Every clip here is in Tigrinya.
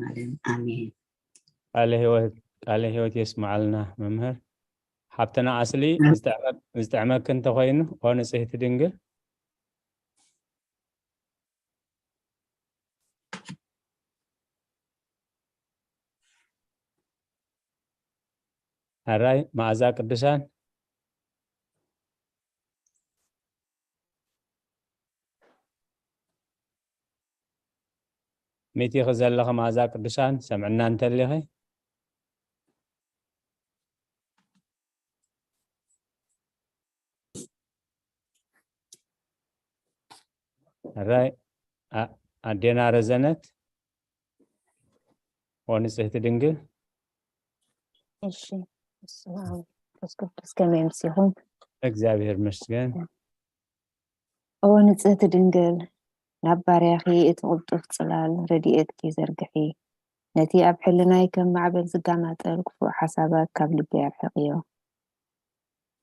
ዓለም። ኣሜን። ቃለ ህይወት ቃለ ህይወት የስምዓልና መምህር። ሓብትና ኣስሊ፣ ዝጥዕመክ- ዝጥዕመክ እንተኾይኑ፣ ኦ ንጽህቲ ድንግል። ሕራይ መዓዛ ቅዱሳን። ሚቲኺ ዘለኺ መዓዛ ቅዱሳን፣ ሰምዕና እንተሊኺ። ሕራይ ኣ- ኣዴና ረዘነት፣ ኦ ንጽህቲ ድንግል። እሺ፣ በስመ ኣብ ወመንፈስ ቅዱስ፣ ከመይ ኣምሲኹም? እግዚኣብሔር ይመስገን። ኦ ንጽህቲ ድንግል፣ ናብ ባርያኺ እቲ ቅልጡፍ ጽላል ረድኤትኪ ዘርግሒ። ነቲ ኣብ ሕልናይ ከም ማዕበል ዝጋማጠል ክፉእ ሓሳባት ካብ ልበይ ኣርሕቕዮ።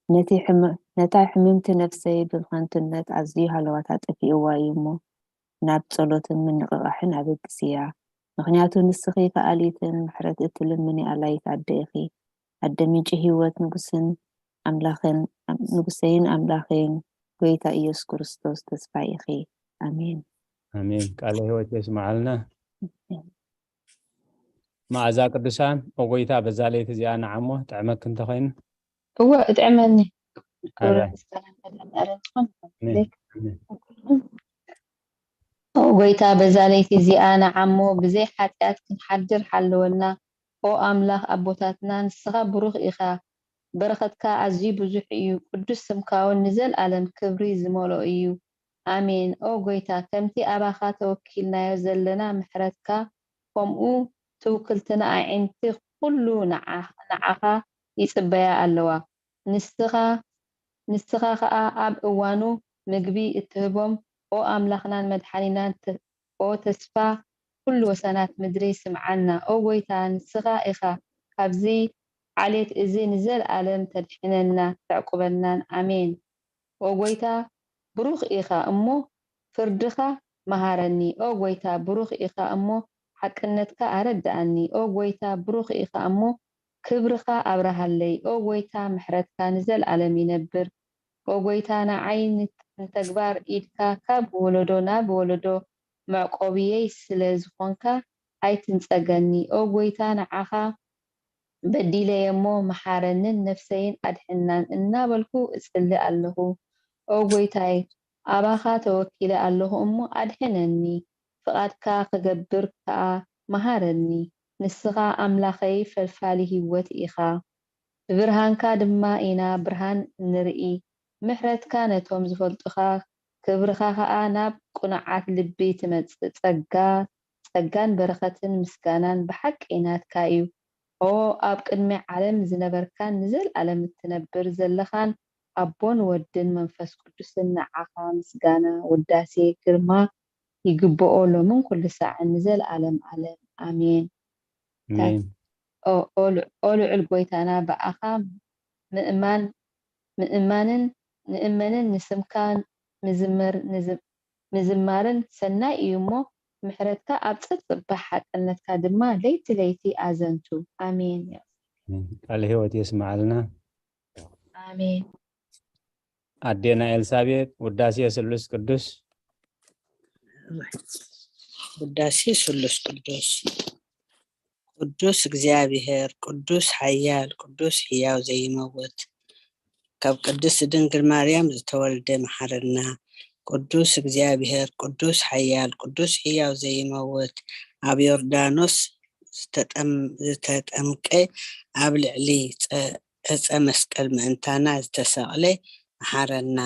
ነቲ ሕመ- ነታ ሕምምቲ ነፍሰይ ብኸንቱነት ኣዝዩ ሃለዋታ ጠፊእዋ እዩ እሞ፣ ናብ ጸሎትን ምንቕቓሕን ኣበግስያ። ምኽንያቱ ንስኺ ከኣሊትን ምሕረት እትልምኒ ኣላይት ኣደ ኢኺ። ኣደ ምንጪ ህይወት ንጉስን ኣምላኽን፣ ንጉሰይን ኣምላኸይን፣ ጎይታ ኢየሱስ ክርስቶስ ተስፋይ ኢኺ። ኣሜን። ኣሜን። ቃለ ህይወት የስምዓልና። መዓዛ ቅዱሳን፣ ኦ ጎይታ፣ በዛ ለይቲ እዚኣ ንዓሞ ጥዕመክ እንተኾይኑ። እወ፣ እጥዕመኒ። ክብሪ ኣሜን። ምስጋና መድኃኔዓለም ይኹን። ኣሜን። ኣሜን። ኦ ጎይታ፣ በዛ ለይቲ እዚኣ ንዓሞ ብዘይ ሓጢኣት ክንሓድር ሓልወና። ኦ ኣምላኽ ኣቦታትና፣ ንስኻ ብሩኽ ኢኻ። በረኸትካ ኣዝዩ ብዙሕ እዩ። ቅዱስ ስምካ እውን ንዘልኣለም ክብሪ ዝመልኦ እዩ። ኣሜን። ኦ ጎይታ፣ ከምቲ ኣባኻ ተወኪልናዮ ዘለና ምሕረትካ፣ ከምኡ ትውክልትና ኣዒንቲ ኩሉ ንዓ- ንዓኻ ይጽበያ ኣለዋ። ንስኻ ንስኻ ኸኣ ኣብ እዋኑ ምግቢ እትህቦም፣ ኦ ኣምላኽናን መድሓኒናን፣ ተ- ኦ ተስፋ ኩሉ ወሰናት ምድሪ፣ ስምዓና። ኦ ጎይታ፣ ንስኻ ኢኻ ካብዚ ዓሌት እዚ ንዘልኣለም ተድሕነና፣ ተዕቁበናን። ኣሜን። ኦ ጎይታ፣ ብሩኽ ኢኻ እሞ ፍርድኻ መሃረኒ። ኦ ጎይታ፣ ብሩኽ ኢኻ እሞ ሓቅነትካ ኣረድኣኒ። ኦ ጎይታ፣ ብሩኽ ኢኻ እሞ ክብርኻ ኣብርሃለይ። ኦ ጎይታ፣ ምሕረትካ ንዘልኣለም ይነብር። ኦ ጎይታ፣ ንዓይ ንት- ንተግባር ኢድካ ካብ ወለዶ ናብ ወለዶ መዕቆብየይ ስለ ዝኾንካ ኣይትንጸገኒ። ኦ ጎይታ፣ ንዓኻ በዲለየ እሞ መሓረንን ነፍሰይን ኣድሕናን እናበልኩ እጽሊ ኣለኹ። ኦ ጎይታይ፣ ኣባኻ ተወኪለ ኣለኹ እሞ ኣድሕነኒ፣ ፍቓድካ ክገብር ከኣ መሃረኒ። ንስኻ ኣምላኸይ ፈልፋሊ ህይወት ኢኻ፣ ብብርሃንካ ድማ ኢና ብርሃን እንርኢ። ምሕረትካ ነቶም ዝፈልጡኻ፣ ክብርኻ ኸኣ ናብ ቅኑዓት ልቢ ትመጽእ። ጸጋ ጸጋን በረኸትን ምስጋናን ብሓቂ ናትካ እዩ። ኦ ኣብ ቅድሚ ዓለም ዝነበርካን ንዘልኣለም እትነብር ዘለኻን ኣቦን ወድን መንፈስ ቅዱስን ንዓኻ ምስጋና፣ ውዳሴ፣ ግርማ ይግብኦ ሎምን ኩሉ ሳዕን ንዘልኣለም ኣለም። ኣሜን። ኣሜን። ኦ ኦ ልዑ- ኦ ልዑል ጎይታና ብኣኻ ምእማን ምእማንን ንእመንን ንስምካ ምዝመር ንዝ- ምዝማርን ሰናይ እዩ እሞ ምሕረትካ ኣብ ጸጽባሕ ሓቅነትካ ድማ ለይቲ ለይቲ ኣዘንቱ። ኣሜን። ቃለ ህይወት የስምዓልና። ኣሜን። ኣዴና ኤልሳቤጥ፣ ውዳሴ ስሉስ ቅዱስ። ውዳሴ ስሉስ ቅዱስ። ቅዱስ እግዚኣብሔር፣ ቅዱስ ሓያል፣ ቅዱስ ሕያው ዘይመውት፣ ካብ ቅድስት ድንግል ማርያም ዝተወልደ መሓረና። ቅዱስ እግዚኣብሔር፣ ቅዱስ ሓያል፣ ቅዱስ ሕያው ዘይመውት፣ ኣብ ዮርዳኖስ ዝተጠም- ዝተጠምቀ፣ ኣብ ልዕሊ ጸ- ዕጸ መስቀል ምእንታና ዝተሰቕለ መሓረና።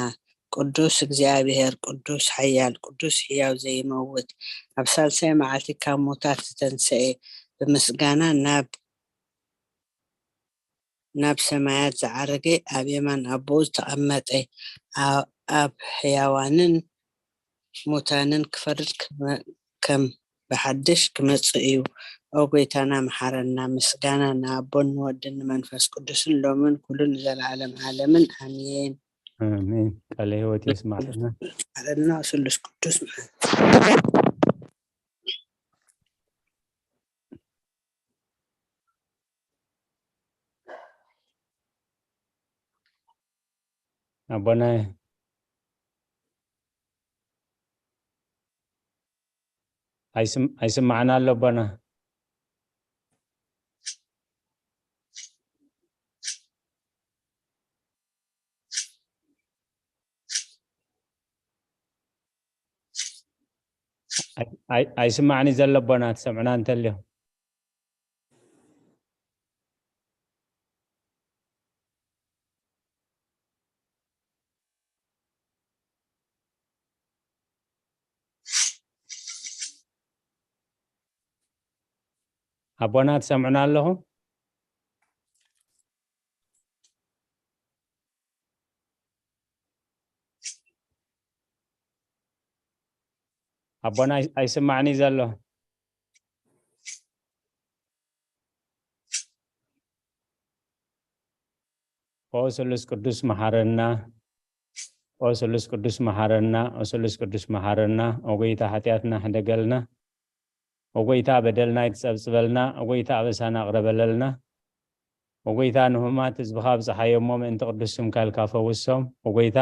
ቅዱስ እግዚኣብሔር፣ ቅዱስ ሓያል፣ ቅዱስ ሕያው ዘይመውት፣ ኣብ ሳልሳይ መዓልቲ ካብ ሙታት ዝተንሰኤ፣ ብምስጋና ናብ ናብ ሰማያት ዝዓረገ፣ ኣብ የማን ኣቦኡ ዝተቐመጠ፣ ኣ- ኣብ ሕያዋንን ሙታንን ክፈርድ ክመ- ከም ብሓድሽ ክመጽእ እዩ። ኦ ጎይታና መሓረና። ምስጋና ንኣቦን ንወድን ንመንፈስ ቅዱስን ሎምን ኩሉ ንዘለዓለም ዓለምን ኣሜን። ኣሜን። ቃለ ህይወት የስማዕልና። መሓረና ስሉስ ቅዱስ መሓረና። ኣቦና ኣይስም- ኣይስማዕና ኣሎ ኣቦና። ኣይ- ኣይ- ኣይስማዕኒ ዘሎ ኣቦና፣ ትሰምዕና እንተልዮ። ኣቦና ትሰምዑና ኣለኹም? ኣቦና ኣይ- ኣይስማዕኒ ዘሎ። ኦ ስሉስ ቅዱስ መሓረና፣ ኦ ስሉስ ቅዱስ መሓረና፣ ኦ ስሉስ ቅዱስ መሓረና። ኦ ጎይታ ሓጢኣትና ሕደገልና፣ ኦ ጎይታ በደልና ይትጸብጽበልና፣ ኦ ጎይታ ኣበሳና ቅረበለልና። ኦ ጎይታ ንሁማት ህዝብኻ ብጽሓዮ እሞ ምእንቲ ቅዱስ ስምካ ኢልካ ፈውሶም። ኦ ጎይታ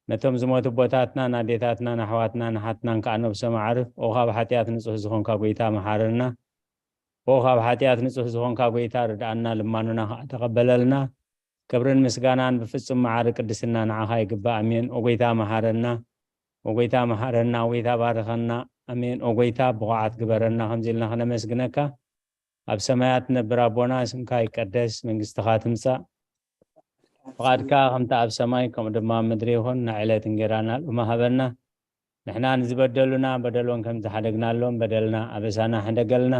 ነቶም ዝሞቱ ኣቦታትና፣ ኣዴታትና፣ ኣሕዋትና፣ ኣሓትናን ከኣ ነብሶም ኣዕርፍ። ኦ ካብ ሓጢኣት ንጹህ ዝኾንካ ጎይታ መሓረና። ኦ ካብ ሓጢኣት ንጹህ ዝኾንካ ጎይታ ርድኣና፣ ልማኑና ከኣ ተቐበለልና። ክብርን ምስጋናን ብፍጹም መዓሪ ቅድስና ንዓኻ ይግባእ። ኣሜን። ኦ ጎይታ መሓረና፣ ኦ ጎይታ መሓረና፣ ኦ ጎይታ ባርኸና። ኣሜን። ኦ ጎይታ ብቑዓት ግበረና ከምዚ ኢልና ክነመስግነካ። ኣብ ሰማያት ትነብር ኣቦና፣ ስምካ ይቀደስ፣ መንግስትኻ ትምጻእ፣ ፍቓድካ ከምቲ ኣብ ሰማይ ከምኡ ድማ ኣብ ምድሪ ይኹን። ናይ ዕለት እንጌራና ሎሚ ሃበና። ንሕና ንዝበደሉና በደሎም ከም ዝሓደግናሎም በደልና ኣበሳና ሕደገልና።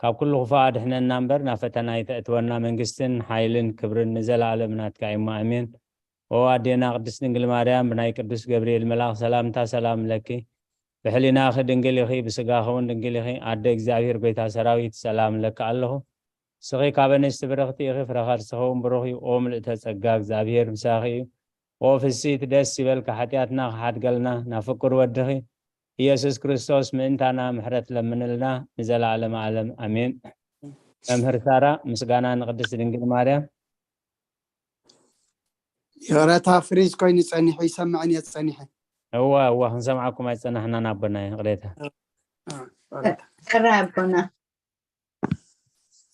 ካብ ኩሉ ክፉእ ኣድሕነና እምበር ናብ ፈተና ኣይተእትወና። መንግስትን ሓይልን ክብርን ንዘለኣለም ናትካ እዩ። ኣሜን። ኦ ኣዴና ቅድስት ድንግል ማርያም፣ ብናይ ቅዱስ ገብርኤል መልኣኽ ሰላምታ ሰላም ለኪ። ብሕሊናኺ ድንግል ኢኺ፣ ብስጋኺ እውን ድንግል ኢኺ። ኣደ እግዚኣብሔር ጎይታ ሰራዊት ሰላም ለኪ ኣለኹ። ንስኺ ካብ ኣንስቲ ብርኽቲ ኢኺ፣ ፍረ ከርስኺ እውን ብሩኽ እዩ። ኦ ምልእተ ጸጋ እግዚኣብሔር ምሳኺ እዩ። ኦ ፍስሕቲ ደስ ይበልካ፣ ሓጢኣትና ክሓድገልና ናብ ፍቁር ወድኺ ኢየሱስ ክርስቶስ ምእንታና ምሕረት ለምንልና ንዘለኣለም ዓለም ኣሜን። መምህር ሳራ ምስጋና ንቅድስት ድንግል ማርያም። ይቕረታ ፍሪዝ ኮይኑ ጸኒሑ ይሰምዕን እየ ጸኒሐ። እዋ እዋ ክንሰምዓኩም ኣይጸናሕናን ኣቦና ይቕሬታ። ሰራ ኣቦና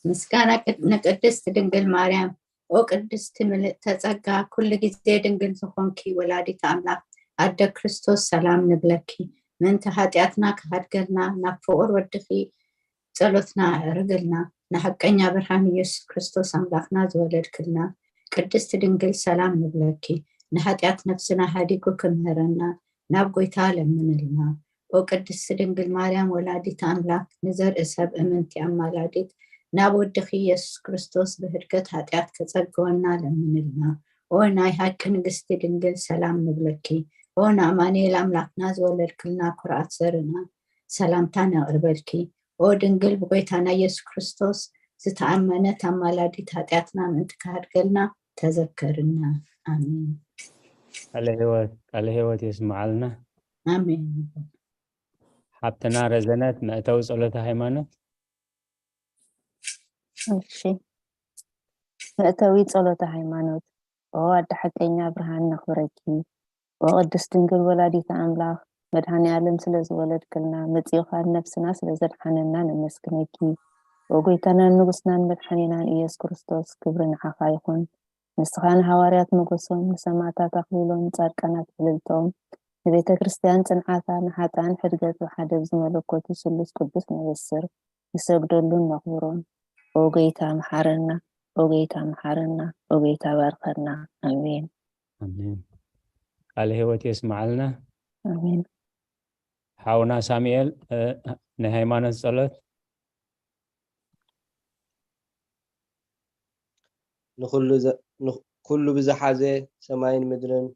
ምስጋና ቅድ- ንቅድስት ድንግል ማርያም። ኦ ቅድስቲ ምልእተ ጸጋ፣ ኩሉ ግዜ ድንግል ዝኾንኪ ወላዲት ኣምላኽ ኣደ ክርስቶስ ሰላም ንብለኪ። ምእንቲ ሓጢኣትና ክሃድገልና ናብ ፍቑር ወድኺ ጸሎትና ኣዕርግልና። ንሓቀኛ ብርሃን ኢየሱስ ክርስቶስ ኣምላኽና ዝወለድክልና ቅድስቲ ድንግል ሰላም ንብለኪ። ንሓጢኣት ነፍስና ሃዲጉ ክምህረና ናብ ጎይታ ለምንልና። ኦ ቅድስቲ ድንግል ማርያም ወላዲት ኣምላክ ንዘርኢ ሰብ እምንቲ ኣማላዲት ናብ ወድኺ ኢየሱስ ክርስቶስ ብህድገት ሓጢኣት ከጸግወና ለምንልና። ኦ ናይ ሓቂ ንግስቲ ድንግል ሰላም ንብለኪ። ኦ ንኣማኑኤል ኣምላክና ዝወለድክልና ኩርዓት ዘርእና ሰላምታ ነቕርበልኪ። ኦ ድንግል ብጎይታና ኢየሱስ ክርስቶስ ዝተኣመነት ኣማላዲት ሓጢኣትና ምእንቲ ክሃድገልና ተዘከርና። ኣሜን። ቃለ ህይወት ቃለ ህይወት የስምዓልና። ኣሜን። ሓብትና ረዘነት መእተዊ ጸሎተ ሃይማኖት። እሺ መእተዊ ጸሎተ ሃይማኖት። ኦ ኣደ ሓቀኛ ብርሃን ነኽብረኪ። ኦ ቅድስት ድንግል ወላዲተ ኣምላኽ መድኃኔ ዓለም ስለ ዝወለድክልና መጺኡ ኻብ ነፍስና ስለ ዘድሓነና ነመስግነኪ። ኦ ጎይታናን ንጉስናን መድኃኔናን ኢየሱስ ክርስቶስ ክብሪ ንዓኻ ይኹን። ንስኻ ንሃዋርያት ሞገሶም፣ ንሰማዕታት ኣኽሊሎም፣ ንጻድቃናት ዕልልቶም፣ ንቤተ ክርስቲያን ጽንዓታ፣ ንሓጥኣን ሕድገቱ ሓደ ብዝመለኮቱ ስሉስ ቅዱስ ነበስር፣ ንሰግደሉን ነኽብሮን። ኦ ጎይታ መሓረና፣ ኦ ጎይታ መሓረና፣ ኦ ጎይታ ባርከና። ኣሜን። ኣሜን። ቃለ ህይወት የስምዓልና። ኣሜን። ሓውና ሳሙኤል ናይ ሃይማኖት ጸሎት። ንኹሉ ብዝሓዘ ሰማይን ምድርን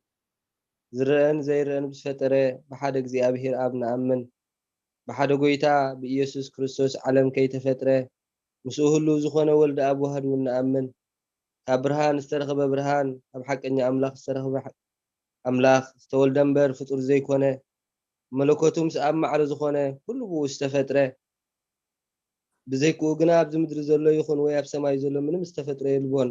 ዝረኣን ዘይረኣን ብዝፈጠረ ብሓደ እግዚኣብሔር ኣብ ንኣምን። ብሓደ ጎይታ ብኢየሱስ ክርስቶስ ዓለም ከይተፈጥረ ምስኡ ህልው ዝኾነ ወልድ ኣብ ዋህድ እውን ንኣምን። ካብ ብርሃን ዝተረኽበ ብርሃን፣ ካብ ሓቀኛ ኣምላኽ ዝተረኽበ ኣምላኽ፣ ዝተወልደ እምበር ፍጡር ዘይኮነ፣ መለኮቱ ምስ ኣብ ማዕረ ዝኾነ ኩሉ ብኡ ዝተፈጥረ፣ ብዘይክኡ ግና ኣብዚ ምድሪ ዘሎ ይኹን ወይ ኣብ ሰማይ ዘሎ ምንም ዝተፈጥረ የልቦን።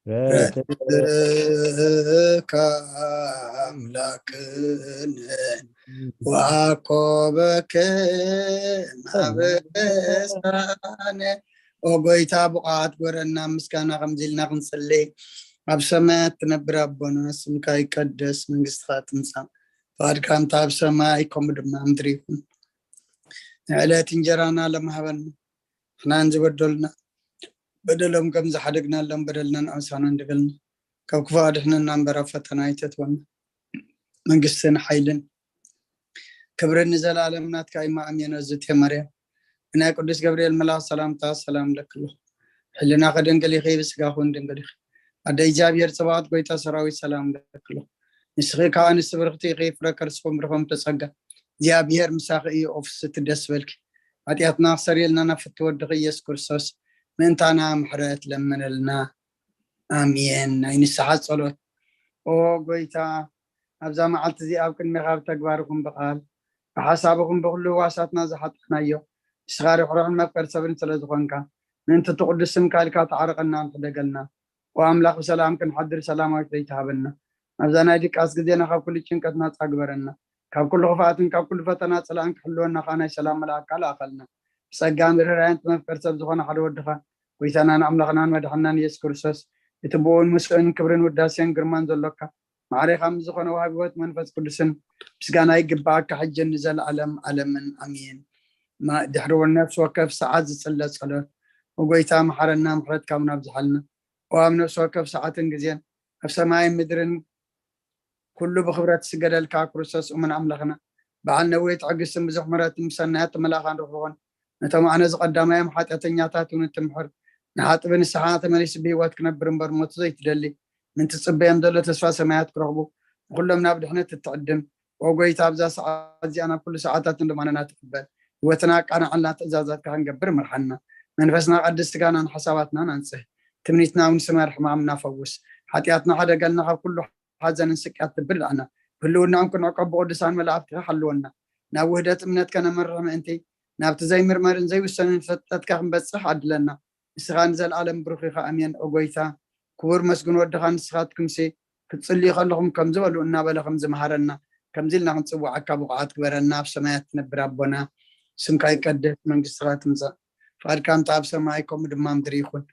ረትካ ኣምላክን ዋኮበክን ኣብ ልሳነ። ኦ ጎይታ፣ ብቕዓት ግበረና ምስጋና ከምዚ ኢልና ክንጽሊ። ኣብ ሰማያት ትነብር ኣቦና፣ ስምካ ይቀደስ፣ መንግስትኻ ትምጻእ፣ ፍቓድካ እንተ ኣብ ሰማይ ከምኡ ድማ ምድሪ ይኹን። ንዕለት እንጀራና ሎም ሃበና፣ ንሕናን ዝበደሉና በደሎም ከም ዝሓደግናሎም በደልናን ኣውሳና እንድበልና፣ ካብ ክፉእ ኣድሕነና እምበር ኣብ ፈተና ኣይተእትወና። መንግስትን ሓይልን ክብርን ንዘለኣለም ናትካ እዩ። ኣሜን። እዝእቴ ማርያም፣ ብናይ ቅዱስ ገብርኤል መልኣኽ ሰላምታ ሰላም እለኪ ኣለኹ። ሕልናኺ ድንግል ኢኺ፣ ብስጋኺ እውን ድንግል ኢኺ። ኣደ እግዚኣብሔር ጸባኦት፣ ጎይታ ሰራዊት፣ ሰላም እለኪ ኣለኹ። ንስኺ ከኣ ኣንስቲ ብርኽቲ ኢኺ፣ ፍረ ከርስኺ እውን ብሩኽ እዩ። ጸጋ እግዚኣብሔር ምሳኺ እዩ። ኦ ፍስሕቲ ደስ በልኪ፣ ሓጢኣትና ክሰርየልና ናብ ፍትው ወድኺ ኢየሱስ ክርስቶስ ምእንታና ምሕረት ለምነልና። ኣሜን። ናይ ንስሓ ጸሎት። ኦ ጎይታ፣ ኣብዛ መዓልቲ እዚኣ ኣብ ቅድሜኻ ብተግባርኹም ብቓል ብሓሳብኹም ብኹሉ ህዋሳትና ዝሓጣናዮ፣ ንስኻ ርሕሩሕን መፍቀር ሰብን ስለ ዝኾንካ፣ ምእንቲ እቲ ቅዱስ ስምካ ኢልካ ተዓረቐና፣ ንሕደገልና። ኦ ኣምላኽ፣ ብሰላም ክንሓድር ሰላማዊት ለይቲ ሃበና። ኣብዛ ናይ ድቃስ ግዜና ካብ ኩሉ ጭንቀት ናጻ ግበረና። ካብ ኩሉ ክፍኣትን ካብ ኩሉ ፈተና ጽላእን ክሕልወና ከኣ ናይ ሰላም መልኣክካ ልኣኸልና። ብጸጋን ርህራሄን እቲ መፍቀር ሰብ ዝኾነ ሓደ ወድኻ፣ ጎይታናን ኣምላኽናን መድሓንናን ኢየሱስ ክርስቶስ፣ እቲ ብኡን ምስኡን ክብርን ውዳሴን ግርማን ዘሎካ፣ ማዕሬኻ ምስ ዝኾነ ወሃቢ ህይወት መንፈስ ቅዱስን ምስጋና ይግብኣካ፣ ሕጅን ንዘለኣለም ኣለምን። ኣሜን። ማ-፣ ድሕሪ እውን ነፍሲ ወከፍ ሰዓት ዝጽለ ጸሎት፣ ኦ ጎይታ፣ መሓረና፣ ምሕረትካ እውን ኣብዝሓልና። ኦ ኣብ ነፍሲ ወከፍ ሰዓትን ግዜን፣ ኣብ ሰማይን ምድርን ኩሉ ብኽብረት ዝስገደልካ ክርስቶስ እሙን ኣምላኽና፣ በዓል ነዊሕ ትዕግስትን ብዙሕ ምሕረትን ብሰናያት ተመላእኻን ርሕሩሕን፣ ነቶም ኣነ ዝቐዳማዮም ሓጢኣተኛታት እውን እትምሕር፣ ንሓጥቢ ንስሓ ተመሊሱ ብህይወት ክነብር እምበር ሞቱ ዘይትደሊ፣ ምእንቲ ዝጽበዮም ዘሎ ተስፋ ሰማያት ክረኽቡ፣ ንኹሎም ናብ ድሕነት እትዕድም፣ ኦ ጎይታ፣ ኣብዛ ሰዓት እዚኣ ናብ ኩሉ ሰዓታትን ልማኖና ትቕበል፣ ህይወትና ኣቃንዓልና፣ ትእዛዛትካ ክንገብር ምርሓና፣ መንፈስና ቀድስ፣ ስጋናን ሓሳባትናን ኣንጽህ፣ ትምኒትና እውን ስመር፣ ሕማምና ፈውስ፣ ሓጢኣትና ሕደገልና፣ ካብ ኩሉ ሓዘንን ስቅያት ልቢ ልኣና፣ ብህልውናን ክንዕቀብ ብቅዱሳን መላእክትኻ ሓልወና፣ ናብ ውህደት እምነት ከነምርሕ ምእንቲ፣ ናብቲ ዘይምርመርን ዘይውሰንን ፍልጠትካ ክንበጽሕ ዓድለና። ንስኻ ንዘለኣለም ብሩኽ ኢኻ። ኣሜን። ኦ ጎይታ፣ ክቡር መስጉን ወድኻ ንስኻትኩምሲ ክትጽልዩ ከለኹም ከምዚ በሉ እናበለ ከም ዝመሃረና፣ ከምዚ ኢልና ክንጽውዓካ ብቑዓት ግበረና። ኣብ ሰማያት ትነብር ኣቦና፣ ስምካ ይቀደስ፣ መንግስትኻ ትምጻእ፣ ፍቓድካ እንተ ኣብ ሰማይ ከምኡ ድማ ምድሪ ይኹን።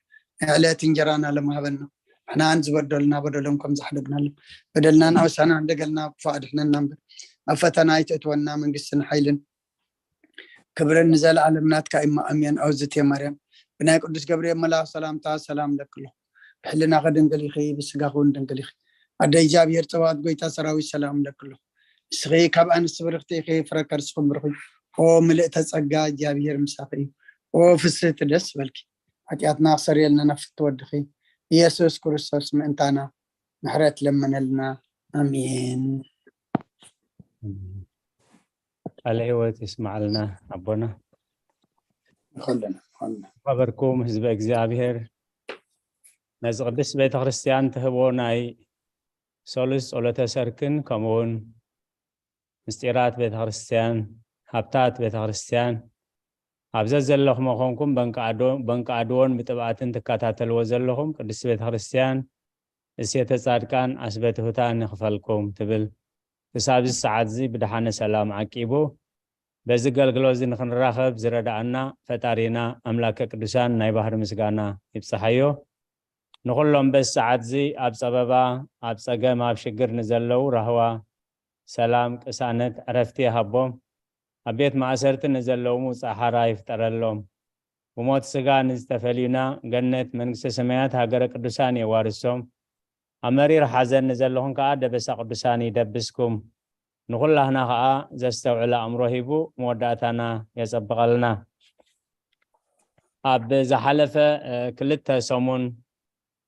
ናይ ዕለት እንጀራና ሎም ሃበና። ንሕናን ዝበደሉና በደሎም ከም ዝሓደግናሎም በደልናን ኣውሳና እንደገልና ክፉእ ኣድሕነና እምበር፣ ኣብ ፈተና ኣይተእትወና። መንግስትን ሓይልን ክብርን ንዘለኣለም ናትካ እዩ። ኣሜን። ኣውዝቴ ማርያም፣ ብናይ ቅዱስ ገብርኤል መልኣኽ ሰላምታ ሰላም እለኪ ኣለኹ። ብሕልናኺ ድንግል ኢኺ፣ ብስጋኺ እውን ድንግል ኢኺ። ኣደ እግዚኣብሔር ጸባኦት፣ ጎይታ ሰራዊት፣ ሰላም እለኪ ኣለኹ። ንስኺ ካብ ኣንስቲ ብርኽቲ ኢኺ፣ ፍረ ከርስኺ ብሩኽ እዩ። ኦ ምልእተ ጸጋ፣ እግዚኣብሔር ምሳኺ እዩ። ኦ ፍስህቲ፣ ደስ በልኪ። ሓጢኣትና ክሰርየልና ናብ ፍትወድኺ ኢየሱስ ክርስቶስ ምእንታና ምሕረት ለመነልና። ኣሜን። ቃለ ህይወት ይስማዓልና ኣቦና። ይኸለና፣ ይኸለና። ዝኸበርኩም ህዝበ እግዚኣብሔር፣ ነዚ ቅድስት ቤተ ክርስቲያን ትህቦ ናይ ሰሉስ ጸሎተ ሰርክን ከምኡውን ምስጢራት ቤተ ክርስቲያን፣ ሃብታት ቤተ ክርስቲያን ኣብ ዘዘለኹም ኮንኩም በንቃ ኣዶ-፣ በንቃ ኣድዎን ብጥብኣትን ትከታተልዎ ዘለኹም ቅድስት ቤተ ክርስቲያን እሴተ ጻድቃን ኣስበ ትሑታን ይኽፈልኩም ትብል። ክሳብ እዚ ሰዓት እዚ ብደሓነ ሰላም ዓቂቡ በዚ ገልግሎት እዚ ንኽንራኸብ ዝረድኣና ፈጣሪና ኣምላከ ቅዱሳን ናይ ባህሪ ምስጋና ይብጽሓዮ። ንኹሎም በዚ ሰዓት እዚ ኣብ ጸበባ፣ ኣብ ጸገም፣ ኣብ ሽግር ንዘለዉ ራህዋ፣ ሰላም፣ ቅሳነት፣ ዕረፍቲ ይሃቦም። ኣብ ቤት ማእሰርቲ ንዘለዉ ውጽእ ሓራ ይፍጠረሎም። ብሞት ስጋ ንዝተፈልዩና ገነት መንግስተ ሰማያት ሃገረ ቅዱሳን የዋርሶም። ኣብ መሪር ሓዘን ንዘለኹም ከኣ ደበሳ ቅዱሳን ይደብስኩም። ንኹላህና ከኣ ዘስተውዕል ኣእምሮ ሂቡ መወዳእታና የጸብቐልና። ኣብ ዝሓለፈ፣ እ፣ ክልተ ሰሙን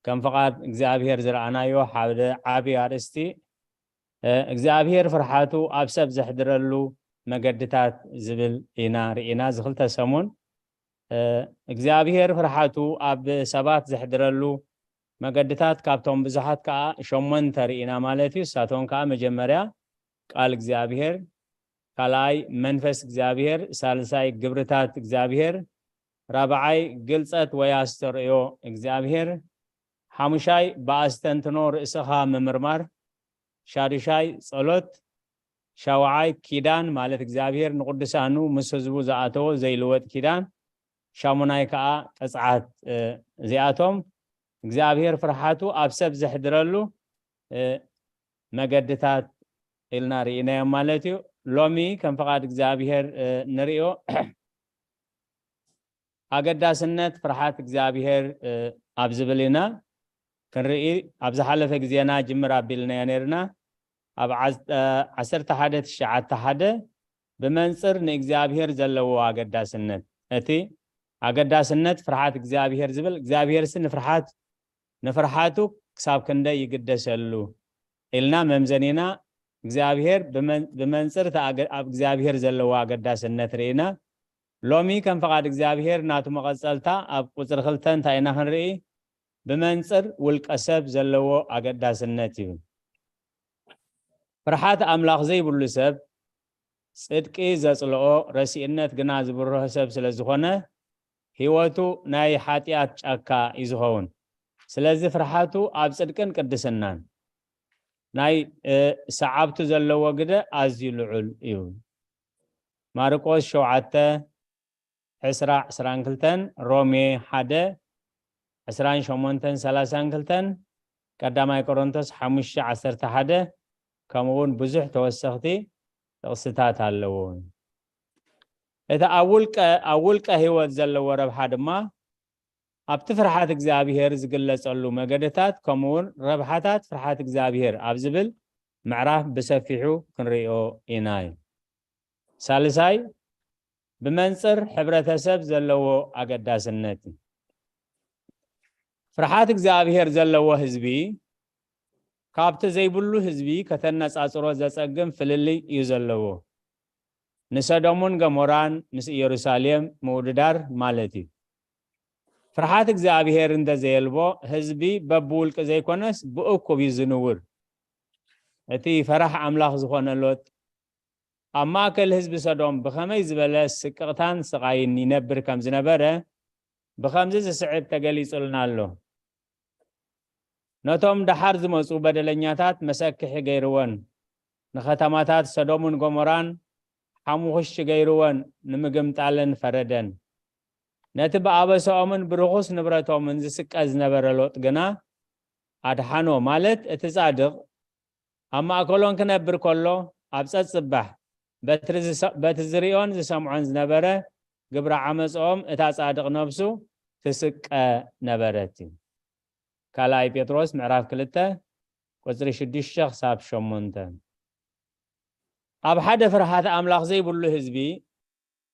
ከም ፍቓድ እግዚኣብሔር ዝረኣናዮ ሓደ ዓቢ ኣርእስቲ፣ እ፣ እግዚኣብሔር ፍርሓቱ ኣብ ሰብ ዘሕድረሉ መገድታት ዝብል ኢና ርኢና። እዚ ክልተ ሰሙን፣ እ፣ እግዚኣብሔር ፍርሓቱ ኣብ ሰባት ዘሕድረሉ መገድታት ካብቶም ብዙሓት ከኣ ሸሞንተ ርኢና ማለት እዩ። እሳቶም ከኣ መጀመርያ ቃል እግዚኣብሔር፣ ካልኣይ መንፈስ እግዚኣብሔር፣ ሳልሳይ ግብርታት እግዚኣብሔር፣ ራብዓይ ግልጸት ወይ ኣስተርእዮ እግዚኣብሔር፣ ሓሙሻይ ብኣስተንትኖ ርእስኻ ምምርማር። ሻዱሻይ ጸሎት። ሻውዓይ ኪዳን፣ ማለት እግዚኣብሔር ንቕዱሳኑ ምስ ህዝቡ ዝኣተዎ ዘይልወጥ ኪዳን። ሻሙናይ ከኣ ቅጽዓት። እዚኣቶም እግዚኣብሔር ፍርሓቱ ኣብ ሰብ ዘሕድረሉ መገድታት ኢልና ርኢናዮም ማለት እዩ። ሎሚ ከም ፍቓድ እግዚኣብሔር ንርእዮ ኣገዳስነት ፍርሓት እግዚኣብሔር ኣብ ዝብል ኢና ክንርኢ። ኣብ ዝሓለፈ ግዜና ጅምር ኣቢልናዮ ነርና። ኣብ ዓሰርተ ሓደ ትሽዓተ ሓደ ብመንፅር ንእግዚኣብሔር ዘለዎ ኣገዳስነት፣ እቲ ኣገዳስነት ፍርሓት እግዚኣብሔር ዝብል እግዚኣብሔርሲ ንፍርሓት ንፍርሓቱ ክሳብ ክንደይ ይግደሰሉ ኢልና መምዘኒና። እግዚኣብሔር ብመንፅር ኣብ እግዚኣብሔር ዘለዎ ኣገዳስነት ርኢና። ሎሚ ከም ፍቓድ እግዚኣብሔር ናቱ መቐፀልታ ኣብ ቁፅሪ ክልተ እንታይ ኢና ክንርኢ? ብመንፅር ውልቀ ሰብ ዘለዎ ኣገዳስነት እዩ። ፍርሓት ኣምላኽ ዘይብሉ ሰብ ጽድቂ ዘጽልኦ ረሲእነት ግና ዝብርሆ ሰብ ስለ ዝኾነ ህይወቱ ናይ ሓጢኣት ጫካ እዩ ዝኸውን። ስለዚ ፍርሓቱ ኣብ ጽድቅን ቅድስናን ናይ ሰዓብቱ ዘለዎ ግደ ኣዝዩ ልዑል እዩ። ማርቆስ ሸውዓተ ዕስራ ዕስራን ክልተን፣ ሮሜ ሓደ ዕስራን ሸሞንተን ሰላሳን ክልተን፣ ቀዳማይ ቆሮንቶስ ሓሙሽተ ዓሰርተ ሓደ፣ ከምኡ እውን ብዙሕ ተወሰኽቲ ጥቕስታት ኣለዉ። እቲ ኣብ ውልቀ ኣብ ውልቀ ህይወት ዘለዎ ረብሓ ድማ ኣብቲ ፍርሓት እግዚኣብሔር ዝግለጸሉ መገድታት ከምኡ እውን ረብሓታት ፍርሓት እግዚኣብሔር ኣብ ዝብል ምዕራፍ ብሰፊሑ ክንሪኦ ኢና እዩ። ሳልሳይ ብመንፅር ሕብረተሰብ ዘለዎ ኣገዳስነት። ፍርሓት እግዚኣብሔር ዘለዎ ህዝቢ ካብቲ ዘይብሉ ህዝቢ ከተነጻጽሮ ዘጸግም ፍልልይ እዩ ዘለዎ። ንሰዶምን ገሞራን ምስ ኢየሩሳሌም ምውድዳር ማለት እዩ። ፍርሓት እግዚኣብሔር እንተዘየልቦ ህዝቢ በብውልቂ ዘይኮነስ ብእኩብ እዩ ዝንውር። እቲ ፈራሕ ኣምላኽ ዝኾነ ሎጥ ኣብ ማእከል ህዝቢ ሰዶም ብኸመይ ዝበለ ስቅቕታን ስቓይን ይነብር ከም ዝነበረ ብኸምዚ ዝስዕብ ተገሊጹልና ኣሎ። ነቶም ደሓር ዝመጹ በደለኛታት መሰክሒ ገይርወን፣ ንኸተማታት ሰዶምን ጎሞራን ሓሙኽሽቲ ገይርወን ንምግምጣለን ፈረደን። ነቲ ብኣበሳኦምን ብርኹስ ንብረቶምን ዝስቀ ዝነበረ ሎጥ ግና ኣድሓኖ፣ ማለት እቲ ጻድቕ ኣብ ማእከሎም ክነብር ከሎ ኣብ ጸጽባሕ በቲ ዝሪኦን ዝሰምዖን ዝነበረ ግብረ ዓመጾኦም እታ ጻድቕ ነብሱ ትስቀ ነበረት። ካልኣይ ጴጥሮስ ምዕራፍ ክልተ ቁጽሪ ሽዱሽተ ክሳብ ሸሞንተ። ኣብ ሓደ ፍርሃት ኣምላኽ ዘይብሉ ህዝቢ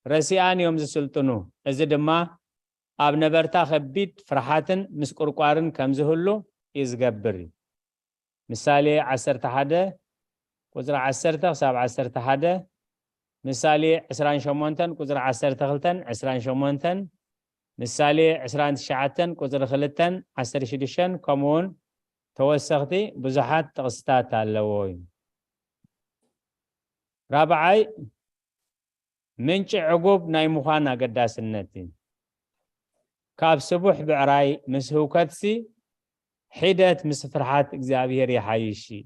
ረሲኣን እዮም ዝስልጥኑ። እዚ ድማ ኣብ ነበርታ ከቢድ ፍርሓትን ምስቁርቋርን ከም ዝህሉ እዩ ዝገብር እዩ። ምሳሌ ዓሰርተ ሓደ ቁጽሪ ዓሰርተ ክሳብ ዓሰርተ ሓደ፣ ምሳሌ ዕስራን ሸሞንተን ቁጽሪ ዓሰርተ ክልተን ዕስራን ሸሞንተን፣ ምሳሌ ዕስራን ትሽዓተን ቁጽሪ ክልተን ዓሰርተ ሽዱሽተን፣ ከምኡውን ተወሰኽቲ ብዙሓት ጥቕስታት ኣለዎ እዩ። ራብዓይ ምንጪ ዕጉብ ናይ ምዃን ኣገዳስነት እዩ። ካብ ስቡሕ ብዕራይ ምስ ህውከትሲ ሒደት ምስ ፍርሓት እግዚኣብሔር ይሓይሽ እዩ።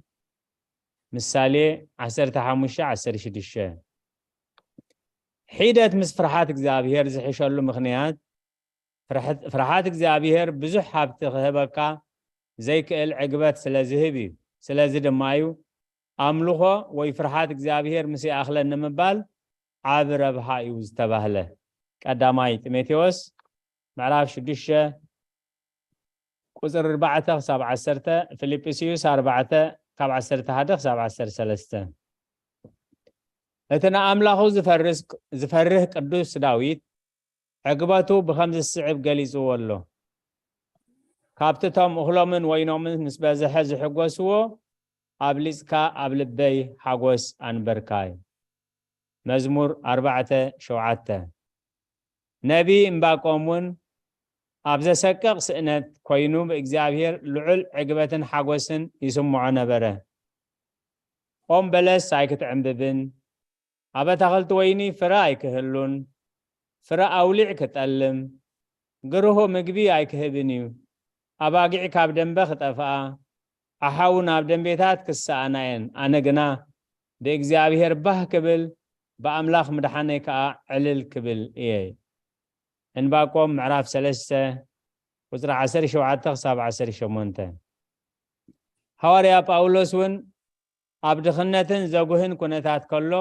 ምሳሌ ዓሰርተ ሓሙሽተ ዓሰርተ ሽዱሽተ። ሒደት ምስ ፍርሓት እግዚኣብሔር ዝሕሸሉ ምኽንያት ፍርሓት እግዚኣብሔር ብዙሕ ሃብቲ ክህበካ ዘይክእል ዕግበት ስለ ዝህብ እዩ። ስለዚ ድማ እዩ ኣምልኾ ወይ ፍርሓት እግዚኣብሔር ምስ ይኣኽለኒ ምባል ዓቢ ረብሓ እዩ ዝተባህለ። ቀዳማይ ጢሞቴዎስ ምዕራፍ ሽዱሽተ ቁጽሪ ኣርባዕተ ክሳብ ዓሰርተ፣ ፊልጵስዩስ ኣርባዕተ ካብ ዓሰርተ ሓደ ክሳብ ዓሰርተ ሰለስተ። እቲ ንኣምላኹ ዝፈርስ ዝፈርህ ቅዱስ ዳዊት ዕግበቱ ብኸምዚ ዝስዕብ ገሊጽዎ ኣሎ። ካብቲ እቶም እኽሎምን ወይኖምን ምስ በዝሐ ዝሕጎስዎ ኣብሊጽካ ኣብ ልበይ ሓጎስ ኣንበርካይ። መዝሙር ኣርባዕተ ሸውዓተ። ነቢ እምባቆም እውን ኣብ ዘሰቅቕ ስእነት ኮይኑ ብእግዚኣብሔር ልዑል ዕግበትን ሓጎስን ይስምዖ ነበረ። ኦም በለስ ኣይክትዕምብብን ኣብ ኣታኽልቲ ወይኒ ፍረ ኣይክህሉን፣ ፍረ ኣውሊዕ ክጠልም፣ ግርሁ ምግቢ ኣይክህብን እዩ። ኣባጊዕ ካብ ደንበ ክጠፍኣ፣ ኣሓው ናብ ደንቤታት ክሰኣና እየን። ኣነ ግና ብእግዚኣብሔር ባህ ክብል፣ ብኣምላኽ ምድሓነይ ከኣ ዕልል ክብል እየ። ዕንባቆም ምዕራፍ ሰለስተ ቁጽሪ ዓሰርተ ሸውዓተ ክሳብ ዓሰርተ ሸሞንተ። ሃዋርያ ጳውሎስ እውን ኣብ ድኽነትን ዘጉህን ኩነታት ከሎ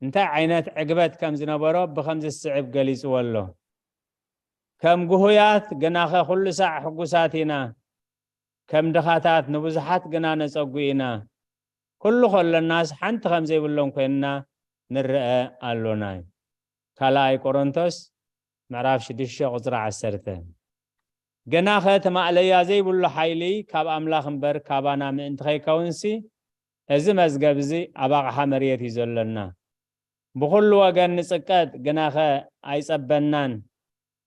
እንታይ ዓይነት ዕግበት ከም ዝነበሮ ብኸምዚ ዝስዕብ ገሊጽዎ ኣሎ። ከም ጉሁያት ግናኸ ኩሉ ሳዕ ሕጉሳት ኢና፣ ከም ድኻታት ንብዙሓት ግና ነጸጉ ኢና። ኩሉ ከሎናስ ሓንቲ ከም ዘይብሎም ኮይንና ንረአ ኣሎና። ካልኣይ ቆሮንቶስ ምዕራፍ ሽዱሽተ ቁጽሪ ዓሰርተ። ግናኸ እቲ ማእለያ ዘይብሉ ሓይሊ ካብ ኣምላኽ እምበር ካባና ምእንቲ ከይከውንሲ፣ እዚ መዝገብ እዚ ኣብ ኣቕሓ መሬት እዩ ዘሎና። ብኹሉ ወገን ንጽቀጥ፣ ግናኸ ኣይጸበናን።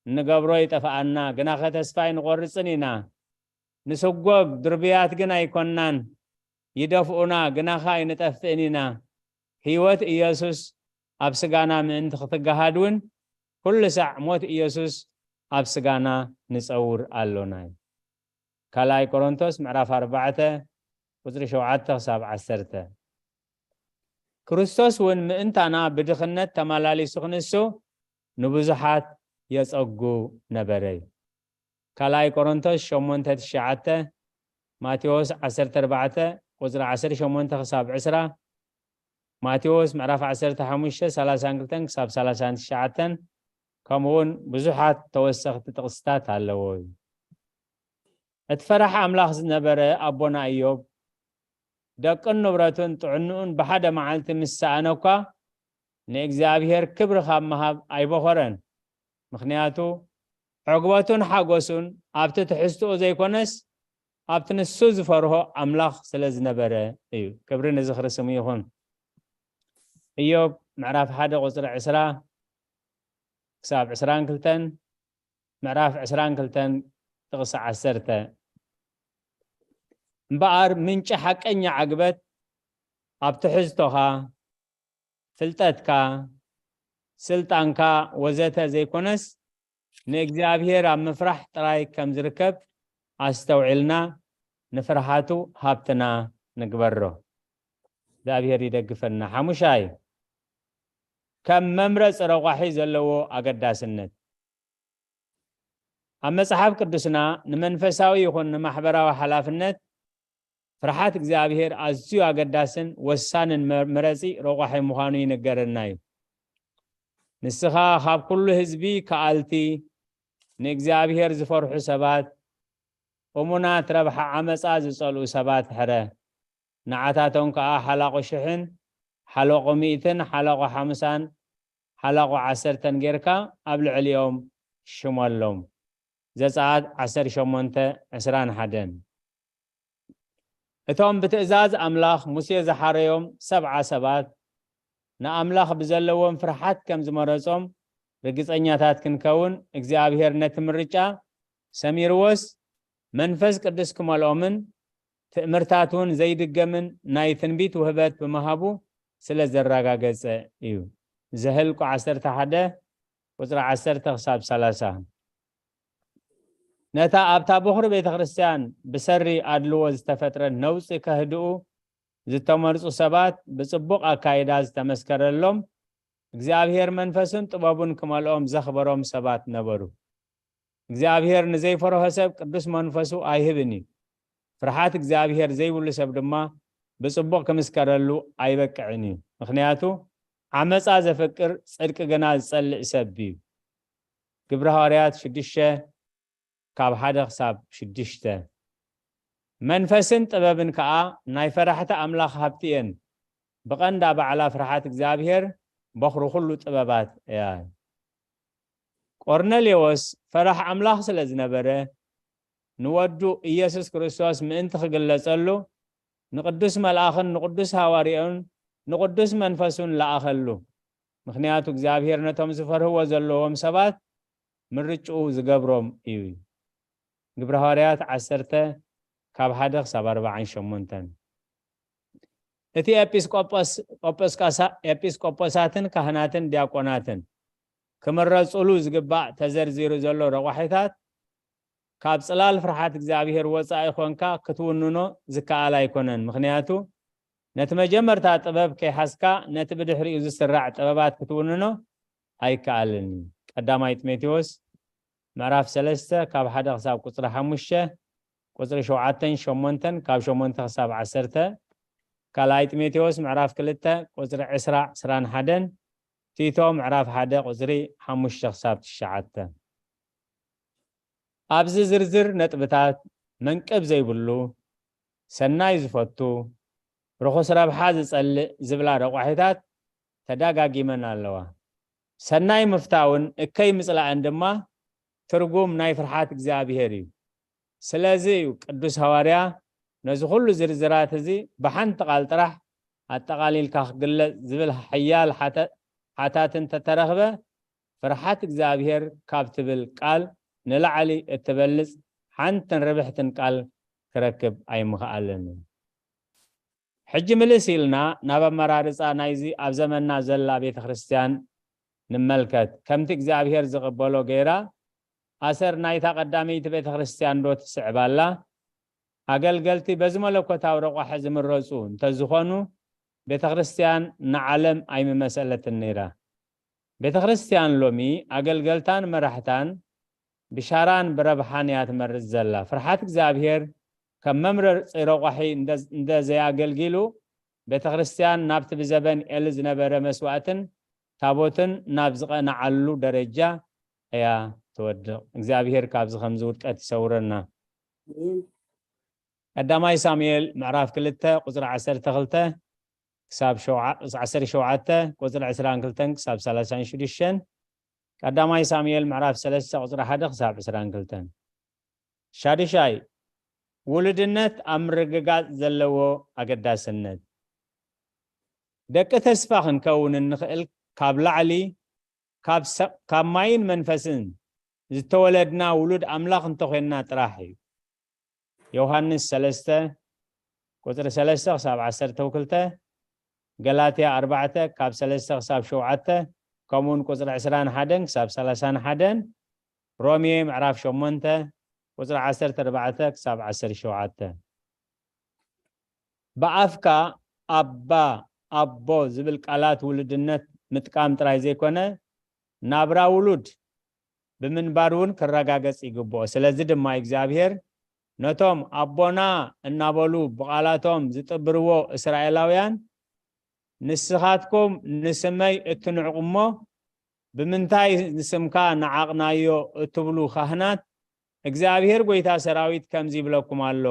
እንገብሮ ይጠፍኣና፣ ግናኸ ተስፋ ኣይንቖርጽን ኢና። ንስጎግ፣ ድርብያት ግን ኣይኮናን። ይደፍኡና፣ ግናኸ ኣይንጠፍእን ኢና። ህይወት ኢየሱስ ኣብ ስጋና ምእንቲ ክትገሃድ እውን፣ ኩሉ ሳዕ ሞት ኢየሱስ ኣብ ስጋና ንጸውር ኣሎና። ካልኣይ ቆሮንቶስ ምዕራፍ ኣርባዕተ ቁጽሪ ሸውዓተ ክሳብ ዓሰርተ። ክርስቶስ እውን ምእንታና ብድኽነት ተመላሊሱ ክንሱ ንብዙሓት የጸጉ ነበረ እዩ። ካልኣይ ቆሮንቶስ ሸሞንተ ትሽዓተ፣ ማቴዎስ ዓሰርተ ኣርባዕተ ቁጽሪ ዓሰርተ ሸሞንተ ክሳብ ዕስራ፣ ማቴዎስ ምዕራፍ ዓሰርተ ሓሙሽተ ሰላሳን ክልተን ክሳብ ሰላሳን ትሽዓተን፣ ከምኡ እውን ብዙሓት ተወሰኽቲ ጥቕስታት ኣለዎ እዩ። እቲ ፈራሕ ኣምላኽ ዝነበረ ኣቦና እዮብ፣ ደቅን ንብረቱን ጥዕንኡን ብሓደ መዓልቲ ምስ ሰኣነ እኳ፣ ንእግዚኣብሔር ክብሪ ካብ ምሃብ ኣይበኾረን። ምኽንያቱ፣ ዕግበቱን ሓጎሱን ኣብቲ ትሕዝትኡ ዘይኮነስ፣ ኣብቲ ንሱ ዝፈርሆ ኣምላኽ ስለ ዝነበረ እዩ። ክብሪ ንዝኽሪ ስሙ ይኹን። እዮብ ምዕራፍ ሓደ ቁጽሪ ዕስራ ክሳብ ዕስራን ክልተን፣ ምዕራፍ ዕስራን ክልተን ጥቕሲ ዓሰርተ። እምበኣር ምንጪ ሓቀኛ ዕግበት ኣብ ትሕዝቶኻ፣ ፍልጠትካ፣ ስልጣንካ ወዘተ ዘይኮነስ፣ ንእግዚኣብሔር ኣብ ምፍራሕ ጥራይ ከም ዝርከብ ኣስተውዒልና ንፍርሃቱ ሃብትና ንግበሮ። እግዚኣብሔር ይደግፈና። ሓሙሻይ፣ ከም መምረፂ ረቋሒ ዘለዎ ኣገዳስነት። ኣብ መጽሓፍ ቅዱስና ንመንፈሳዊ ይኹን ንማሕበራዊ ሓላፍነት ፍርሓት እግዚኣብሔር ኣዝዩ ኣገዳስን ወሳንን መ-፣ መረፂ ረቋሒ ምዃኑ ይንገረና እዩ። ንስኻ ካብ ኩሉ ህዝቢ ከኣልቲ፣ ንእግዚኣብሔር ዝፈርሑ ሰባት፣ እሙናት፣ ረብሓ ዓመፃ ዝጸልኡ ሰባት ሕረ። ንዓታቶም ከኣ ሓላቑ ሽሕን ሓለቑ ሚእትን ሓለቑ ሓምሳን ሓለቑ ዓሰርተን ጌርካ ኣብ ልዕሊኦም ሽመሎም። ዘጸኣት ዓሰርተ ሸሞንተ ዕስራን ሓደን። እቶም ብትእዛዝ ኣምላኽ ሙሴ ዝሓረዮም ሰብዓ ሰባት ንኣምላኽ ብዘለዎም ፍርሓት ከም ዝመረጾም ርግጸኛታት ክንከውን እግዚኣብሔር ነቲ ምርጫ ሰሚርዎስ መንፈስ ቅዱስ ክመልኦምን ትእምርታት እውን ዘይድገምን ናይ ትንቢት ውህበት ብምሃቡ ስለ ዘረጋገጸ እዩ። ዘኍልቁ ዓሰርተ ሓደ ቁጽሪ ዓሰርተ ክሳብ ሰላሳ። ነታ ኣብታ በኹሪ ቤተ ክርስቲያን ብሰሪ ኣድልዎ ዝተፈጥረ ነውጺ ከህድኡ ዝተመርጹ ሰባት ብጽቡቕ ኣካይዳ ዝተመስከረሎም እግዚኣብሔር መንፈሱን ጥበቡን ክመልኦም ዘኽበሮም ሰባት ነበሩ። እግዚኣብሔር ንዘይፈርሆ ሰብ ቅዱስ መንፈሱ ኣይህብን እዩ። ፍርሓት እግዚኣብሔር ዘይብሉ ሰብ ድማ ብጽቡቕ ክምስከረሉ ኣይበቅዕን እዩ። ምኽንያቱ ዓመጻ ዘፍቅር ጽድቂ ግና ዝጸልእ ሰብ እዩ። ግብረ ሃዋርያት ሽዱሽተ ካብ ሓደ ክሳብ ሽዱሽተ። መንፈስን ጥበብን ከኣ ናይ ፈራሕቲ ኣምላኽ ሃብቲ እየን። ብቐንዳ ባዕላ ፍርሓት እግዚኣብሔር በኹሪ ኩሉ ጥበባት እያ። ቆርኔሌዎስ ፈራሕ ኣምላኽ ስለ ዝነበረ፣ ንወዱ ኢየሱስ ክርስቶስ ምእንቲ ክግለጸሉ፣ ንቅዱስ መልኣኽን ንቅዱስ ሃዋርያኡን ንቅዱስ መንፈሱን ለኣኸሉ። ምኽንያቱ እግዚኣብሔር ነቶም ዝፈርህዎ ዘለዎም ሰባት ምርጭኡ ዝገብሮም እዩ። ግብረ ሃዋርያት ዓሰርተ ካብ ሓደ ክሳብ ኣርባዓን ሸሞንተን። እቲ ኤጲስቆጶስ፣ ቆጶስቃሳ-፣ ኤጲስቆጶሳትን ካህናትን ዲያቆናትን ክምረጹሉ ዝግባእ ተዘርዚሩ ዘሎ ረቋሒታት ካብ ጽላል ፍርሓት እግዚኣብሔር ወጻኢ ኾንካ ክትውንኖ ዝከኣል ኣይኮነን። ምኽንያቱ ነቲ መጀመርታ ጥበብ ከይሓዝካ ነቲ ብድሕሪኡ ዝስራዕ ጥበባት ክትውንኖ ኣይከኣልን እዩ። ቀዳማይ ጢሞቴዎስ ምዕራፍ ሰለስተ ካብ ሓደ ክሳብ ቁጽሪ ሓሙሽተ፣ ቁጽሪ ሸውዓተን ሸሞንተን፣ ካብ ሸሞንተ ክሳብ ዓሰርተ፣ ካልኣይ ጢሞቴዎስ ምዕራፍ ክልተ ቁጽሪ ዕስራ፣ ዕስራን ሓደን፣ ቲቶ ምዕራፍ ሓደ ቁጽሪ ሓሙሽተ ክሳብ ትሽዓተ። ኣብዚ ዝርዝር ነጥብታት መንቅብ ዘይብሉ፣ ሰናይ ዝፈቱ፣ ርኹስ ረብሓ ዝጸልእ ዝብላ ረቋሒታት ተዳጋጊመን ኣለዋ። ሰናይ ምፍታውን እከይ ምጽላእን ድማ ትርጉም ናይ ፍርሓት እግዚኣብሔር እዩ። ስለዚ እዩ ቅዱስ ሃዋርያ ነዚ ኩሉ ዝርዝራት እዚ ብሓንቲ ቃል ጥራሕ ኣጠቓሊልካ ክግለጽ ዝብል ሓያል ሓተ-፣ ሓታት እንተተረኽበ፣ ፍርሓት እግዚኣብሔር ካብ ትብል ቃል ንላዕሊ እትበልጽ ሓንትን ርብሕትን ቃል ክረክብ ኣይምኽኣልን። ሕጂ ምልስ ኢልና ናብ ኣመራርጻ ናይዚ ኣብ ዘመንና ዘላ ቤተ ክርስቲያን ንመልከት። ከምቲ እግዚኣብሔር ዝቕበሎ ገይራ ኣሰር ናይታ ቀዳመይቲ ቤተ ክርስቲያን ዶ ትስዕብ ኣላ? ኣገልገልቲ በዚ መለኮታዊ ረቋሒ ዝምረጹ እንተዝኾኑ፣ ቤተ ክርስቲያን ንዓለም ኣይምመሰለትን ነይራ። ቤተ ክርስቲያን ሎሚ ኣገልገልታን መራሕታን ብሻራን ብረብሓን እያ ትመርጽ ዘላ። ፍርሓት እግዚኣብሔር ከም መምረጺ ረቋሒ እንደ-፣ እንደ ዘያገልጊሉ፣ ቤተ ክርስቲያን ናብቲ ብዘበን ኤሊ ዝነበረ መስዋእትን ታቦትን ናብ ዝቐናዓሉ ደረጃ እያ ትወድቕ። እግዚኣብሔር ካብዚ ከምዚ ውድቀት ይሰውረና። ኣሜን። ቀዳማይ ሳሙኤል ምዕራፍ ክልተ ቁጽሪ ዓሰርተ ክልተ ክሳብ ሸውዓ-፣ ዓሰርተ ሸውዓተ፣ ቁጽሪ ዕስራን ክልተን ክሳብ ሰላሳን ሽዱሽተን፣ ቀዳማይ ሳሙኤል ምዕራፍ ሰለስተ ቁጽሪ ሓደ ክሳብ ዕስራን ክልተን። ሻድሻይ፣ ውሉድነት ኣብ ምርግጋጽ ዘለዎ ኣገዳስነት። ደቂ ተስፋ ክንከውን እንኽእል ካብ ላዕሊ ካብ ሰ-፣ ካብ ማይን መንፈስን ዝተወለድና ውሉድ ኣምላኽ እንተኾይንና ጥራሕ እዩ። ዮሃንስ ሰለስተ ቁጽሪ ሰለስተ ክሳብ ዓሰርተ ክልተ፣ ገላትያ ኣርባዕተ ካብ ሰለስተ ክሳብ ሸውዓተ፣ ከምኡውን ቁጽሪ ዕስራን ሓደን ክሳብ ሰላሳን ሓደን፣ ሮሜ ምዕራፍ ሸሞንተ ቁጽሪ ዓሰርተ ኣርባዕተ ክሳብ ዓሰርተ ሸውዓተ። ብኣፍካ ኣባ፣ ኣቦ ዝብል ቃላት ውሉድነት ምጥቃም ጥራይ ዘይኮነ፣ ናብራ ውሉድ ብምንባር እውን ክረጋገጽ ይግብኦ። ስለዚ ድማ እግዚኣብሔር ነቶም ኣቦና እናበሉ ብቓላቶም ዝጥብርዎ እስራኤላውያን፣ ንስኻትኩም ንስመይ እትንዕቁ እሞ፣ ብምንታይ ንስምካ ነዓቕናዮ እትብሉ ካህናት፣ እግዚኣብሔር ጐይታ ሰራዊት ከምዚ ይብለኩም ኣሎ፣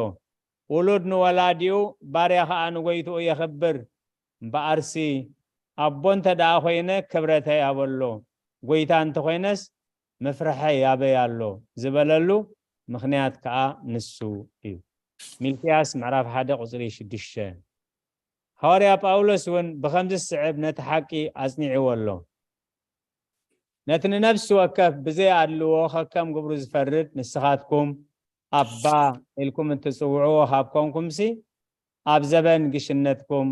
ውሉድ ንወላዲኡ፣ ባርያ ኸኣ ንጐይትኡ የኽብር። እምበኣርሲ፣ ኣቦ እንተ ደኣ ኾይነ፣ ክብረተይ ኣበሎ፣ ጐይታ እንተ ኾይነስ፣ ምፍርሐይ ኣበይ ኣሎ ዝበለሉ ምኽንያት ከኣ ንሱ እዩ። ሚልክያስ ምዕራፍ ሓደ ቁጽሪ ሽዱሽተ። ሃዋርያ ጳውሎስ እውን ብኸምዚ ዝስዕብ ነቲ ሓቂ ኣጽኒዕዎ ኣሎ። ነቲ ንነፍሲ ወከፍ ብዘይ ኣድልዎ ከከም ግብሩ ዝፈርድ ንስኻትኩም ኣባ ኢልኩም እትጽውዕዎ ካብ ኮንኩምሲ፣ ኣብ ዘበን ግሽነትኩም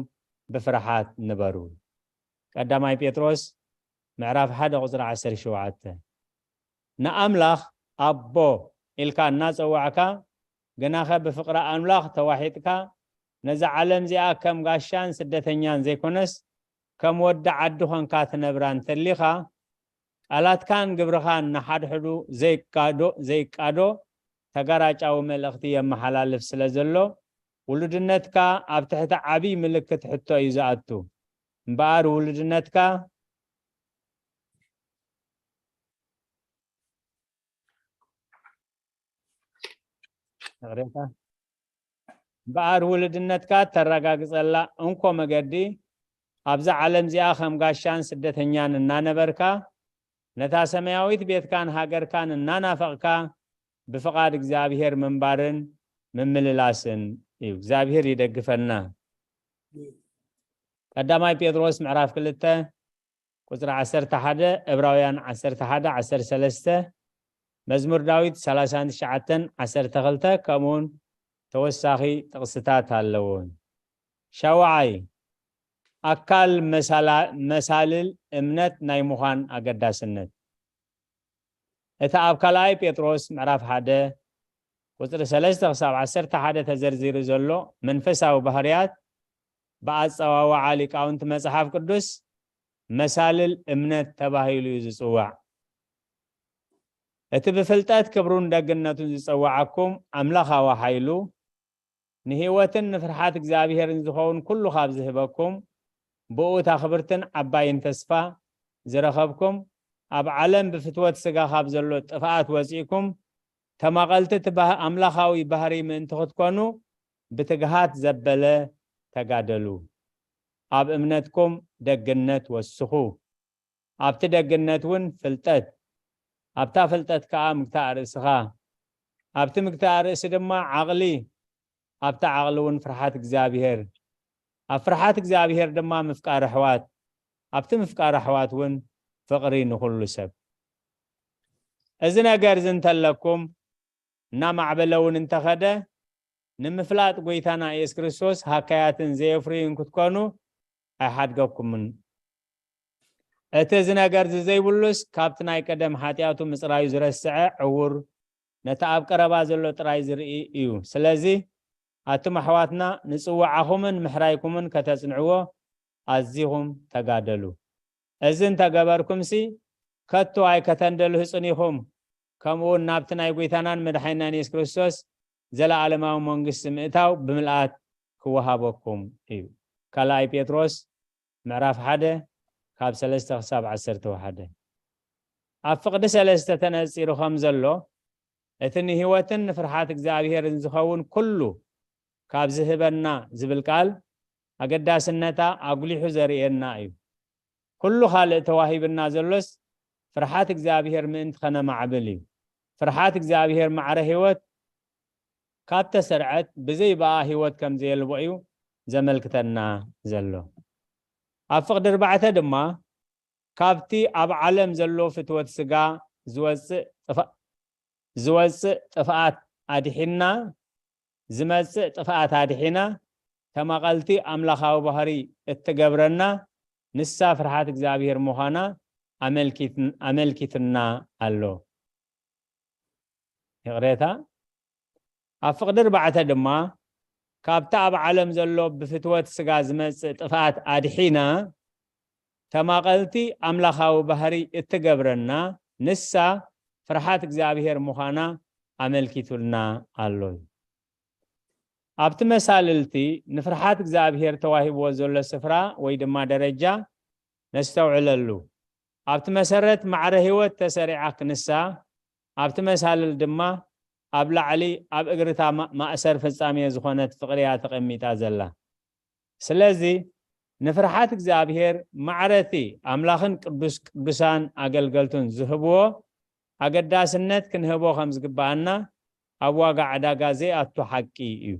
ብፍርሓት ንበሩ። ቀዳማይ ጴጥሮስ ምዕራፍ ሓደ ቁጽሪ ዓሰርተ ሸውዓተ። ንኣምላኽ ኣቦ ኢልካ እናጸዋዕካ፣ ግናኸ ብፍቕሪ ኣምላኽ ተዋሒጥካ፣ ነዛ ዓለም እዚኣ ከም ጋሻን ስደተኛን ዘይኮነስ፣ ከም ወዲ ዓዲ ኾንካ ትነብራ እንተሊኻ፣ ቃላትካን ግብርኻን ንሓድሕዱ ዘይቃዶ፣ ዘይቃዶ ተጋራጫዊ መልእኽቲ የመሓላልፍ ስለ ዘሎ፣ ውሉድነትካ ኣብ ትሕቲ ዓብዪ ምልክት ሕቶ እዩ ዝኣቱ። እምበኣር ውሉድነትካ ይቕሬታ። እምበኣር ውሉድነትካ እተረጋግጸላ እንኮ መገዲ፣ ኣብዛ ዓለም እዚኣ ከም ጋሻን ስደተኛን እናነበርካ፣ ነታ ሰማያዊት ቤትካን ሃገርካን እናናፈቕካ፣ ብፍቓድ እግዚኣብሔር ምንባርን ምምልላስን እዩ። እግዚኣብሔር ይደግፈና። ቀዳማይ ጴጥሮስ ምዕራፍ ክልተ ቁጽሪ ዓሰርተ ሓደ፣ ዕብራውያን ዓሰርተ ሓደ፣ ዓሰርተ ሰለስተ፣ መዝሙር ዳዊት ሰላሳን ትሽዓተን፣ ዓሰርተ ክልተ፣ ከምኡውን ተወሳኺ ጥቕስታት ኣለዎ። ሻውዓይ፣ ኣካል መሳላ-፣ መሳልል እምነት ናይ ምዃን ኣገዳስነት። እቲ ኣብ ካልኣይ ጴጥሮስ ምዕራፍ ሓደ ቁጽሪ ሰለስተ ክሳብ ዓሰርተ ሓደ ተዘርዚሩ ዘሎ መንፈሳዊ ባህርያት ብኣጸዋውዓ ሊቃውንቲ መጽሓፍ ቅዱስ መሳልል እምነት ተባሂሉ እዩ ዝጽዋዕ። እቲ ብፍልጠት ክብሩን ደግነቱን ዝጸዋዓኩም ኣምላኻዊ ሓይሉ ንህይወትን ንፍርሓት እግዚኣብሔርን ዝኸውን ኩሉ ካብ ዝህበኩም፣ ብኡ እታ ክብርትን ዓባይን ተስፋ ዝረኸብኩም፣ ኣብ ዓለም ብፍትወት ስጋ ካብ ዘሎ ጥፍኣት ወጺእኩም፣ ተማቐልቲ እቲ ኣምላኻዊ ባህሪ ምእንቲ ክትኮኑ ብትግሃት ዘበለ ተጋደሉ። ኣብ እምነትኩም ደግነት ወስኹ። ኣብቲ ደግነት እውን ፍልጠት፣ ኣብታ ፍልጠት ከኣ ምግታእ ርእስኻ፣ ኣብቲ ምግታእ ርእሲ ድማ ዓቕሊ፣ ኣብታ ዓቕሊ እውን ፍርሓት እግዚኣብሔር፣ ኣብ ፍርሓት እግዚኣብሔር ድማ ምፍቃር ኣሕዋት፣ ኣብቲ ምፍቃር ኣሕዋት እውን ፍቕሪ ንኹሉ ሰብ። እዚ ነገር እዚ እንተለኩም እናማዕበለ እውን እንተኸደ፣ ንምፍላጥ ጎይታና ኢየሱስ ክርስቶስ ሃካያትን ዘየፍርዩን ክትኮኑ ኣይሓድገኩምን። እቲ እዚ ነገር እዚ ዘይብሉስ ካብቲ ናይ ቀደም ሓጢኣቱ ምጽራዩ ዝረስዐ ዕውር፣ ነቲ ኣብ ቀረባ ዘሎ ጥራይ ዝርኢ እዩ። ስለዚ ኣቱም ኣሕዋትና ንጽዋዓኹምን ምሕራይኩምን ከተጽንዕዎ ኣዚኹም ተጋደሉ። እዚ እንተገበርኩምሲ ከቶ ኣይከተንደልህጹን ኢኹም፣ ከምኡ እውን ናብቲ ናይ ጎይታናን መድሓኒናን የሱስ ክርስቶስ ዘለኣለማዊ መንግስቲ ምእታው ብምልኣት ክወሃበኩም እዩ። ካልኣይ ጴጥሮስ ምዕራፍ ሓደ ካብ ሰለስተ ክሳብ ዓሰርተ ሓደ። ኣብ ፍቕዲ ሰለስተ ተነጺሩ ከም ዘሎ፣ እቲ ንህይወትን ንፍርሓት እግዚኣብሔርን ዝኸውን ኩሉ ካብ ዝህበና ዝብል ቃል ኣገዳስነታ ኣጉሊሑ ዘርእየና እዩ። ኩሉ ካልእ ተዋሂብና ዘሎስ ፍርሓት እግዚኣብሔር ምእንቲ ከነማዕብል እዩ። ፍርሓት እግዚኣብሔር ማዕረ ህይወት ካብ ተሰርዐት ብዘይ ብኣ ህይወት ከም ዘየልቦ እዩ ዘመልክተና ዘሎ። ኣብ ፍቕዲ ኣርባዕተ ድማ ካብቲ ኣብ ዓለም ዘሎ ፍትወት ስጋ ዝወጽእ ጥፋ-፣ ዝወጽእ ጥፍኣት ኣድሒና፣ ዝመጽእ ጥፍኣት ኣድሒና፣ ተማቐልቲ ኣምላኻዊ ባህሪ እትገብረና ንሳ ፍርሓት እግዚኣብሔር ምዃና ኣመልኪት-፣ ኣመልኪትና ኣሎ። ይቕሬታ። ኣብ ፍቕዲ ኣርባዕተ ድማ ካብቲ ኣብ ዓለም ዘሎ ብፍትወት ስጋ ዝመጽእ ጥፍኣት ኣድሒና፣ ተማቐልቲ ኣምላኻዊ ባህሪ እትገብረና ንሳ ፍርሓት እግዚኣብሔር ምዃና ኣመልኪቱልና ኣሎ። ኣብቲ መሳልልቲ ንፍርሓት እግዚኣብሔር ተዋሂብዎ ዘሎ ስፍራ ወይ ድማ ደረጃ ነስተውዕለሉ። ኣብቲ መሰረት ማዕረ ህይወት ተሰሪዓ ክንሳ፣ ኣብቲ መሳልል ድማ ኣብ ላዕሊ ኣብ እግርታ ማ-፣ ማእሰር ፍጻሜ ዝኾነት ፍቕሪ እያ ተቐሚጣ ዘላ። ስለዚ ንፍርሓት እግዚኣብሔር ማዕረቲ ኣምላኽን ቅዱስ ቅዱሳን ኣገልገልቱን ዝህብዎ ኣገዳስነት ክንህቦ ከም ዝግብኣና ኣብ ዋጋ ዕዳጋ ዘይኣቱ ሓቂ እዩ።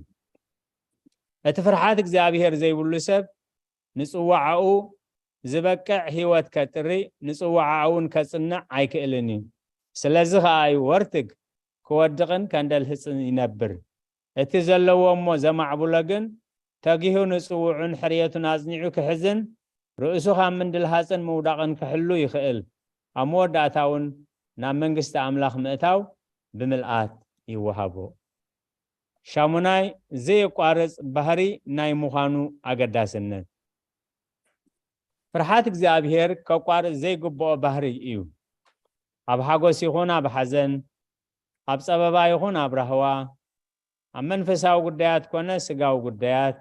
እቲ ፍርሓት እግዚኣብሔር ዘይብሉ ሰብ ንጽዋዓኡ ዝበቅዕ ህይወት ከጥሪ፣ ንጽዋዓኡ እውን ከጽንዕ ኣይክእልን እዩ። ስለዚ ኸኣ እዩ ወርትግ ክወድቕን ከንደልህጽን ይነብር። እቲ ዘለዎ እሞ ዘማዕብሎ ግን ተጊሁ ንጽውዑን ሕርየቱን ኣጽኒዑ ክሕዝን ርእሱ ካብ ምንድልሃጽን ምውዳቕን ክሕሉ ይኽእል። ኣብ መወዳእታ እውን ናብ መንግስቲ ኣምላኽ ምእታው ብምልኣት ይወሃቦ። ሻሙናይ፣ ዘየቋርጽ ባህሪ ናይ ምዃኑ ኣገዳስነት። ፍርሓት እግዚኣብሔር ከቋርጽ ዘይግብኦ ባህሪ እዩ። ኣብ ሓጎስ ይኹን ኣብ ሓዘን፣ ኣብ ጸበባ ይኹን ኣብ ራህዋ፣ ኣብ መንፈሳዊ ጉዳያት ኮነ ስጋዊ ጉዳያት፣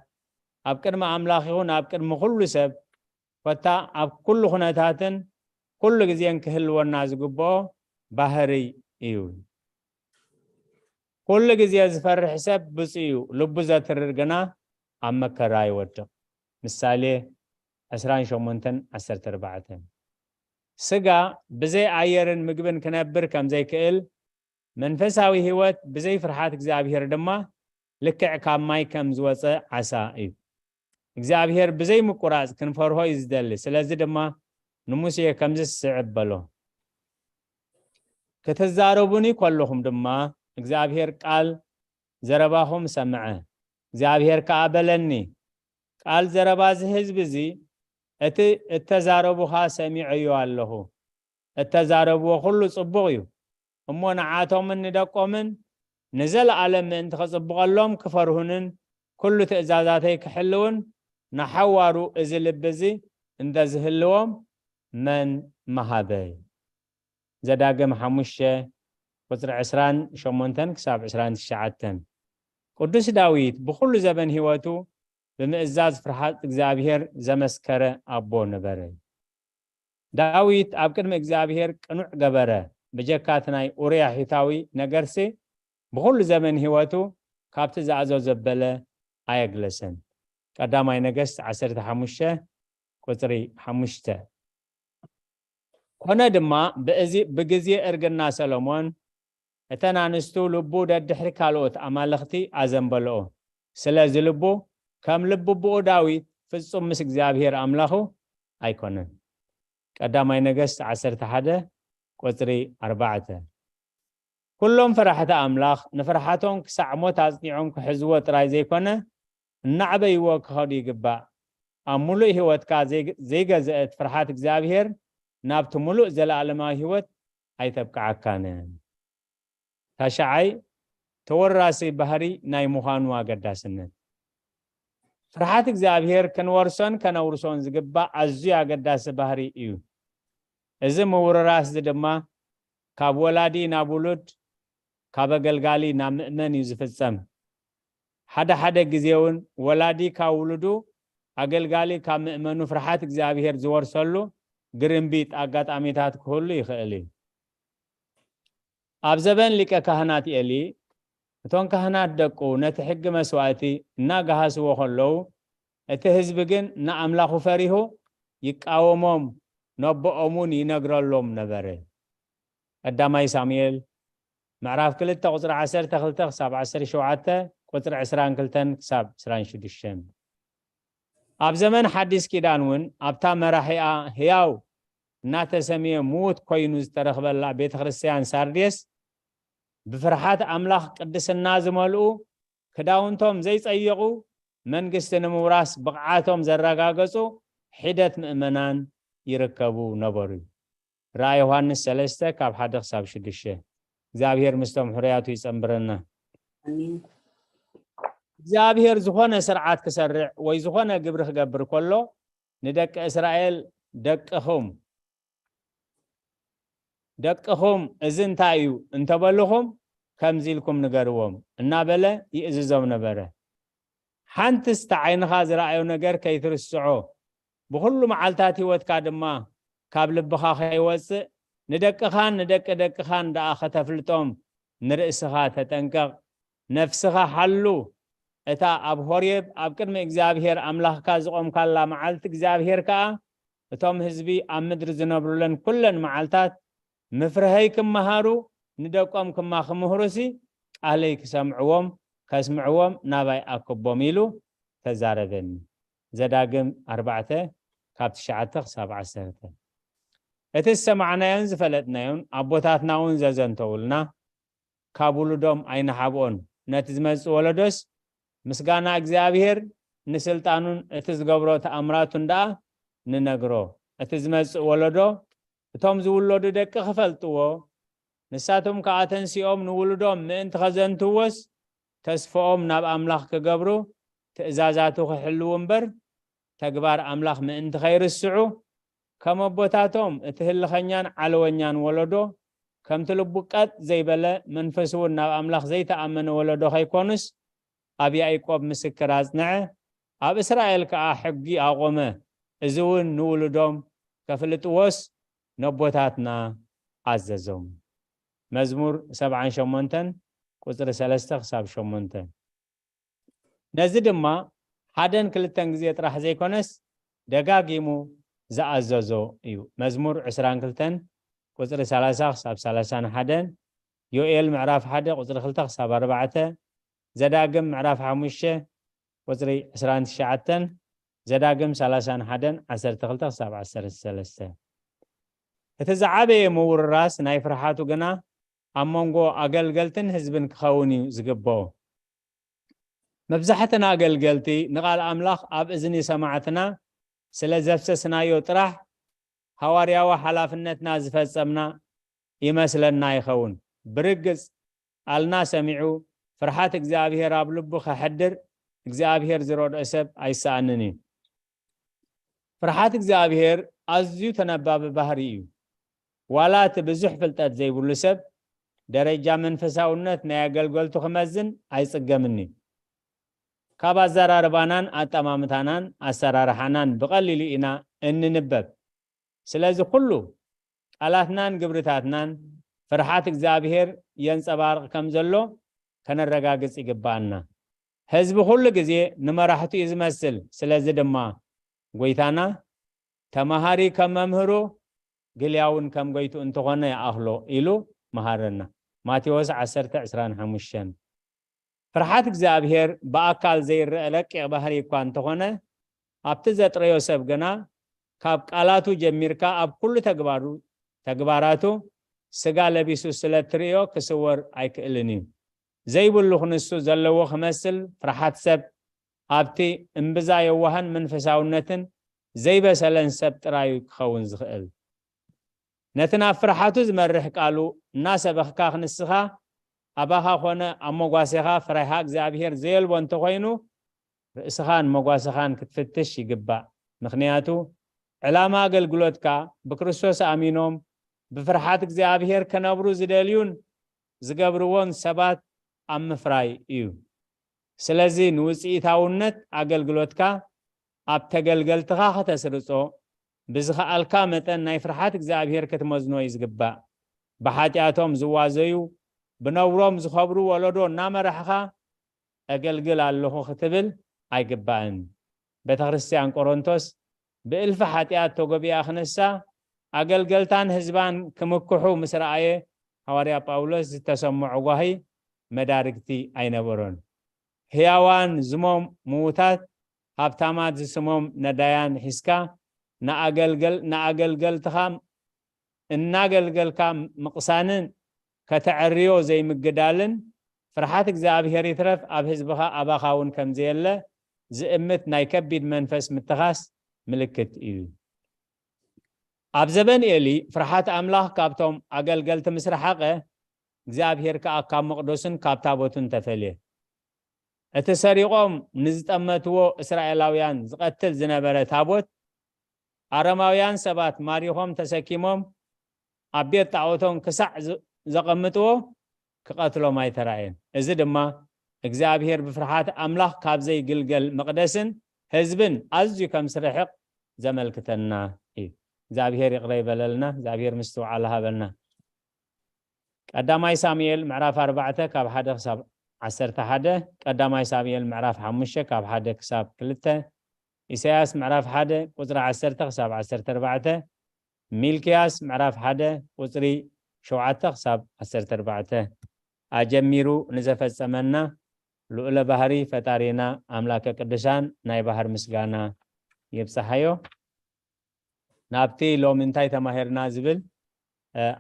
ኣብ ቅድሚ ኣምላኽ ይኹን ኣብ ቅድሚ ኩሉ ሰብ፣ ኮታ ኣብ ኩሉ ኩነታትን ኩሉ ግዜን ክህልወና ዝግብኦ ባህሪ እዩ። ኩሉ ግዜ ዝፈርሕ ሰብ ብፁዕ እዩ፣ ልቡ ዘትርር ግና ኣብ መከራ ይወድቕ። ምሳሌ ዕስራን ሸሞንተን ዓሰርተ ኣርባዕተን። ስጋ ብዘይ ኣየርን ምግብን ክነብር ከም ዘይክእል፣ መንፈሳዊ ህይወት ብዘይ ፍርሓት እግዚኣብሔር ድማ ልክዕ ካብ ማይ ከም ዝወጸ ዓሳ እዩ። እግዚኣብሔር ብዘይ ምቁራጽ ክንፈርሆ እዩ ዝደሊ። ስለዚ ድማ ንሙሴ ከምዚ ዝስዕብ በሎ፣ "ክትዛረቡኒ ከለኹም ድማ እግዚኣብሔር ቃል ዘረባኹም ሰምዐ። እግዚኣብሔር ከኣ በለኒ፣ 'ቃል ዘረባ እዚ ህዝቢ እዚ እቲ እተዛረቡኻ ሰሚዐዮ ኣለኹ። እተዛረብዎ ኩሉ ጽቡቕ እዩ። እሞ ንዓቶምን ንደቆምን ንዘለኣለም ምእንቲ ኸጽብቐሎም ክፈርሁንን ኩሉ ትእዛዛተይ ክሕልውን ንሓዋሩ እዚ ልቢ እዚ እንተዝህልዎም መን መሃበ? ዘዳግም ሓሙሽተ ቁጽሪ ዕስራን ሸሞንተን ክሳብ ዕስራን ትሽዓተን። ቅዱስ ዳዊት ብኹሉ ዘበን ህይወቱ ብምእዛዝ ፍርሃት እግዚኣብሔር ዘመስከረ ኣቦ ነበረ። ዳዊት ኣብ ቅድሚ እግዚኣብሔር ቅኑዕ ገበረ። ብጀካ እቲ ናይ ኡርያ ሒታዊ ነገርሲ ብኹሉ ዘመን ህይወቱ ካብቲ ዝኣዘዞ ዘበለ ኣየግለሰን። ቀዳማይ ነገስት ዓሰርተ ሓሙሽተ ቁጽሪ ሓሙሽተ። ኮነ ድማ ብእዚ ብግዜ እርግና ሰሎሞን እተን ኣንስቱ ልቡ ደድሕሪ ካልኦት ኣማልኽቲ ኣዘንበልኦ። ስለዚ ልቡ ከም ልቢ ኣቦኡ ዳዊት ፍጹም ምስ እግዚኣብሔር ኣምላኹ ኣይኮነን። ቀዳማይ ነገስት ዓሰርተ ሓደ ቁጽሪ ኣርባዕተ። ኩሎም ፈራሕቲ ኣምላኽ ንፍርሓቶም ክሳዕ ሞት ኣጽኒዖም ክሕዝዎ ጥራይ ዘይኮነ እናዕበይዎ ክኸዱ ይግባእ። ኣብ ሙሉእ ህይወትካ ዘይገዘአት ፍርሓት እግዚኣብሔር ናብቲ ሙሉእ ዘለኣለማዊ ህይወት ኣይተብቅዓካን። ታሽዓይ፣ ተወራሲ ባህሪ ናይ ምዃኑ ኣገዳስነት። ፍርሓት እግዚኣብሔር ክንወርሶን ከነውርሶን ዝግባእ ኣዝዩ ኣገዳሲ ባህሪ እዩ። እዚ ምውርራስ እዚ ድማ ካብ ወላዲ ናብ ውሉድ፣ ካብ ኣገልጋሊ ናብ ምእመን እዩ ዝፍጸም። ሓደ ሓደ ግዜ እውን ወላዲ ካብ ውሉዱ፣ ኣገልጋሊ ካብ ምእመኑ ፍርሓት እግዚኣብሔር ዝወርሰሉ ግርምቢጥ ኣጋጣሚታት ክህሉ ይኽእል እዩ። ኣብ ዘበን ሊቀ ካህናት ኤሊ፣ እቶም ካህናት ደቁ ነቲ ሕጊ መስዋእቲ እናገሃስዎ ከለዉ፣ እቲ ህዝቢ ግን ንኣምላኹ ፈሪሁ ይቃወሞም፣ ነቦኦም እውን ይነግረሎም ነበረ። ቀዳማይ ሳሙኤል ምዕራፍ ክልተ ቁጽሪ ዓሰርተ ክልተ ክሳብ ዓሰርተ ሸውዓተ፣ ቁጽሪ ዕስራን ክልተን ክሳብ ዕስራን ሽዱሽተን። ኣብ ዘመን ሓዲስ ኪዳን እውን ኣብታ መራሒኣ ህያው እናተሰምየ ምዉት ኮይኑ ዝተረኽበላ ቤተ ክርስቲያን ሳርዴስ ብፍርሓት ኣምላኽ ቅድስና ዝመልኡ ክዳውንቶም ዘይጸየቑ መንግስቲ ንምውራስ ብቕዓቶም ዘረጋገጹ ሒደት ምእመናን ይርከቡ ነበሩ። ራእይ ዮሃንስ ሰለስተ ካብ ሓደ ክሳብ ሽዱሽተ። እግዚኣብሔር ምስቶም ሕሩያቱ ይጸንብረና። ኣሜን። እግዚኣብሔር ዝኾነ ስርዓት ክሰርዕ ወይ ዝኾነ ግብሪ ክገብር ከሎ ንደቂ እስራኤል ደቅኹም ደቅኹም እዚ እንታይ እዩ እንተበልኹም ከምዚ ኢልኩም ንገርዎም እናበለ ይእዝዞም ነበረ። ሓንትስ እቲ ዓይንኻ ዝረኣዮ ነገር ከይትርስዖ ብኹሉ መዓልታት ህይወትካ ድማ ካብ ልብኻ ከይወፅእ ንደቅኻን ንደቂ ደቅኻን ደኣ ከተፍልጦም ንርእስኻ ተጠንቀቕ። ነፍስኻ ሓሉ። እታ ኣብ ሆሬብ ኣብ ቅድሚ እግዚኣብሔር ኣምላኽካ ዝቖምካላ መዓልቲ እግዚኣብሔር ከኣ እቶም ህዝቢ ኣብ ምድሪ ዝነብሩለን ኩለን መዓልታት ምፍርሀይ ክመሃሩ ንደቆም ክማ ክምህሩሲ ቃለይ ክሰምዕዎም ከስምዕዎም ናባይ ኣክቦም ኢሉ ተዛረበኒ። ዘዳግም ኣርባዕተ ካብ ትሽዓተ ክሳብ ዓሰርተ። እቲ ዝሰማዕናዮን ዝፈለጥናዮን ኣቦታትና እውን ዘዘንተውልና ካብ ውሉዶም ኣይንሓብኦን። ነቲ ዝመጽእ ወለዶስ ምስጋና እግዚኣብሔር ንስልጣኑን እቲ ዝገብሮ ተኣምራቱን ደኣ ንነግሮ። እቲ ዝመጽእ ወለዶ እቶም ዝውለዱ ደቂ ክፈልጥዎ፣ ንሳቶም ከኣ ተንሲኦም ንውሉዶም ምእንቲ ኸዘንትዎስ ተስፍኦም ናብ ኣምላኽ ክገብሩ ትእዛዛቱ ክሕልዉ እምበር ተግባር ኣምላኽ ምእንቲ ኸይርስዑ ከም ኣቦታቶም እቲ ህልኸኛን ዓለወኛን ወለዶ ከምቲ ልቡ ቀጥ ዘይበለ መንፈሱ እውን ናብ ኣምላኽ ዘይተኣመነ ወለዶ ከይኮኑስ ኣብ ያዕቆብ ምስክር ኣጽንዐ፣ ኣብ እስራኤል ከኣ ሕጊ ኣቖመ። እዚ እውን ንውሉዶም ከፍልጥዎስ ነቦታትና ኣዘዞም። መዝሙር ሰብዓን ሸሞንተን ቁጽሪ ሰለስተ ክሳብ ሸሞንተ። ነዚ ድማ ሓደን ክልተን ግዜ ጥራሕ ዘይኮነስ ደጋጊሙ ዝኣዘዞ እዩ። መዝሙር ዕስራን ክልተን ቁጽሪ ሰላሳ ክሳብ ሰላሳን ሓደን፣ ዮኤል ምዕራፍ ሓደ ቁጽሪ ክልተ ክሳብ ኣርባዕተ፣ ዘዳግም ምዕራፍ ሓሙሽተ ቁጽሪ ዕስራን ትሽዓተን፣ ዘዳግም ሰላሳን ሓደን ዓሰርተ ክልተ ክሳብ ዓሰርተ ሰለስተ። እቲ ዝዓበየ ምውርራስ ናይ ፍርሓቱ ግና ኣብ መንጎ ኣገልገልትን ህዝብን ክኸውን እዩ ዝግብኦ። መብዛሕትና ኣገልገልቲ ንቓል ኣምላኽ ኣብ እዝኒ ሰማዕትና ስለ ዘፍሰስናዮ ጥራሕ ሃዋርያዊ ሓላፍነትና ዝፈጸምና ይመስለና ይኸውን። ብርግጽ ቃልና ሰሚዑ ፍርሓት እግዚኣብሔር ኣብ ልቡ ከሕድር እግዚኣብሔር ዝረድኦ ሰብ ኣይሰኣንን እዩ። ፍርሓት እግዚኣብሔር ኣዝዩ ተነባቢ ባህሪ እዩ። ዋላ እቲ ብዙሕ ፍልጠት ዘይብሉ ሰብ ደረጃ መንፈሳውነት ናይ ኣገልገልቱ ክመዝን ኣይጽገምን እዩ። ካብ ኣዘራርባናን ኣጠማምታናን ኣሰራርሓናን ብቐሊሉ ኢና እንንበብ። ስለዚ ኩሉ ቃላትናን ግብርታትናን ፍርሓት እግዚኣብሔር የንጸባርቕ ከም ዘሎ ከነረጋግጽ ይግብኣና። ህዝቢ ኩሉ ግዜ ንመራሕቱ እዩ ዝመስል። ስለዚ ድማ ጎይታና ተማሃሪ ከም መምህሩ ግልያውን ከም ጎይቱ እንተኾነ ይኣኽሎ ኢሉ መሃረና። ማቴዎስ ዓሰርተ ዕስራን ሓሙሽተን። ፍርሓት እግዚኣብሔር ብኣካል ዘይረአ ረቂቕ ባህሪ እኳ እንተኾነ ኣብቲ ዘጥረዮ ሰብ ግና ካብ ቃላቱ ጀሚርካ ኣብ ኩሉ ተግባሩ ተግባራቱ ስጋ ለቢሱ ስለ እትርእዮ ክስወር ኣይክእልን እዩ። ዘይብሉ ክንሱ ዘለዎ ክመስል ፍርሓት ሰብ ኣብቲ እምብዛ የዋህን መንፈሳውነትን ዘይበሰለን ሰብ ጥራዩ ክኸውን ዝኽእል። ነቲ ናብ ፍርሓቱ ዝመርሕ ቃሉ እናሰበኽካ ክንስኻ ኣባኻ ኮነ ኣብ መጓሴኻ ፍራይሃ እግዚኣብሔር ዘየልቦ እንተኾይኑ ርእስኻን መጓሰኻን ክትፍትሽ ይግባእ። ምኽንያቱ ዕላማ ኣገልግሎትካ ብክርስቶስ ኣሚኖም ብፍርሓት እግዚኣብሔር ከነብሩ ዝደልዩን ዝገብርዎን ሰባት ኣብ ምፍራይ እዩ። ስለዚ ንውፅኢታውነት ኣገልግሎትካ ኣብ ተገልገልትኻ ከተስርጾ ብዝኸኣልካ መጠን ናይ ፍርሓት እግዚኣብሔር ክትመዝኖ እዩ ዝግባእ። ብሓጢኣቶም ዝዋዘዩ ብነውሮም ዝኸብሩ ወለዶ እናመራሕኻ እገልግል ኣለኹ ክትብል ኣይግባእን። ቤተ ክርስቲያን ቆሮንቶስ ብእልፊ ሓጢኣት ተጎቢኣ ክንሳ ኣገልገልታን ህዝባን ክምክሑ ምስ ረኣየ ሃዋርያ ጳውሎስ ዝተሰምዖ ጓሂ መዳርግቲ ኣይነበሮን። ህያዋን ዝሞም ምዉታት ሃብታማት ዝስሞም ነዳያን ሒዝካ ንኣገልገል ንኣገልገልትኻ እናገልገልካ ምቕሳንን ከተዐርዮ ዘይምግዳልን ፍርሓት እግዚኣብሔር ይትረፍ ኣብ ህዝብኻ ኣባኻ እውን ከምዘየለ ዝእምት ናይ ከቢድ መንፈስ ምትኻስ ምልክት እዩ። ኣብ ዘበን ኤሊ ፍርሓት ኣምላኽ ካብቶም ኣገልገልቲ ምስ ረሓቐ እግዚኣብሔር ከኣ ካብ መቕደሱን ካብ ታቦቱን ተፈልየ። እቲ ሰሪቖም ንዝጠመትዎ እስራኤላውያን ዝቐትል ዝነበረ ታቦት ኣረማውያን ሰባት ማሪኾም ተሰኪሞም ኣብ ቤት ጣዖቶም ክሳዕ ዘቐምጥዎ ክቐትሎም ኣይተራእየን። እዚ ድማ እግዚኣብሔር ብፍርሓት ኣምላኽ ካብ ዘይግልገል መቕደስን ህዝብን ኣዝዩ ከም ዝርሕቕ ዘመልክተና እዩ። እግዚኣብሔር ይቕረ ይበለልና። እግዚኣብሔር ምስትውዓል ሃበልና። ቀዳማይ ሳሙኤል ምዕራፍ ኣርባዕተ ካብ ሓደ ክሳብ ዓሰርተ ሓደ፣ ቀዳማይ ሳሙኤል ምዕራፍ ሓሙሽተ ካብ ሓደ ክሳብ ክልተ፣ ኢሳያስ ምዕራፍ ሓደ ቁጽሪ ዓሰርተ ክሳብ ዓሰርተ ኣርባዕተ፣ ሚልክያስ ምዕራፍ ሓደ ቁጽሪ ሸውዓተ ክሳብ ዓሰርተ ኣርባዕተ ኣጀሚሩ ንዘፈጸመና ልኡለ ባህሪ ፈጣሪና ኣምላከ ቅዱሳን ናይ ባህር ምስጋና ይብጽሓዮ። ናብቲ ሎሚ እንታይ ተማሂርና ዝብል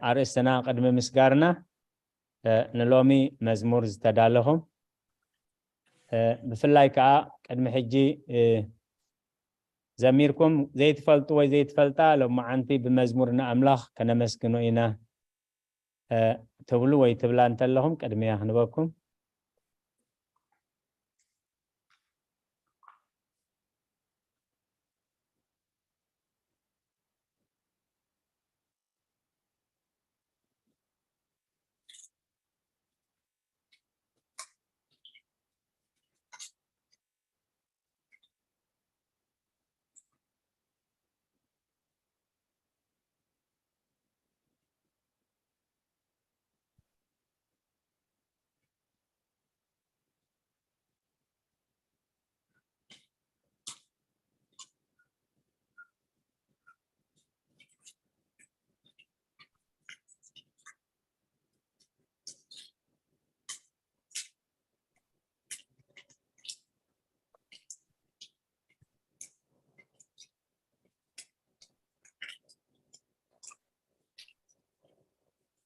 ኣርእስትና ቅድሚ ምስጋርና ንሎሚ መዝሙር ዝተዳለኹም ብፍላይ ከዓ ቅድሚ ሕጂ ዘሚርኩም ዘይትፈልጡ ወይ ዘይትፈልጣ ሎማዓንቲ ብመዝሙር ንኣምላኽ ከነመስግኖ ኢና ትብሉ ወይ ትብላ እንተለኹም ቅድሚያ ክንበኩም።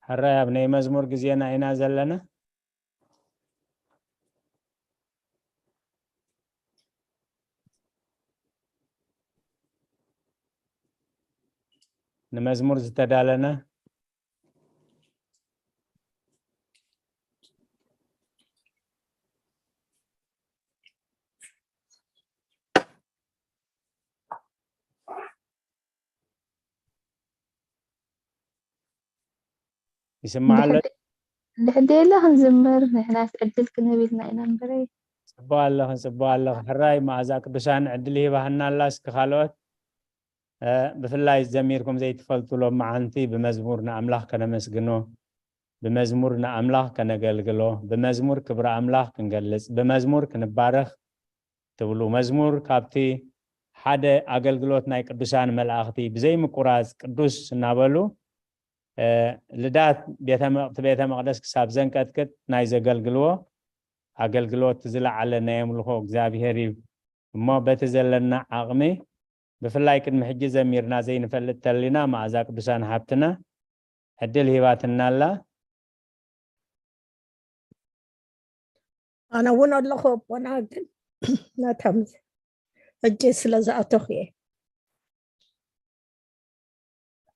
ሕራይ ኣብ ናይ መዝሙር ግዜና ኢና ዘለና። ንመዝሙር ዝተዳለነ ይስማዕ ኣሎ? እንድሕር ደየለ ክንዝምር ንሕናስ ዕድል ክንህብ ኢልና ኢና እምበረይ። ጽቡቕ ኣለኽን፣ ጽቡቕ ኣለኽ። ሕራይ መኣዛ ቅዱሳን ዕድል ሂባህና ኣላ። እስኪ ካልኦት፣ እ፣ ብፍላይ ዘሚርኩም ዘይትፈልጡ ሎም መዓንቲ ብመዝሙር ንኣምላኽ ከነመስግኖ፣ ብመዝሙር ንኣምላኽ ከነገልግሎ፣ ብመዝሙር ክብሪ ኣምላኽ ክንገልጽ፣ ብመዝሙር ክንባረኽ ትብሉ። መዝሙር ካብቲ ሓደ ኣገልግሎት ናይ ቅዱሳን መላእኽቲ ብዘይምቁራጽ ቅዱስ እናበሉ፣ እ፣ ልዳት ቤተ መ-፣ እቲ ቤተ መቕደስ ክሳብ ዘንቀጥቅጥ ናይ ዘገልግልዎ ኣገልግሎት ዝለዓለ ናይ ኣምልኾ እግዚኣብሔር እዩ። እሞ በቲ ዘለና ዓቕሚ ብፍላይ ቅድሚ ሕጂ ዘሚርና ዘይንፈልጥ ተሊና መኣዛ ቅዱሳን ሓብትና ዕድል ሂባትና ኣላ። ኣነ እውን ኣለኹ ኣቦና፣ ግን ነቶም ሕጂ ስለ ዝኣተኹ እየ።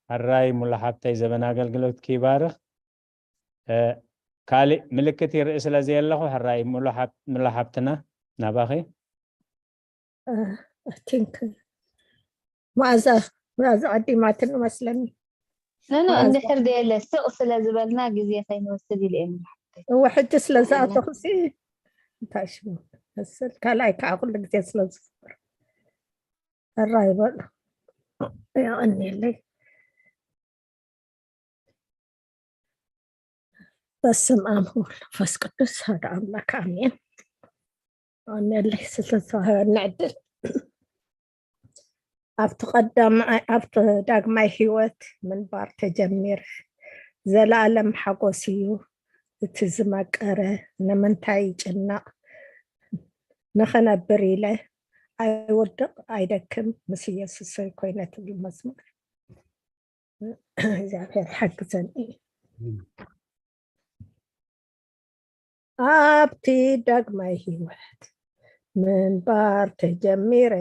ሕራይ ሙሉ ሓብተይ፣ ዘበን ኣገልግሎት ይባርኽ። እ፣ ካሊእ ምልክት ይርኢ ስለ ዘየለኹ፣ ሕራይ ሙሉ ሓብ-፣ ሙሉ ሓብትና ናባኺ። I think መኣዛ መኣዛ ዓዲማትን መስለኒ። ኖ ኖ፣ መኣዛ። እንድሕር ደየለ ስቕ ስለ ዝበልና ግዜ ከይንወስድ ኢለ እየ። ሙሉ ሓብተይ። እወ፣ ሕጂ ስለ ዝኣተኹ ሲ እንታይ ሽሙ መሰል፣ ካልኣይ ከዓ ኩሉ ግዜ ስለ ዝፍጠር። ሕራይ በሉ። የቐንየለይ። በስመ ኣብ ወወልድ ወመንፈስ ቅዱስ ሓደ ኣምላክ ኣሜን። ኣሜንለይ ስለ ዝተዋህበኒ ዕድል። ኣብቲ ቀዳማይ፣ ኣብቲ ዳግማይ ህይወት ምንባር ተጀሚረ። ዘላለም ሓጎስ እዩ እቲ ዝመቀረ። ንምንታይ ይጭነቕ? ንኽነብር ኢለ ኣይወድቕ ኣይደክም፣ ምስ ኢየሱሰይ ኮይነ ትብል መዝሙር። እግዚኣብሔር ይሓግዘኒ። ኣብቲ ዳግማይ ህይወት ምንባር ተጀሚረ፣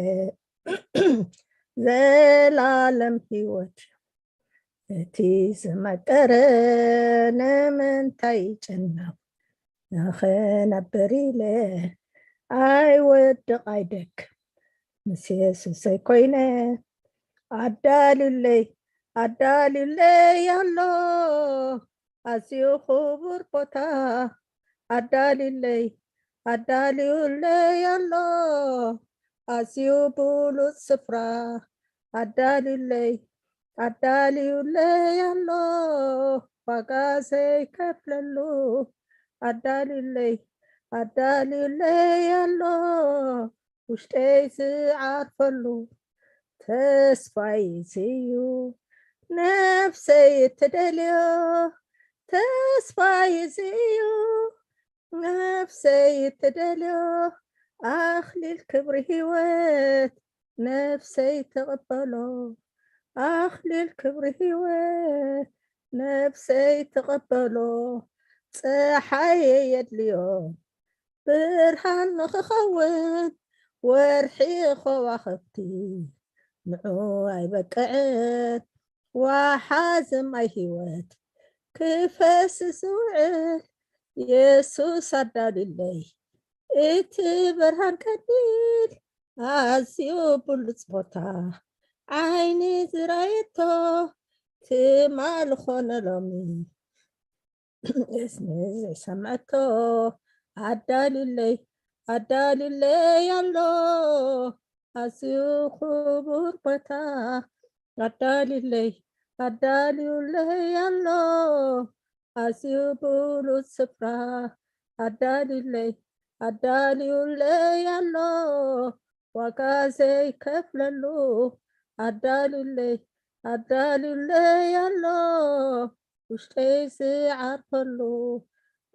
ዘላለም ህይወት እቲ ዝመቀረ። ንምንታይ ይጭነቕ ንኽነብር ኢለ፣ ኣይወድቕ ኣይደክም ምስ የሱሰይ ኮይነ። ኣዳልዩለይ ኣዳልዩለይ ኣሎ ኣዝዩ ክቡር ቦታ፣ ኣዳልዩለይ ኣዳልዩለይ ኣሎ ኣዝዩ ብሉጽ ስፍራ። ኣዳልዩለይ ኣዳልዩለይ ኣሎ ዋጋ ዘይከፍለሉ፣ ኣዳልዩለይ ኣዳልዩለይ ኣሎ ውሽጠይ ዝዓርፈሉ። ተስፋይ እዚ እዩ ነፍሰይ እትደልዮ፣ ተስፋይ እዚ እዩ ነፍሰይ እትደልዮ፣ ኣኽሊል ክብሪ ህይወት ነፍሰይ ትቕበሎ፣ ኣኽሊል ክብሪ ህይወት ነፍሰይ ትቕበሎ። ጸሓይ የድልዮ ብርሃን ንኽኸውን፣ ወርሒ ከዋኽብቲ ንዑ ኣይበቅዕን። ዋሓዚ ማይ ህይወት ክፈስስ ዝውዕል፣ የሱስ ኣዳልዩለይ እቲ ብርሃን ቀሊል፣ ኣዝዩ ብሉጽ ቦታ ዓይኒ ዝረኣየቶ፣ ትማል ኾነ ሎሚ እዝኒ ዘይሰምዐቶ። ኣዳልዩለይ ኣዳልዩለይ ኣሎ ኣዝዩ ክቡር ቦታ፣ ኣዳልዩለይ ኣዳልዩለይ ኣሎ ኣዝዩ ብሉጽ ስፍራ፣ ኣዳልዩለይ ኣዳልዩለይ ኣሎ ዋጋ ዘይከፍለሉ፣ ኣዳልዩለይ ኣዳልዩለይ ኣሎ ውሽጠይ ዝዓርፈሉ።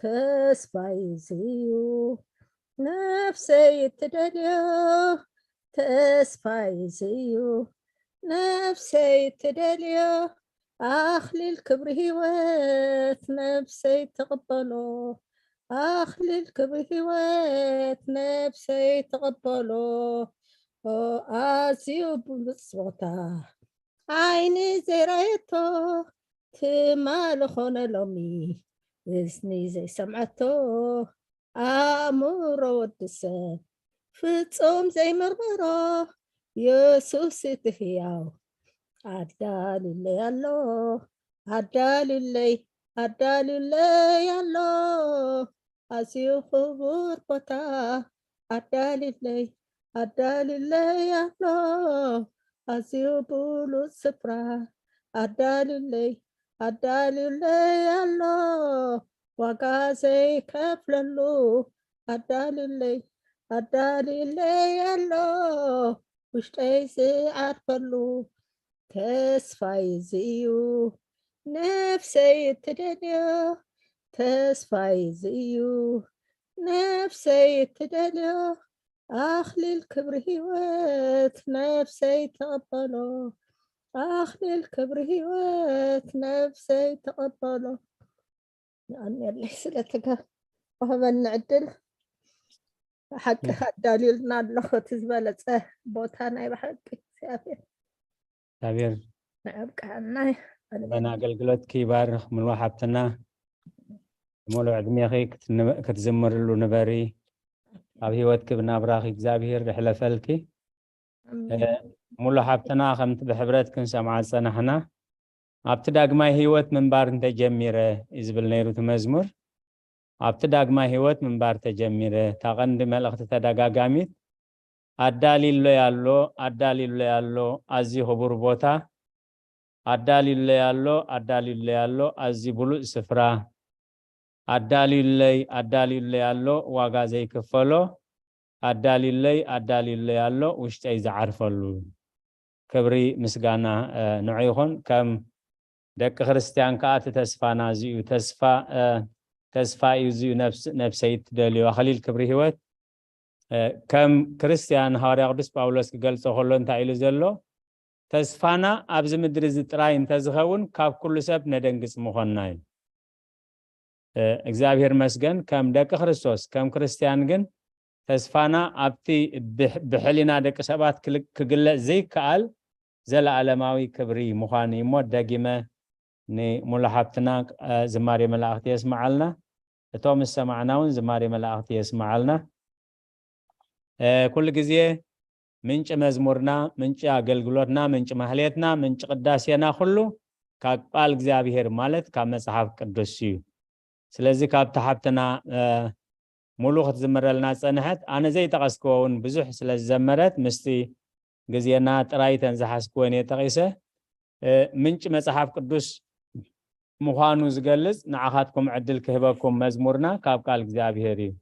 ተስፋይ እዚ እዩ ነፍሰይ እትደልዮ፣ ተስፋይ እዚ እዩ ነፍሰይ እትደልዮ፣ ኣኽሊል ክብሪ ህይወት ነፍሰይ ትቕበሎ፣ ኣኽሊል ክብሪ ህይወት ነፍሰይ ትቕበሎ። ኦ ኣዝዩ ብሉጽ ቦታ ዓይኒ ዘይረኣየቶ፣ ትማሊ ኾነ ሎሚ እዝኒ ዘይሰምዐቶ፣ ኣእምሮ ወዲ ሰብ ፍጹም ዘይምርምሮ፣ የሱስ እቲ ህያው ኣዳልዩለይ ኣሎ፣ ኣዳልዩለይ ኣዳልዩለይ ኣሎ ኣዝዩ ክቡር ቦታ ኣዳልዩለይ ኣዳልዩለይ ኣሎ ኣዝዩ ብሉጽ ስፍራ ኣዳልዩለይ ኣዳልዩለይ ኣሎ ዋጋ ዘይከፍለሉ ኣዳልዩለይ ኣዳልዩለይ ኣሎ ውሽጠይ ዝዓርፈሉ ተስፋይ እዚ እዩ ነፍሰይ እትደልዮ ተስፋይ እዚ እዩ ነፍሰይ እትደልዮ ኣኽሊል ክብሪ ህይወት ነፍሰይ ተቐበሎ ኣኽሊል ክብሪ ህይወት ነፍሰይ ተቐበሎ የቐንየለይ ስለትጋ ወሃበኒ ዕድል ሓቂ ኣዳልዩልና ኣለኹ እቲ ዝበለፀ ቦታ ናይ ብሓቂ እግዚኣብሔር እግዚኣብሔር ንዕብቃና ዘመን ኣገልግሎት ክይባርኽ ምልዋ ሓብትና ሙሉ ዕድሜኺ ክትዝምርሉ ንበሪ ኣብ ህይወትኪ ብናብራኺ እግዚኣብሔር ይሕለፈልኪ ሙሉ ሓብትና ከምቲ ብሕብረት ክንሰምዓ ዝፀናሕና ኣብቲ ዳግማይ ህይወት ምንባር እንተጀሚረ እዩ ዝብል ነይሩ እቲ መዝሙር ኣብቲ ዳግማይ ህይወት ምንባር ተጀሚረ እታ ቀንዲ መልእኽቲ ተደጋጋሚት ኣዳሊለይ ኣሎ ኣዳሊለይ ኣሎ ኣዝዩ ክቡር ቦታ ኣዳሊለይ ኣሎ ኣዳሊለይ ኣሎ ኣዝዩ ብሉጽ ስፍራ ኣዳልዩለይ ኣዳልዩለይ ኣሎ ዋጋ ዘይክፈሎ ኣዳልዩለይ ኣዳልዩለይ ኣሎ ውሽጠይ ዝዓርፈሉ ክብሪ ምስጋና ንዑ ይኹን ከም ደቂ ክርስትያን ከዓ እቲ ተስፋና እዚዩ ተስፋ ተስፋ እዩ እዚዩ ነፍሰይ ትደልዩ ኣኽሊል ክብሪ ህይወት ከም ክርስትያን ሃዋርያ ቅዱስ ጳውሎስ ክገልጾ ከሎ እንታይ ኢሉ ዘሎ ተስፋና ኣብዚ ምድሪ እዚ ጥራይ እንተዝኸውን ካብ ኩሉ ሰብ ነደንግጽ ምኾንና እዩ እግዚኣብሔር መስገን ከም ደቂ ክርስቶስ ከም ክርስትያን ግን ተስፋና ኣብቲ ብሕሊና ደቂ ሰባት ክግለጽ ዘይከኣል ዘለኣለማዊ ክብሪ ምዃኑ እዩ እሞ ደጊመ ንሙሉ ሓብትና ዝማሬ መላእኽቲ የስምዓልና እቶም ዝሰማዕና እውን ዝማሬ መላእኽቲ የስምዓልና ኩሉ ግዜ ምንጭ መዝሙርና ምንጭ ኣገልግሎትና ምንጭ ማህሌትና ምንጭ ቅዳሴና ኩሉ ካብ ቃል እግዚኣብሔር ማለት ካብ መጽሓፍ ቅዱስ እዩ ስለዚ ካብቲ ሓብትና ሙሉ ክትዝምረልና ዝጸንሐት ኣነ ዘይጠቐስክዎ እውን ብዙሕ ስለ ዝዘመረት ምስቲ ግዜና ጥራይ ተን ዝሓስክወን እየ ጠቒሰ ምንጭ መጽሓፍ ቅዱስ ምዃኑ ዝገልጽ ንዓኻትኩም ዕድል ክህበኩም መዝሙርና ካብ ቃል እግዚኣብሔር እዩ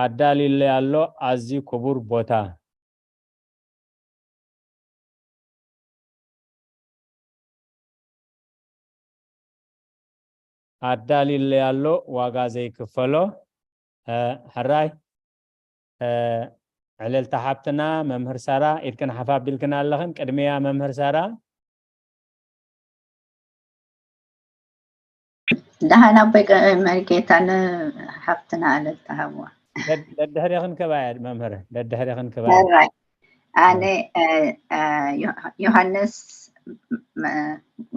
ኣዳልዩለይ ኣሎ ኣዝዩ ክቡር ቦታ ኣዳልዩለይ ኣሎ ዋጋ ዘይክፈሎ ሕራይ ዕልልታ ሓብትና መምህር ሳራ ኢድክን ሓፍ ኣቢልክን ኣለኽን ቅድሚያ መምህር ሳራ ደሃን ኣቦይ መርጌታ ንሓፍትና ዕልልታ ሃብዋ ደድሕሬኽን ክባያ መምህር ደድሕሬኽን ክባ ኣነ ዮሃንስ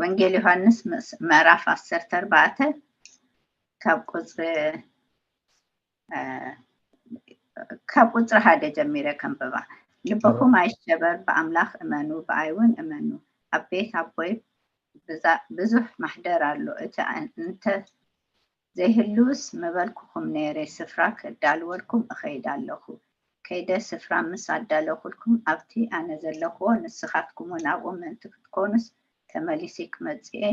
ወንጌል ዮሃንስ ምዕራፍ ዓሰርተ ኣርባዕተ ካብ ቁፅሪ ካብ ቁፅሪ ሓደ ጀሚረ ከንብባ። ልብኹም ኣይሸበር፣ ብኣምላኽ እመኑ፣ ብኣይ እውን እመኑ። ኣብ ቤት ኣቦይ ብዙሕ ማሕደር ኣሎ። እቲ እንተ ዘይህልውስ ምበልኩኹም ነይረ፣ ስፍራ ከዳልወልኩም እኸይድ ኣለኹ። ከይደ ስፍራ ምስ ኣዳለኹልኩም፣ ኣብቲ ኣነ ዘለኽዎ ንስኻትኩም እውን ኣብኡ ምእንቲ ክትኮኑስ፣ ተመሊሰ ክመጽእ እየ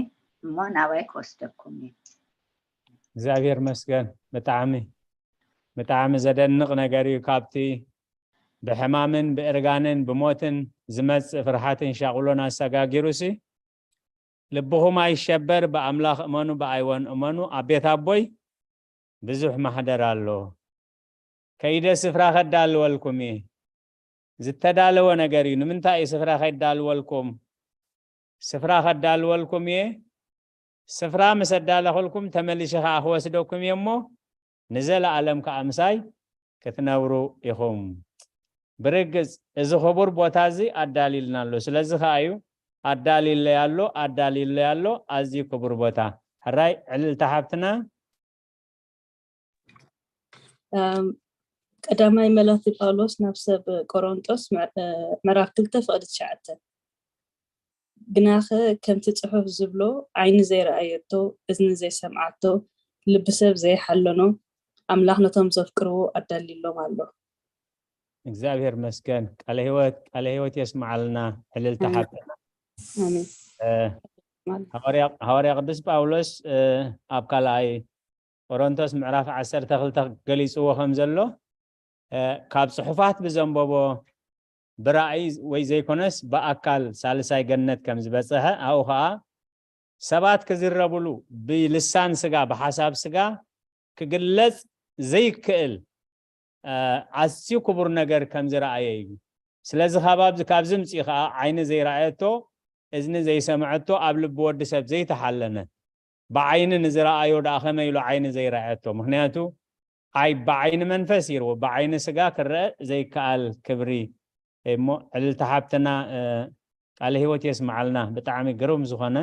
እሞ ናባይ ክወስደኩም እዩ። እግዚኣብሔር መስገን ብጣዕሚ ብጣዕሚ ዘደንቕ ነገር እዩ ካብቲ ብሕማምን ብእርጋንን ብሞትን ዝመጽእ ፍርሓትን ሻቕሎን ኣሰጋጊሩሲ ልብኹም ኣይሸበር ብኣምላኽ እመኑ ብኣይወን እመኑ ኣብ ቤት ኣቦይ ብዙሕ ማሕደር ኣሎ ከይደ ስፍራ ከዳልወልኩም እየ ዝተዳለወ ነገር እዩ ንምንታይ እዩ ስፍራ ከዳልወልኩም ስፍራ ከዳልወልኩም እየ ስፍራ ምስ ኣዳለኹልኩም ተመሊሸ ከዓ ክወስደኩም እየ እሞ ንዘለኣለም ከዓ ምሳይ ክትነብሩ ኢኹም ብርግፅ እዚ ክቡር ቦታ እዚ ኣዳልዩልና ኣሎ ስለዚ ከዓ እዩ ኣዳልዩለይ ኣሎ ኣዳልዩለይ ኣሎ ኣዝዩ ክቡር ቦታ ሕራይ ዕልልታ ሓብትና ቀዳማይ መላቲ ጳውሎስ ናብ ሰብ ቆሮንጦስ ምዕራፍ ክልተ ፍቕዲ ትሽዓተ ግናኸ ከምቲ ጽሑፍ ዝብሎ፣ ዓይኒ ዘይረኣየቶ፣ እዝኒ ዘይሰምዓቶ፣ ልቢ ሰብ ዘይሓለኖ፣ ኣምላኽ ነቶም ዘፍቅርዎ ኣዳልዩሎም ኣሎ። እግዚኣብሔር መስገን። ቃለ ህይወት፣ ቃለ ህይወት የስምዓልና። ዕልልቲ ኣሜን። ሓብትና። ኣሜን። እ፣ ማለት ሃዋርያ፣ ሃዋርያ ቅዱስ ጳውሎስ፣ እ፣ ኣብ ካልኣይ ቆሮንቶስ ምዕራፍ ዓሰርተ ክልተ ገሊጽዎ ከም ዘሎ፣ እ፣ ካብ ጽሑፋት ብዘንበቦ፣ ብራእይ ወይ ዘይኮነስ ብኣካል ሳልሳይ ገነት ከም ዝበጽሐ፣ ኣብኡ ኸኣ ሰባት ክዝረብሉ፣ ብልሳን ስጋ፣ ብሓሳብ ስጋ ክግለጽ ዘይክእል፣ እ፣ ኣዝዩ ክቡር ነገር ከም ዝረኣየ እዩ። ስለዚ ካብ ኣብዚ፣ ካብዚ ምጽኢ ኸኣ ዓይኒ ዘይረኣየቶ፣ እዝኒ ዘይሰምዐቶ፣ ኣብ ልቢ ወዲ ሰብ ዘይተሓለነ፣ ብዓይኒ ንዝረኣዮ ደኣ ከመይ ኢሉ ዓይኒ ዘይረኣየቶ? ምኽንያቱ ኣይ ብዓይኒ መንፈስ ይርዎ፣ ብዓይኒ ስጋ ክረአ ዘይከኣል ክብሪ እሞ ዕልልቲ ሓብትና፣ እ፣ ቃለ ህይወት የስምዓልና። ብጣዕሚ ግሩም ዝኾነ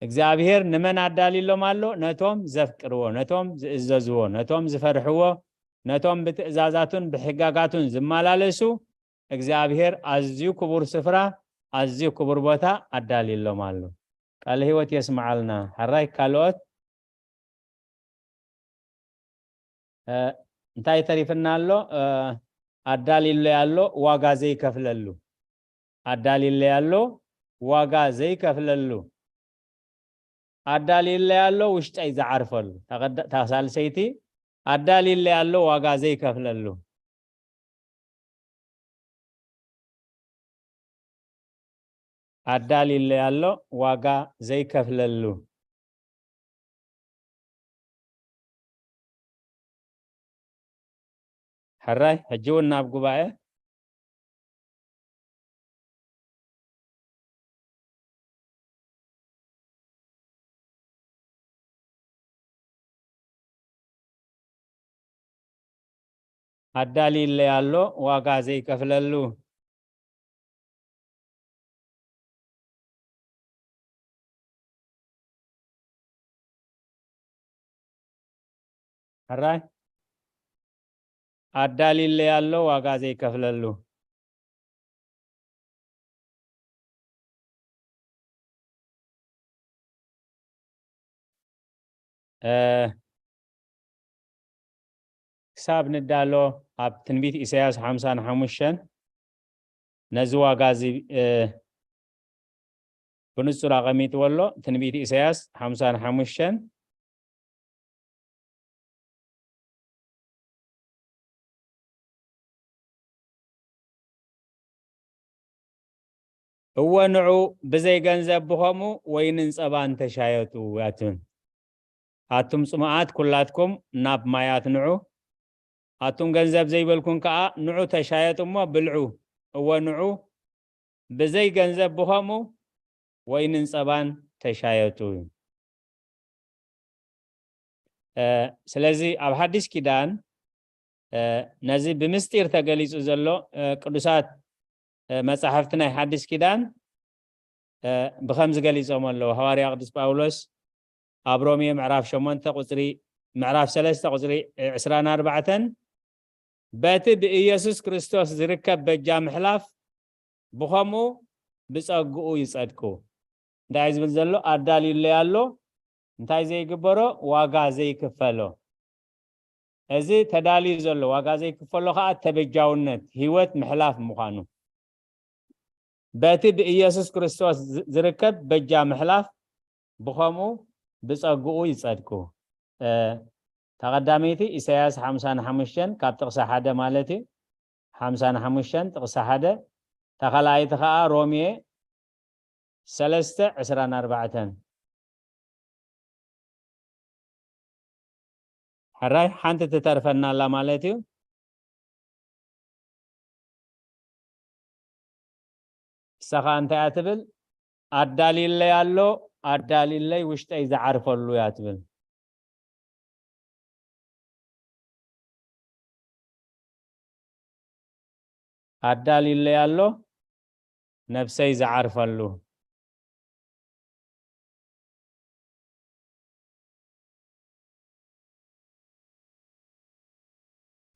እግዚኣብሔር ንመን ኣዳልዩሎም ኣሎ? ነቶም ዘፍቅርዎ፣ ነቶም ዝእዘዝዎ፣ ነቶም ዝፈርሕዎ፣ ነቶም ብትእዛዛቱን ብሕጋጋቱን ዝመላለሱ እግዚኣብሔር ኣዝዩ ክቡር ስፍራ፣ ኣዝዩ ክቡር ቦታ ኣዳልዩሎም ኣሎ። ቃለ ህይወት የስምዓልና። ሕራይ ካልኦት፣ እ፣ እንታይ ተሪፍና ኣሎ? እ፣ ኣዳልዩለይ ኣሎ ዋጋ ዘይከፍለሉ። ኣዳልዩለይ ኣሎ ዋጋ ዘይከፍለሉ። ኣዳልዩለይ ኣሎ ውሽጠይ ዝዓርፈሉ። እታ ቀዳ-፣ እታ ሳልሰይቲ ኣዳልዩለይ ኣሎ ዋጋ ዘይከፍለሉ። ኣዳልዩለይ ኣሎ ዋጋ ዘይከፍለሉ። ሕራይ፣ ሕጂ እውን ናብ ጉባኤ። ኣዳልዩለይ ኣሎ ዋጋ ዘይከፍለሉ። ሕራይ፣ ኣዳልዩለይ ኣሎ ዋጋ ዘይከፍለሉ። እ፣ ክሳብ ንዳሎ፣ ኣብ ትንቢት ኢሳያስ ሓምሳን ሓሙሽተን ነዚ ዋጋ እዚ፣ እ፣ ብንጹር ኣቐሚጥዎ ኣሎ። ትንቢት ኢሳያስ ሓምሳን ሓሙሽተን፣ እወ ንዑ ብዘይ ገንዘብ ብኸምኡ ወይንን ጸባን ተሻየጡ፣ ያትም። ኣቱም ጽሙኣት ኩላትኩም ናብ ማያት ንዑ፣ ኣቱም ገንዘብ ዘይበልኩን ከኣ ንዑ ተሻየጡ እሞ ብልዑ። እወ ንዑ ብዘይ ገንዘብ ብኸምኡ ወይንን ጸባን ተሻየጡ። እ፣ ስለዚ ኣብ ሓድሽ ኪዳን፣ እ፣ ነዚ ብምስጢር ተገሊጹ ዘሎ፣ እ፣ ቅዱሳት፣ እ፣ መጻሕፍቲ ናይ ሓድሽ ኪዳን፣ እ፣ ብኸምዚ ገሊጾም ኣለዉ። ሃዋርያ ቅዱስ ጳውሎስ ኣብ ሮሜ ምዕራፍ ሸሞንተ ቁጽሪ፣ ምዕራፍ ሰለስተ ቁጽሪ ዕስራን ኣርባዕተን፣ በቲ ብኢየሱስ ክርስቶስ ዝርከብ በጃ ምሕላፍ፣ ብኸምኡ ብጸግኡ ይጸድቁ። እንታይ እዩ ዝብል ዘሎ? ኣዳልዩለይ ኣሎ፣ እንታይ ዘይግበሮ? ዋጋ ዘይክፈሎ። እዚ ተዳልዩ ዘሎ ዋጋ ዘይክፈሎ ከኣ ተበጃውነት፣ ህይወት ምሕላፍ ምዃኑ። በቲ ብኢየሱስ ክርስቶስ ዝ-፣ ዝርከብ በጃ ምሕላፍ፣ ብኸምኡ ብጸግኡ ይጸድቁ። እ፣ እታ ቀዳመይቲ ኢሳያስ ሓምሳን ሓሙሽተን ካብ ጥቕሲ ሓደ ማለት እዩ። ሓምሳን ሓሙሽተን ጥቕሲ ሓደ፣ እታ ካልኣይቲ ኸኣ ሮሜ ሰለስተ ዕስራን ኣርባዕተን። ሕራይ ሓንቲ ትተርፈና ኣላ ማለት እዩ። ንሳ ኸኣ እንታይ እያ ትብል? ኣዳልዩለይ ኣሎ፣ ኣዳልዩለይ ውሽጠይ ዝዓርፈሉ እያ ትብል። ኣዳልዩለይ ኣሎ ነብሰይ ዝዓርፈሉ።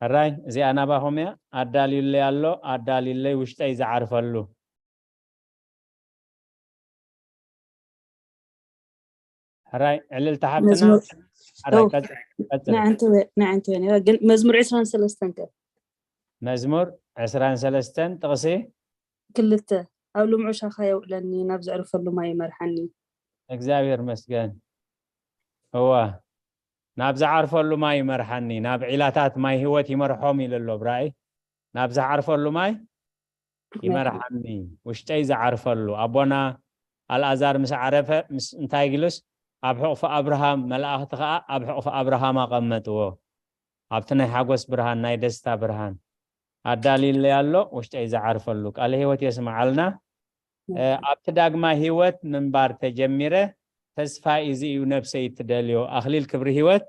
ሕራይ እዚኣ ናባኹም እያ። ኣዳልዩለይ ኣሎ፣ ኣዳልዩለይ ውሽጠይ ዝዓርፈሉ። ሕራይ ዕልልታ ሓፍትና። መዝሙር- ሕራይ ኦ፣ ቀጽል፣ ቀጽል። ንዓንቲ ወ- ንዓንቲ ወ- ነይራ፣ ግን መዝሙር ዕስራን ሰለስተን ከ? መዝሙር ዕስራን ሰለስተን ጥቕሲ ክልተ፣ ኣብ ልምዑ ሻኻ የውዕለኒ፣ ናብ ዘዕርፈሉ ማይ ይመርሓኒ። እግዚኣብሔር መስገን። እዋ፣ ናብ ዝዓርፈሉ ማይ ይመርሓኒ፣ ናብ ዒላታት ማይ ህይወት ይመርሖም ኢሉ ኣሎ ብራእይ። ናብ ዝዓርፈሉ ማይ ይመርሓኒ፣ ውሽጠይ ዝዓርፈሉ። ኣቦና ኣልኣዛር ምስ ዓረፈ ምስ እንታይ ኢሉስ፣ ኣብ ሕቑፊ ኣብርሃም፣ መላእኽቲ ኸዓ ኣብ ሕቑፊ ኣብርሃም ኣቐመጥዎ። ኣብቲ ናይ ሓጎስ ብርሃን፣ ናይ ደስታ ብርሃን ኣዳልዩለይ ኣሎ፣ ውሽጠይ ዝዓርፈሉ። ቃለ ህይወት የስምዓልና። እ፣ ኣብቲ ዳግማይ ህይወት ምንባር ተጀሚረ፣ ተስፋ እዚ እዩ ነብሰይ ትደልዮ፣ ኣኽሊል ክብሪ ህይወት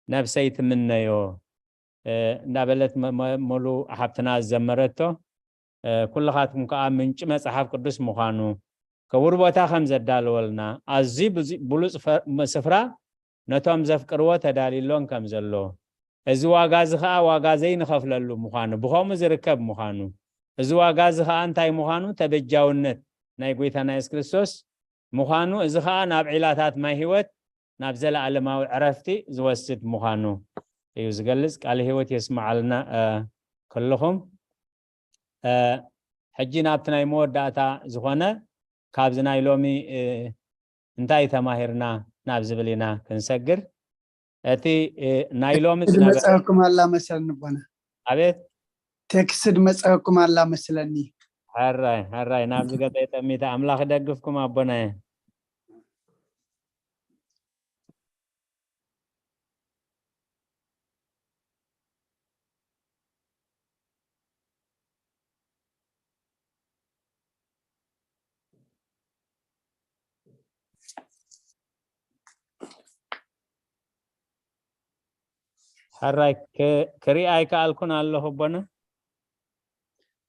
ነብሰይ ትምነዮ። እ፣ እንዳበለት መ-፣ መ-፣ ሙሉ ሓብትና ዝዘመረቶ፣ እ፣ ኩልኻትኩም ከኣ ምንጪ መጽሓፍ ቅዱስ ምዃኑ፣ ክቡር ቦታ ከም ዘዳለወልና፣ ኣዝዩ ብዙ-፣ ብሉጽ ፈ-፣ ስፍራ ነቶም ዘፍቅርዎ ተዳልዩሎን ከም ዘሎ፣ እዚ ዋጋ እዚ ኸኣ ዋጋ ዘይንኸፍለሉ ምዃኑ፣ ብኸምኡ ዝርከብ ምዃኑ፣ እዚ ዋጋ እዚ ኸኣ እንታይ ምዃኑ፣ ተበጃውነት ናይ ጐይታና የሱስ ክርስቶስ ምዃኑ፣ እዚ ኸኣ ናብ ዒላታት ማይ ህይወት፣ ናብ ዘለኣለማዊ ዕረፍቲ ዝወስድ ምዃኑ እዩ ዝገልጽ። ቃለ ህይወት የስምዓልና፣ እ፣ ኩልኹም። እ፣ ሕጂ ናብቲ ናይ መወዳእታ ዝኾነ ካብዚ ናይ ሎሚ፣ እ፣ እንታይ ተማሂርና ናብ ዝብል ኢና ክንሰግር። እቲ፣ እ፣ ናይ ሎሚ ዝነበረ መጽሐኩም ኣላ መሰለኒ ኣቦና። ኣቤት። ቴክስት መጽሐኩም ኣላ መስለኒ። ሕራይ፣ ሕራይ፣ ናብዚ ገጸይ ጠሚተ። ኣምላኽ ይደግፍኩም ኣቦናየ። ሕራይ፣ ክ-፣ ክርኢ ኣይከኣልኩን ኣለኹ ኣቦና።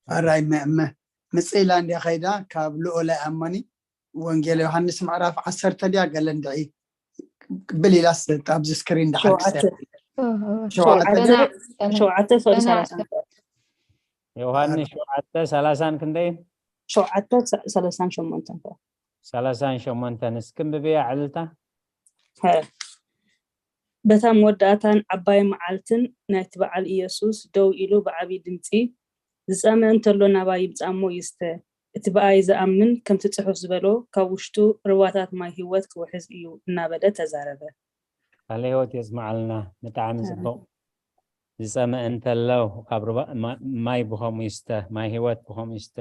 ሕራይ፣ መ-፣ መ-፣ ምጽእ ኢላ እንድያ ኸይዳ፣ ካብ ልኡለ ኣሞኒ፣ ወንጌል ዮሃንስ ምዕራፍ ዓሰርተ ድያ፣ ገለ እንድዒ፣ ብል ኢላስ ኣብዚ ስክሪን ድሓር ሸውዓተ። ክሰ-፣ ሸውዓተ። ሸውዓተ። ገና፣ ገና፣ ሸውዓተ፣ ገና። ሰላሳ። ዮሃንስ ሸውዓተ፣ ሰላሳን ክንደይን? ሸውዓተ፣ ሰ-፣ ሰላሳን ሸሞንተን ከ? ሰላሳን ሸሞንተን። እስኪ እንብብያ ዕልልታ። ሀ። በታ መወዳእታን ዓባይ መዓልትን ናይቲ በዓል ኢየሱስ ደው ኢሉ ብዓቢ ድምጺ፣ "ዝጸምእ እንተሎ ናባይ ይምጻእ እሞ ይስተ። እቲ ብኣይ ዝኣምን፣ ከምቲ ጽሑፍ ዝበሎ፣ ካብ ውሽጡ ርባታት ማይ ህይወት ክውሕዝ እዩ" እናበለ ተዛረበ። ቃለ ህይወት የስምዓልና። ብጣዕሚ ኣሜን። ጽቡቕ። ዝጸምእ እንተሎ ካብ ሩባ-፣ ማ-፣ ማይ ብኸምኡ ይስተ፣ ማይ ህይወት ብኸምኡ ይስተ።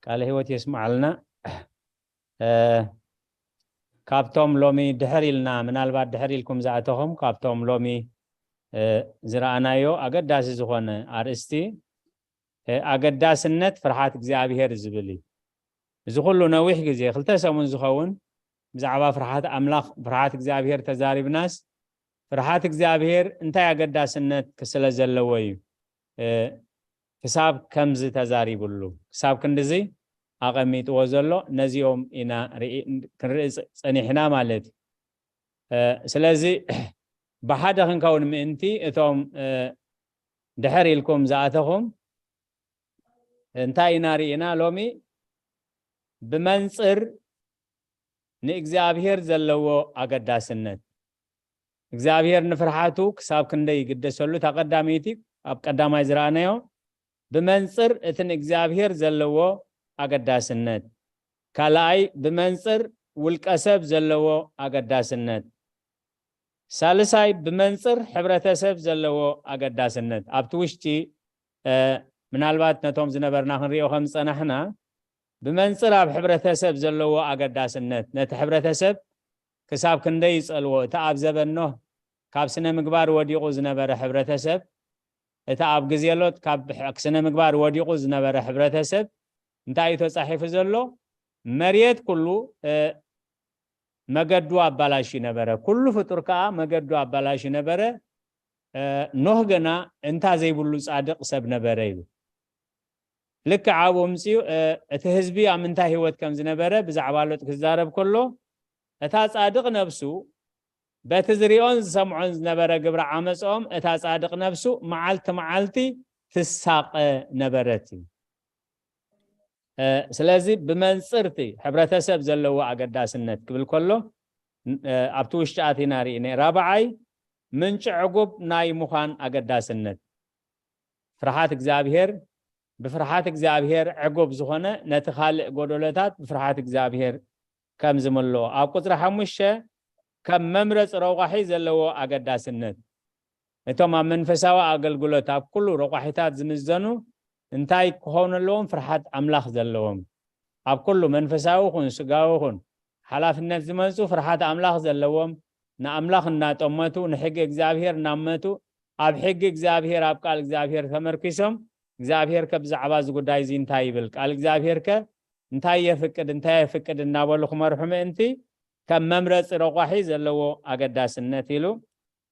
ቃለ ህይወት የስምዓልና። እ፣ ካብቶም ሎሚ ድሕር ኢልና፣ ምናልባት ድሕር ኢልኩም ዝኣተኹም፣ ካብቶም ሎሚ፣ እ፣ ዝረኣናዮ ኣገዳሲ ዝኾነ ኣርእስቲ፣ እ፣ ኣገዳስነት ፍርሃት እግዚኣብሔር ዝብል እዩ። እዚ ኩሉ ነዊሕ ግዜ፣ ክልተ ሰሙን ዝኸውን፣ ብዛዕባ ፍርሃት ኣምላኽ፣ ፍርሃት እግዚኣብሔር ተዛሪብናስ፣ ፍርሃት እግዚኣብሔር እንታይ ኣገዳስነት ስለ ዘለዎ እዩ፣ እ፣ ክሳብ ከምዚ ተዛሪብሉ፣ ክሳብ ክንድዚ ኣቐሚጥዎ ዘሎ፣ ነዚኦም ኢና ርኢ-፣ ክንርኢ ጸ-፣ ጸኒሕና ማለት እዩ። እ፣ ስለዚ ብሓደ ክንከውን ምእንቲ እቶም፣ እ፣ ድሕር ኢልኩም ዝኣተኹም እንታይ ኢና ርኢና ሎሚ? ብመንጽር ንእግዚኣብሔር ዘለዎ ኣገዳስነት። እግዚኣብሔር ንፍርሓቱ ክሳብ ክንደይ ይግደሰሉ፣ እታ ቀዳመይቲ ኣብ ቀዳማይ ዝረኣናዮ፣ ብመንጽር እቲ ንእግዚኣብሔር ዘለዎ ኣገዳስነት። ካልኣይ፣ ብመንጽር ውልቀ ሰብ ዘለዎ ኣገዳስነት። ሳልሳይ፣ ብመንጽር ሕብረተሰብ ዘለዎ ኣገዳስነት። ኣብቲ ውሽጢ፣ እ፣ ምናልባት ነቶም ዝነበርና ክንሪኦ ከም ዝጸናሕና፣ ብመንጽር ኣብ ሕብረተሰብ ዘለዎ ኣገዳስነት፣ ነቲ ሕብረተሰብ ክሳብ ክንደይ ይጸልዎ፣ እቲ ኣብ ዘበን ኖህ ካብ ስነ ምግባር ወዲቑ ዝነበረ ሕብረተሰብ፣ እቲ ኣብ ግዜ ሎጥ ካብ ሕ-፣ ስነ ምግባር ወዲቑ ዝነበረ ሕብረተሰብ እንታይ እዩ ተጻሒፉ ዘሎ? መሬት ኩሉ፣ እ፣ መገዱ ኣባላሹ ነበረ። ኩሉ ፍጡር ከኣ መገዱ ኣባላሹ ነበረ። እ፣ ኖህ ግና እንታ ዘይብሉ ጻድቕ ሰብ ነበረ ይብል። ልክዕ ኣብኡ ምጽኡ፣ እ፣ እቲ ህዝቢ ኣብ ምንታይ ህይወት ከም ዝነበረ ብዛዕባ ሎጥ ክዛረብ ከሎ፣ እታ ጻድቕ ነብሱ በቲ ዝሪኦን ዝሰምዖን ዝነበረ ግብሪ ዓመጾም፣ እታ ጻድቕ ነብሱ መዓልቲ መዓልቲ ትሳቐ ነበረት እዩ። እ፣ ስለዚ ብመንጽርቲ ሕብረተሰብ ዘለዎ ኣገዳስነት ክብል ከሎ፣ ን-፣ እ፣ ኣብቲ ውሽጢ ኣቲና ርኢነ። ራብዓይ፣ ምንጪ ዕጉብ ናይ ምዃን ኣገዳስነት። ፍርሃት እግዚኣብሔር፣ ብፍርሃት እግዚኣብሔር ዕጉብ ዝኾነ ነቲ ካልእ ጎደሎታት ብፍርሃት እግዚኣብሔር ከም ዝምልኦ። ኣብ ቁጽሪ ሓሙሽተ፣ ከም መምረጺ ረቋሒ ዘለዎ ኣገዳስነት። እቶም ኣብ መንፈሳዊ ኣገልግሎት ኣብ ኩሉ ረቋሒታት ዝምዘኑ እንታይ ክኾኑ ኣለዎም? ፍርሃት ኣምላኽ ዘለዎም። ኣብ ኩሉ መንፈሳዊ ኹን ስጋዊ ኹን ሓላፍነት ዝመጹ ፍርሃት ኣምላኽ ዘለዎም፣ ንኣምላኽ እናጠመቱ፣ ንሕጊ እግዚኣብሔር እናመቱ፣ ኣብ ሕጊ እግዚኣብሔር፣ ኣብ ቃል እግዚኣብሔር ተመርኪሶም፣ እግዚኣብሔር ከ ብዛዕባ እዚ ጉዳይ እዚ እንታይ ይብል? ቃል እግዚኣብሔር ከ እንታይ የፍቅድ፣ እንታይ የፍቅድ እናበሉ ክመርሑ ምእንቲ ከም መምረጺ ረቋሒ ዘለዎ ኣገዳስነት ኢሉ።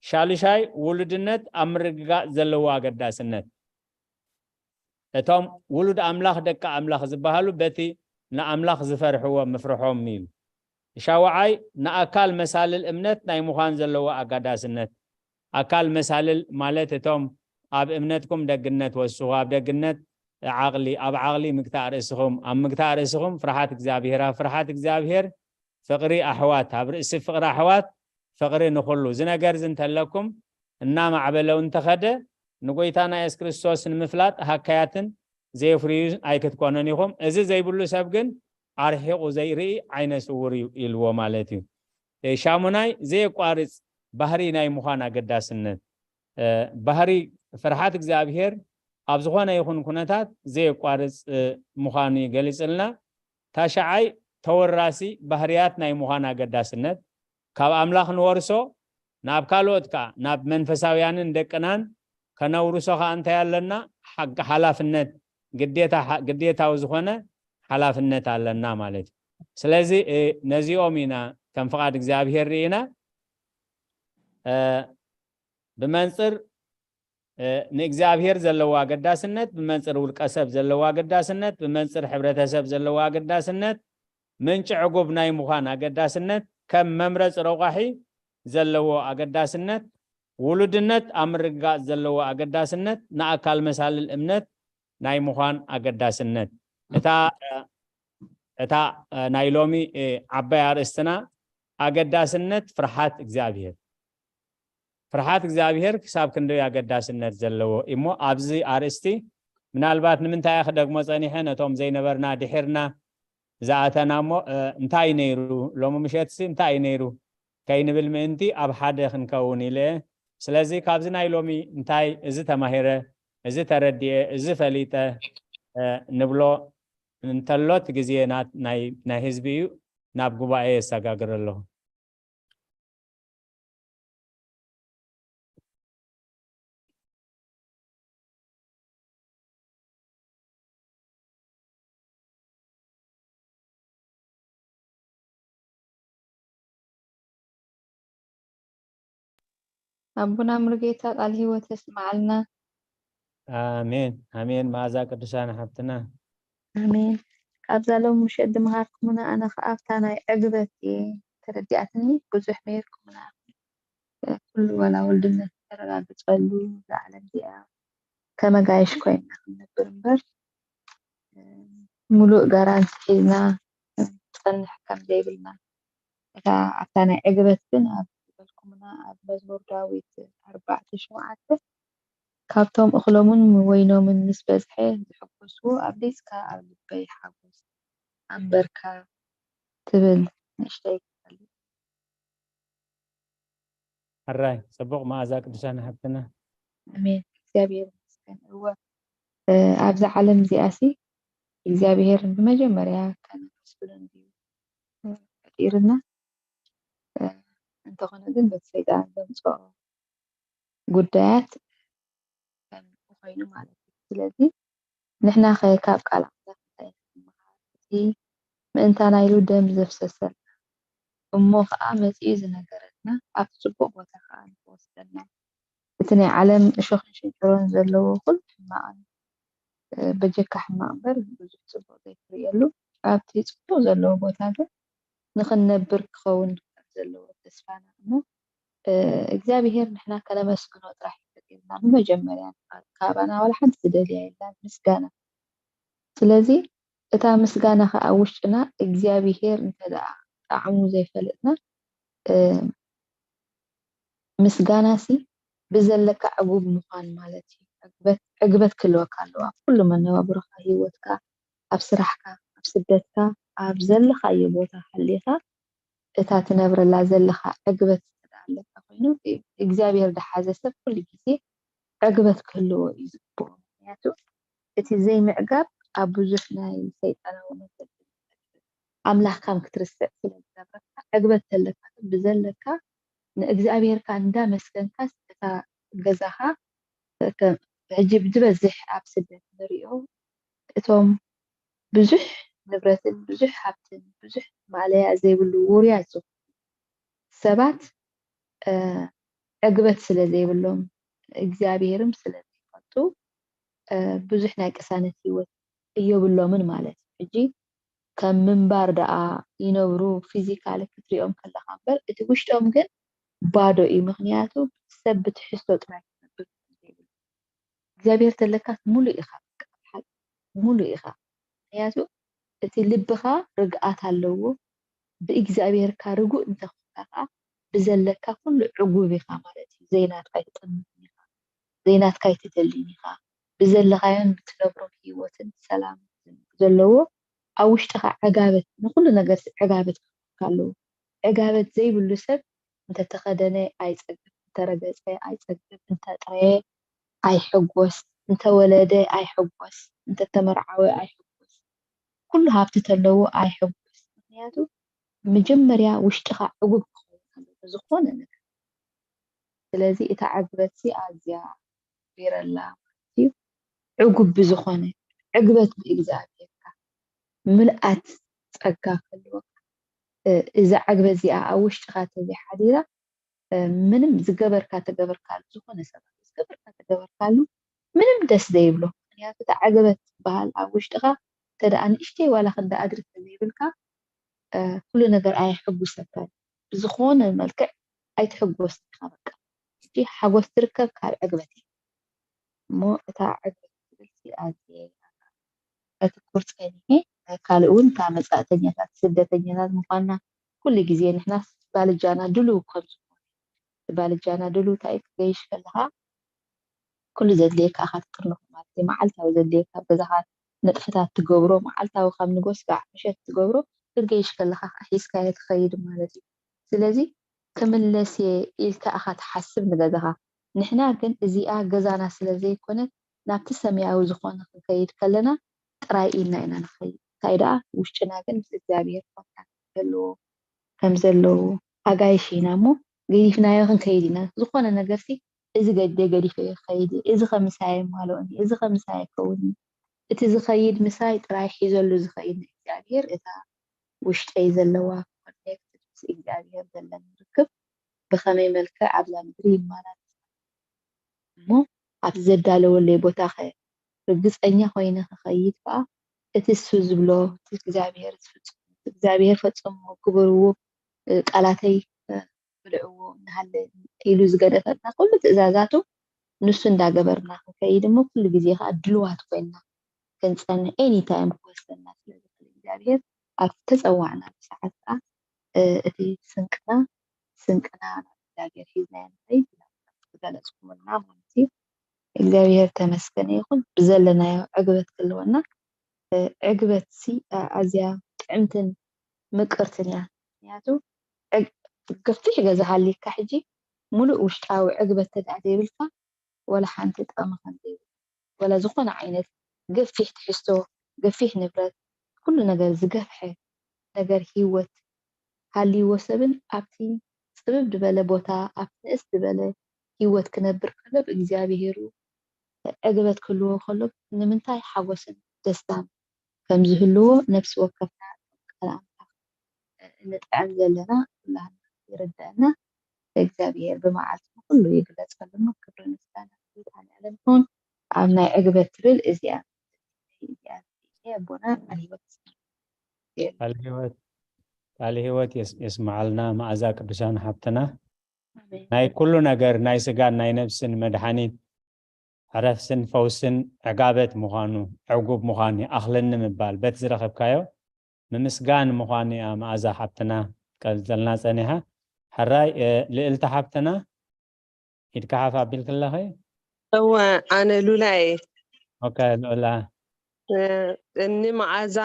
ሻልሻይ፣ ውሉድነት ኣብ ምርግጋጽ ዘለዎ ኣገዳስነት። እቶም ውሉድ ኣምላኽ፣ ደቂ ኣምላኽ ዝበሃሉ በቲ ንኣምላኽ ዝፈርሕዎ ምፍርሖም ኢሉ። ሻውዓይ፣ ንኣካል መሳልል እምነት ናይ ምዃን ዘለዎ ኣጋዳስነት። ኣካል መሳልል ማለት እቶም ኣብ እምነትኩም ደግነት ወስኹ፣ ኣብ ደግነት ዓቕሊ፣ ኣብ ዓቕሊ ምግታእ ርእስኹም፣ ኣብ ምግታእ ርእስኹም ፍርሃት እግዚኣብሔር፣ ኣብ ፍርሃት እግዚኣብሔር ፍቕሪ ኣሕዋት፣ ኣብ ርእሲ ፍቕሪ ኣሕዋት ፍቕሪ ንኹሉ። እዚ ነገር እዚ እንተለኩም እናማዕበለ እውን እንተኸደ፣ ንጎይታና የሱስ ክርስቶስ ንምፍላጥ ሃካያትን ዘየፍርዩ ኣይክትኮኑን ኢኹም። እዚ ዘይብሉ ሰብ ግን ኣርሒቑ ዘይርኢ ዓይነ ስውር እዩ ኢልዎ ማለት እዩ። እ፣ ሻሙናይ፣ ዘየቋርጽ ባህሪ ናይ ምዃን ኣገዳስነት። እ፣ ባህሪ ፍርሃት እግዚኣብሔር ኣብ ዝኾነ ይኹን ኩነታት ዘየቋርጽ፣ እ፣ ምዃኑ ይገልጽልና። ታሽዓይ፣ ተወራሲ ባህርያት ናይ ምዃን ኣገዳስነት። ካብ ኣምላኽ ንወርሶ ናብ ካልኦት ከኣ፣ ናብ መንፈሳውያንን ደቅናን ከነውርሶ ከኣ እንታይ ኣለና? ሓግ-፣ ሓላፍነት፣ ግዴታ፣ ሓ-፣ ግዴታዊ ዝኾነ ሓላፍነት ኣለና ማለት እዩ። ስለዚ፣ እ፣ ነዚኦም ኢና ከም ፍቓድ እግዚኣብሔር ርኢና፣ እ፣ ብመንጽር፣ እ፣ ንእግዚኣብሔር ዘለዎ ኣገዳስነት፣ ብመንጽር ውልቀ ሰብ ዘለዎ ኣገዳስነት፣ ብመንጽር ሕብረተሰብ ዘለዎ ኣገዳስነት፣ ምንጪ ዕጉብ ናይ ምዃን ኣገዳስነት፣ ከም መምረጺ ረቋሒ ዘለዎ ኣገዳስነት፣ ውሉድነት ኣብ ምርግጋጽ ዘለዎ ኣገዳስነት፣ ንኣካል መሳልል እምነት ናይ ምዃን ኣገዳስነት። እታ፣ እታ፣ እ፣ ናይ ሎሚ፣ እ፣ ዓባይ ኣርእስትና ኣገዳስነት ፍርሃት እግዚኣብሔር። ፍርሃት እግዚኣብሔር ክሳብ ክንደይ ኣገዳስነት ዘለዎ እሞ፣ ኣብዚ ኣርእስቲ ምናልባት ንምንታይ እየ ክደግሞ ጸኒሐ፣ ነቶም ዘይነበርና ድሒርና ዝኣተና እሞ፣ እ፣ እንታይ ነይሩ፣ ሎሚ ምሸትሲ እንታይ ነይሩ ከይንብል ምእንቲ ኣብ ሓደ ክንከውን ኢለ እየ። ስለዚ ካብዚ ናይ ሎሚ እንታይ እዚ ተማሂረ፣ እዚ ተረዲኤ፣ እዚ ፈሊጠ፣ እ፣ ንብሎ እንተሎ እቲ ግዜ ና-፣ ናይ፣ ናይ ህዝቢ እዩ፣ ናብ ጉባኤ የሰጋግር ኣለኹ። ኣቦና ሙሉጌታ ቃል ህይወት የስምዓልና። ኣሜን፣ ኣሜን። መኣዛ ቅዱሳን ሓብትና። ኣሜን። ካብዛ ሎም ምሸት ድምሃርኩምና ኣነ ኸኣ ኣብታ ናይ ዕግበት እየ ተረዲኣትኒ። ብዙሕ መይርኩምና። ኩሉ ዋላ ወልድነት ተረጋግጸሉ እዛ ዓለም እዚኣ ከመጋየሽ ኮይና ክንነብር እምበር፣ ምሉእ ጋራንቲ ሒዝና ክንጸንሕ ከም ዘይብልና። እታ ኣብታ ናይ ዕግበት ግን ኣብ ዝበልኩምና ኣብ መዝሙር ዳዊት ኣርባዕተ ሸውዓተ፣ "ካብቶም እኽሎምን ወይኖምን ምስ በዝሐ ዝሕጎስዎ ኣብሊጽካ ኣብ ልበይ ሓጎስ ኣንበርካ" ትብል ንእሽተይ ክፋል። ሕራይ፣ ጽቡቕ መኣዛ ቅዱሳን ሓብትና። ኣሜን። እግዚኣብሔር ይመስገን። እወ፣ እ፣ ኣብዛ ዓለም እዚኣሲ እግዚኣብሔር ብመጀመርያ ከነመስግኖ እንድዩ፣ እ፣ ፈጢርና። እ፣ እንተኾነ ግን በቲ ሰይጣን ዘምጽኦ ጉዳያት ከም ኮይኑ ማለት እዩ። ስለዚ ንሕና ኸ ካብ ቃል ኣምላኽ እንታይ ኢና ንመሃር? እቲ ምእንታና ኢሉ ደም ዘፍሰሰልና እሞ ኸኣ መጺኡ ዝነገረና ኣብቲ ጽቡቕ ቦታ ኸኣ ንኽወስደና። እቲ ናይ ዓለም እሾኽን ሽንጭሮን ዘለዎ ኩሉ ሕማቕን፣ እ፣ በጀካ ሕማቕ እምበር ብዙሕ ጽቡቕ ዘይትርእየሉ፣ ኣብቲ ጽቡቕ ዘለዎ ቦታ ግን ንኽንነብር ክኸውን ከም ዘለዎ ተስፋና እሞ፣ እ፣ እግዚኣብሄር ንሕና ከነመስግኖ ጥራሕ እዩ ፈጢርና። ብመጀመርያ ንኻል-፣ ካባና ዋላ ሓንቲ ዝደልያ የላን፣ ምስጋና። ስለዚ እታ ምስጋና ኸኣ ኣብ ውሽጥና እግዚኣብሄር እንተ ደኣ ጣዕሙ ዘይፈለጥና፣ ምስጋናሲ ብዘለካ ዕጉብ ምዃን ማለት እዩ። ዕግበት ክህልወካ ኣለዎ ኣብ ኩሉ መነባብሮኻ፣ ህይወትካ፣ ኣብ ስራሕካ፣ ኣብ ስደትካ፣ ኣብ ዘለኻዮ ቦታ ሃሊኻ እታ ትነብረላ ዘለኻ ዕግበት ኣለካ ኮይኑ እግዚኣብሔር ዝሓዘ ሰብ ኩሉ ግዜ ዕግበት ክህልዎ እዩ ዝግብኦ። ምክንያቱ እቲ ዘይምዕጋብ ኣብ ብዙሕ ናይ ሰይጣናዊ መሰል ኣምላኽካ ክትርስዕ ስለ ዝገብረካ ዕግበት ተለካ ብዘለካ ንእግዚኣብሔርካ እንዳመስገንካስ እታ ገዛኻ ሕጂ ብዝበዝሕ ኣብ ስደት ንሪኦ እቶም ብዙሕ ንብረትን ብዙሕ ሃብትን ብዙሕ ማእለያ ዘይብሉ ውሩያት ዝኾኑ ሰባት ዕግበት ስለ ዘይብሎም እግዚኣብሔርም ስለ ዘይፈልጡ ብዙሕ ናይ ቅሳነት ህይወት እየብሎምን ማለት እዩ። ሕጂ ከም ምንባር ደኣ ይነብሩ ፊዚካሊ ክትሪኦም ከለኻ እምበር እቲ ውሽጦም ግን ባዶ እዩ። ምክንያቱ ሰብ ብትሕዝቶ ጥራይ ክነብር ስለ ዘይብሉ እግዚኣብሔር ተለካስ ሙሉእ ኢኻ፣ ሙሉእ ኢኻ። ምክንያቱ እቲ ልብኻ ርግኣት ኣለዎ። ብእግዚኣብሔርካ ርጉእ እንተኾንካ ከዓ ብዘለካ ኩሉ ዕጉብ ኢኻ ማለት እዩ። ዘይናትካ ኣይትጠምትን ኢኻ፣ ዘይናትካ ኣይትደልን ኢኻ። ብዘለኻዮን ብትነብሮም ህይወትን ሰላም ዘለዎ ኣብ ውሽጥኻ ዕጋበት፣ ንኩሉ ነገር ዕጋበት ክህልወካ ኣለዎ። ዕጋበት ዘይብሉ ሰብ እንተተኸደነ ኣይጸግብ፣ እንተረገጸ ኣይጸግብ፣ እንተጥረየ ኣይሕጎስ፣ እንተወለደ ኣይሕጎስ፣ እንተተመርዓወ ኣይሕጎስ። ኩሉ ሃብቲ ተለዎ ኣይሕጎስ። ምክንያቱ መጀመርያ ውሽጥኻ ዕጉብ ክኸውን ኣለዎ ዝኾነ ነገር። ስለዚ እታ ዕግበትሲ ኣዝያ ቢረላ ማለት እዩ። ዕጉብ ብዝኾነ ዕግበት ብእግዚኣብሔርካ ምልኣት ጸጋ ክህልወካ እዛ ዕግበት እዚኣ ኣብ ውሽጥኻ ተዘይሓዲራ ምንም ዝገበርካ ተገበርካሉ ዝኾነ ሰባት ዝገበርካ ተገበርካሉ ምንም ደስ ዘይብሎ ምክንያቱ እታ ዕግበት ዝበሃል ኣብ ውሽጥኻ ተደኣ ንእሽተይ ዋላ ክንዳ ኣድሪ ተዘይብልካ ኩሉ ነገር ኣየሐጉሰካን ብዝኾነ መልክዕ ኣይትሕጎስ ኢኻ በቃ እቲ ሓጎስ ትርከብ ካብ ዕግበት እዩ እሞ እታ ዕግበት ትብል ኣዝየ ኣተኩር ጸኒሐ ካልእ እውን እታ መጻእተኛታት ስደተኛታት ምዃንና ኩሉ ግዜ ንሕና ባልጃና ድሉው ከም ዝኾነ ባልጃና ድሉው እንታይ ክገይሽ ከለኻ ኩሉ ዘድልየካ ኢኻ ትጥርንፎ ማለት እዩ። መዓልታዊ ዘድልየካ ኣብ ገዛኻ ንጥፈታት ትገብሮ፣ መዓልታዊ ካብ ንግሆ ስጋዕ ምሸት ትገብሮ ክትገይሽ ከለኻ ከዓ ሒዝካዮ ትኸይድ ማለት እዩ። ስለዚ ክምለስ እየ ኢልካ ኢኻ ትሓስብ ንገዛኻ። ንሕና ግን እዚኣ ገዛና ስለ ዘይኮነት ናብቲ ሰማያዊ ዝኾነ ክንከይድ ከለና ጥራይ ኢልና ኢና ንኸይድ። እንታይ ደኣ ውሽጥና ግን ምስ እግዚኣብሔር ኮንታክት ክህልዎ ከም ዘለዎ ኣጋይሽ ኢና እሞ ገዲፍናዮ ክንከይድ ኢና። ዝኾነ ነገርሲ እዚ ገዲፈ ገዲፈዮ ክኸይድ እየ፣ እዚ ከ ምሳይ የማልኦኒ፣ እዚ ከ ምሳይ ኣይከውንን፣ እቲ ዝኸይድ ምሳይ ጥራይ ሒዘሉ ዝኸይድ ንእግዚኣብሔር እታ ውሽጠይ ዘለዋ ኮኔክትድ ምስ እግዚኣብሔር ዘለኒ ርክብ ብኸመይ መልክዕ ኣብዛ ምድሪ ይመላለስ እሞ ኣብቲ ዘዳለወለይ ቦታ ከ ርግጸኛ ኮይነ ክኸይድ ከኣ እቲ እሱ ዝብሎ እቲ እግዚኣብሔር ዝፍጽሞ እቲ እግዚኣብሔር ፈጽሞ ግበርዎ ቃላተይ ብልዕዎ እናሃለ ኢሉ ዝገደፈልና ኩሉ ትእዛዛቱ ንሱ እንዳገበርና ክንከይድ እሞ ኩሉ ግዜ ከዓ ድልዋት ኮይንና ክንፀንሕ ኤኒታይም ክወስደና ስለ ዝኽእል እግዚኣብሔር ኣብ ተፀዋዕናሉ ሰዓት ከዓ እቲ ስንቅና ስንቅና ናብ እግዚኣብሔር ሒዝናዮ ንኸይድ ዝገለፅኩምልና ማለት እዩ። እግዚኣብሔር ተመስገነ ይኹን ብዘለናዮ ዕግበት ክህልወና ዕግበት ሲ ኣዝያ ጥዕምትን ምቅርትን እያ። ምክንያቱ ገፊሕ ገዛ ሃልይካ ሕጂ ሙሉእ ውሽጣዊ ዕግበት ተድኣ ዘይብልካ ወላ ሓንቲ ጥቕሚ ከም ዘይብሉ ወላ ዝኾነ ዓይነት ገፊሕ ትሕዝቶ፣ ገፊሕ ንብረት፣ ኩሉ ነገር ዝገፍሐ ነገር ህይወት ሃልይዎ ሰብን ኣብቲ ጽብብ ዝበለ ቦታ ኣብቲ ንእስ ዝበለ ህይወት ክነብር ከሎ ብእግዚኣብሄሩ ዕግበት ክህልዎ ከሎ ንምንታይ ሓጎስን ደስታን ከም ዝህልዎ ነፍሲ ወከፍና ቃል ኣምላኽ ንጥዕም ዘለና ኩላህና ይርደአና። እግዚኣብሔር ብመዓልቲ ንኩሉ ይግለጸሉ እሞ ክብሪ ምስጋና ንመድኃኔዓለም ይኹን። ኣብ ናይ ዕግበት ትብል እዚኣ እዚኣ ኣቦና ቃል ህይወት ቃል ህይወት ቃል ህይወት የስምዓልና መዓዛ ቅዱሳን ሓብትና ናይ ኩሉ ነገር ናይ ስጋን ናይ ነብስን መድሓኒት ዕረፍትን ፈውስን ዕጋበት ምዃኑ ዕጉብ ምዃን ይኣኽለኒ ምባል በቲ ዝረኸብካዮ ምምስጋን ምዃኑ እያ መኣዛ ሓብትና ትቀልጸልና ጸኒሓ። ሕራይ፣ እ፣ ልእልቲ ሓብትና፣ ኢድካ ሓፍ ኣቢልክለኺ? እወ፣ ኣነ ሉላ እየ። ኦኬ፣ ሉላ። እ፣ እኒ መዓዛ፣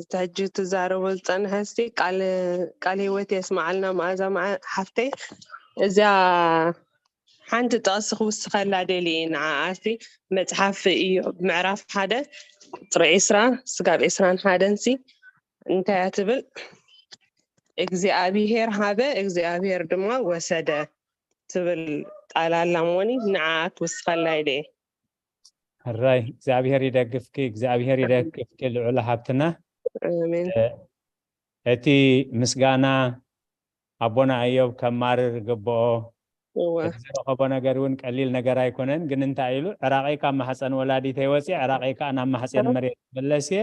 እቲ ሕጂ ትዛረቦ ዝጸንሐ እስቲ ቃል፣ ቃል ህይወት የስመዓልና መዓዛ፣ መዓ-፣ ሓፍተይ። እዚኣ ሓንቲ ጥቕሲ ክውስኸላ ደልየ እየ ንዓኣ። እስቲ መጽሓፍ ኢዮብ ምዕራፍ ሓደ ቁጽሪ ዕስራ ስጋብ ዕስራን ሓደን ሲ እንታይ እያ ትብል? "እግዚኣብሔር ሃበ፣ እግዚኣብሔር ድማ ወሰደ" ትብል ቃል ኣላ እሞኒ፣ ንዓኣ ክውስኸላ ኢለ እየ። ሕራይ፣ እግዚኣብሔር ይደግፍኪ፣ እግዚኣብሔር ይደግፍኪ ልዑል ሓብትና። ኣሜን። እ፣ እቲ ምስጋና ኣቦና እዮብ ከማርር ይግብኦ። እወ። እቲ ዝረኸቦ ነገር እውን ቀሊል ነገር ኣይኮነን፣ ግን እንታይ ኢሉ? "ዕራቐይ ካብ ማሕፀን ወላዲተይ ወፂ፣ ዕራቐይ ከዓ ናብ ማሕፀን እወ። መሬት ይመለስ እየ።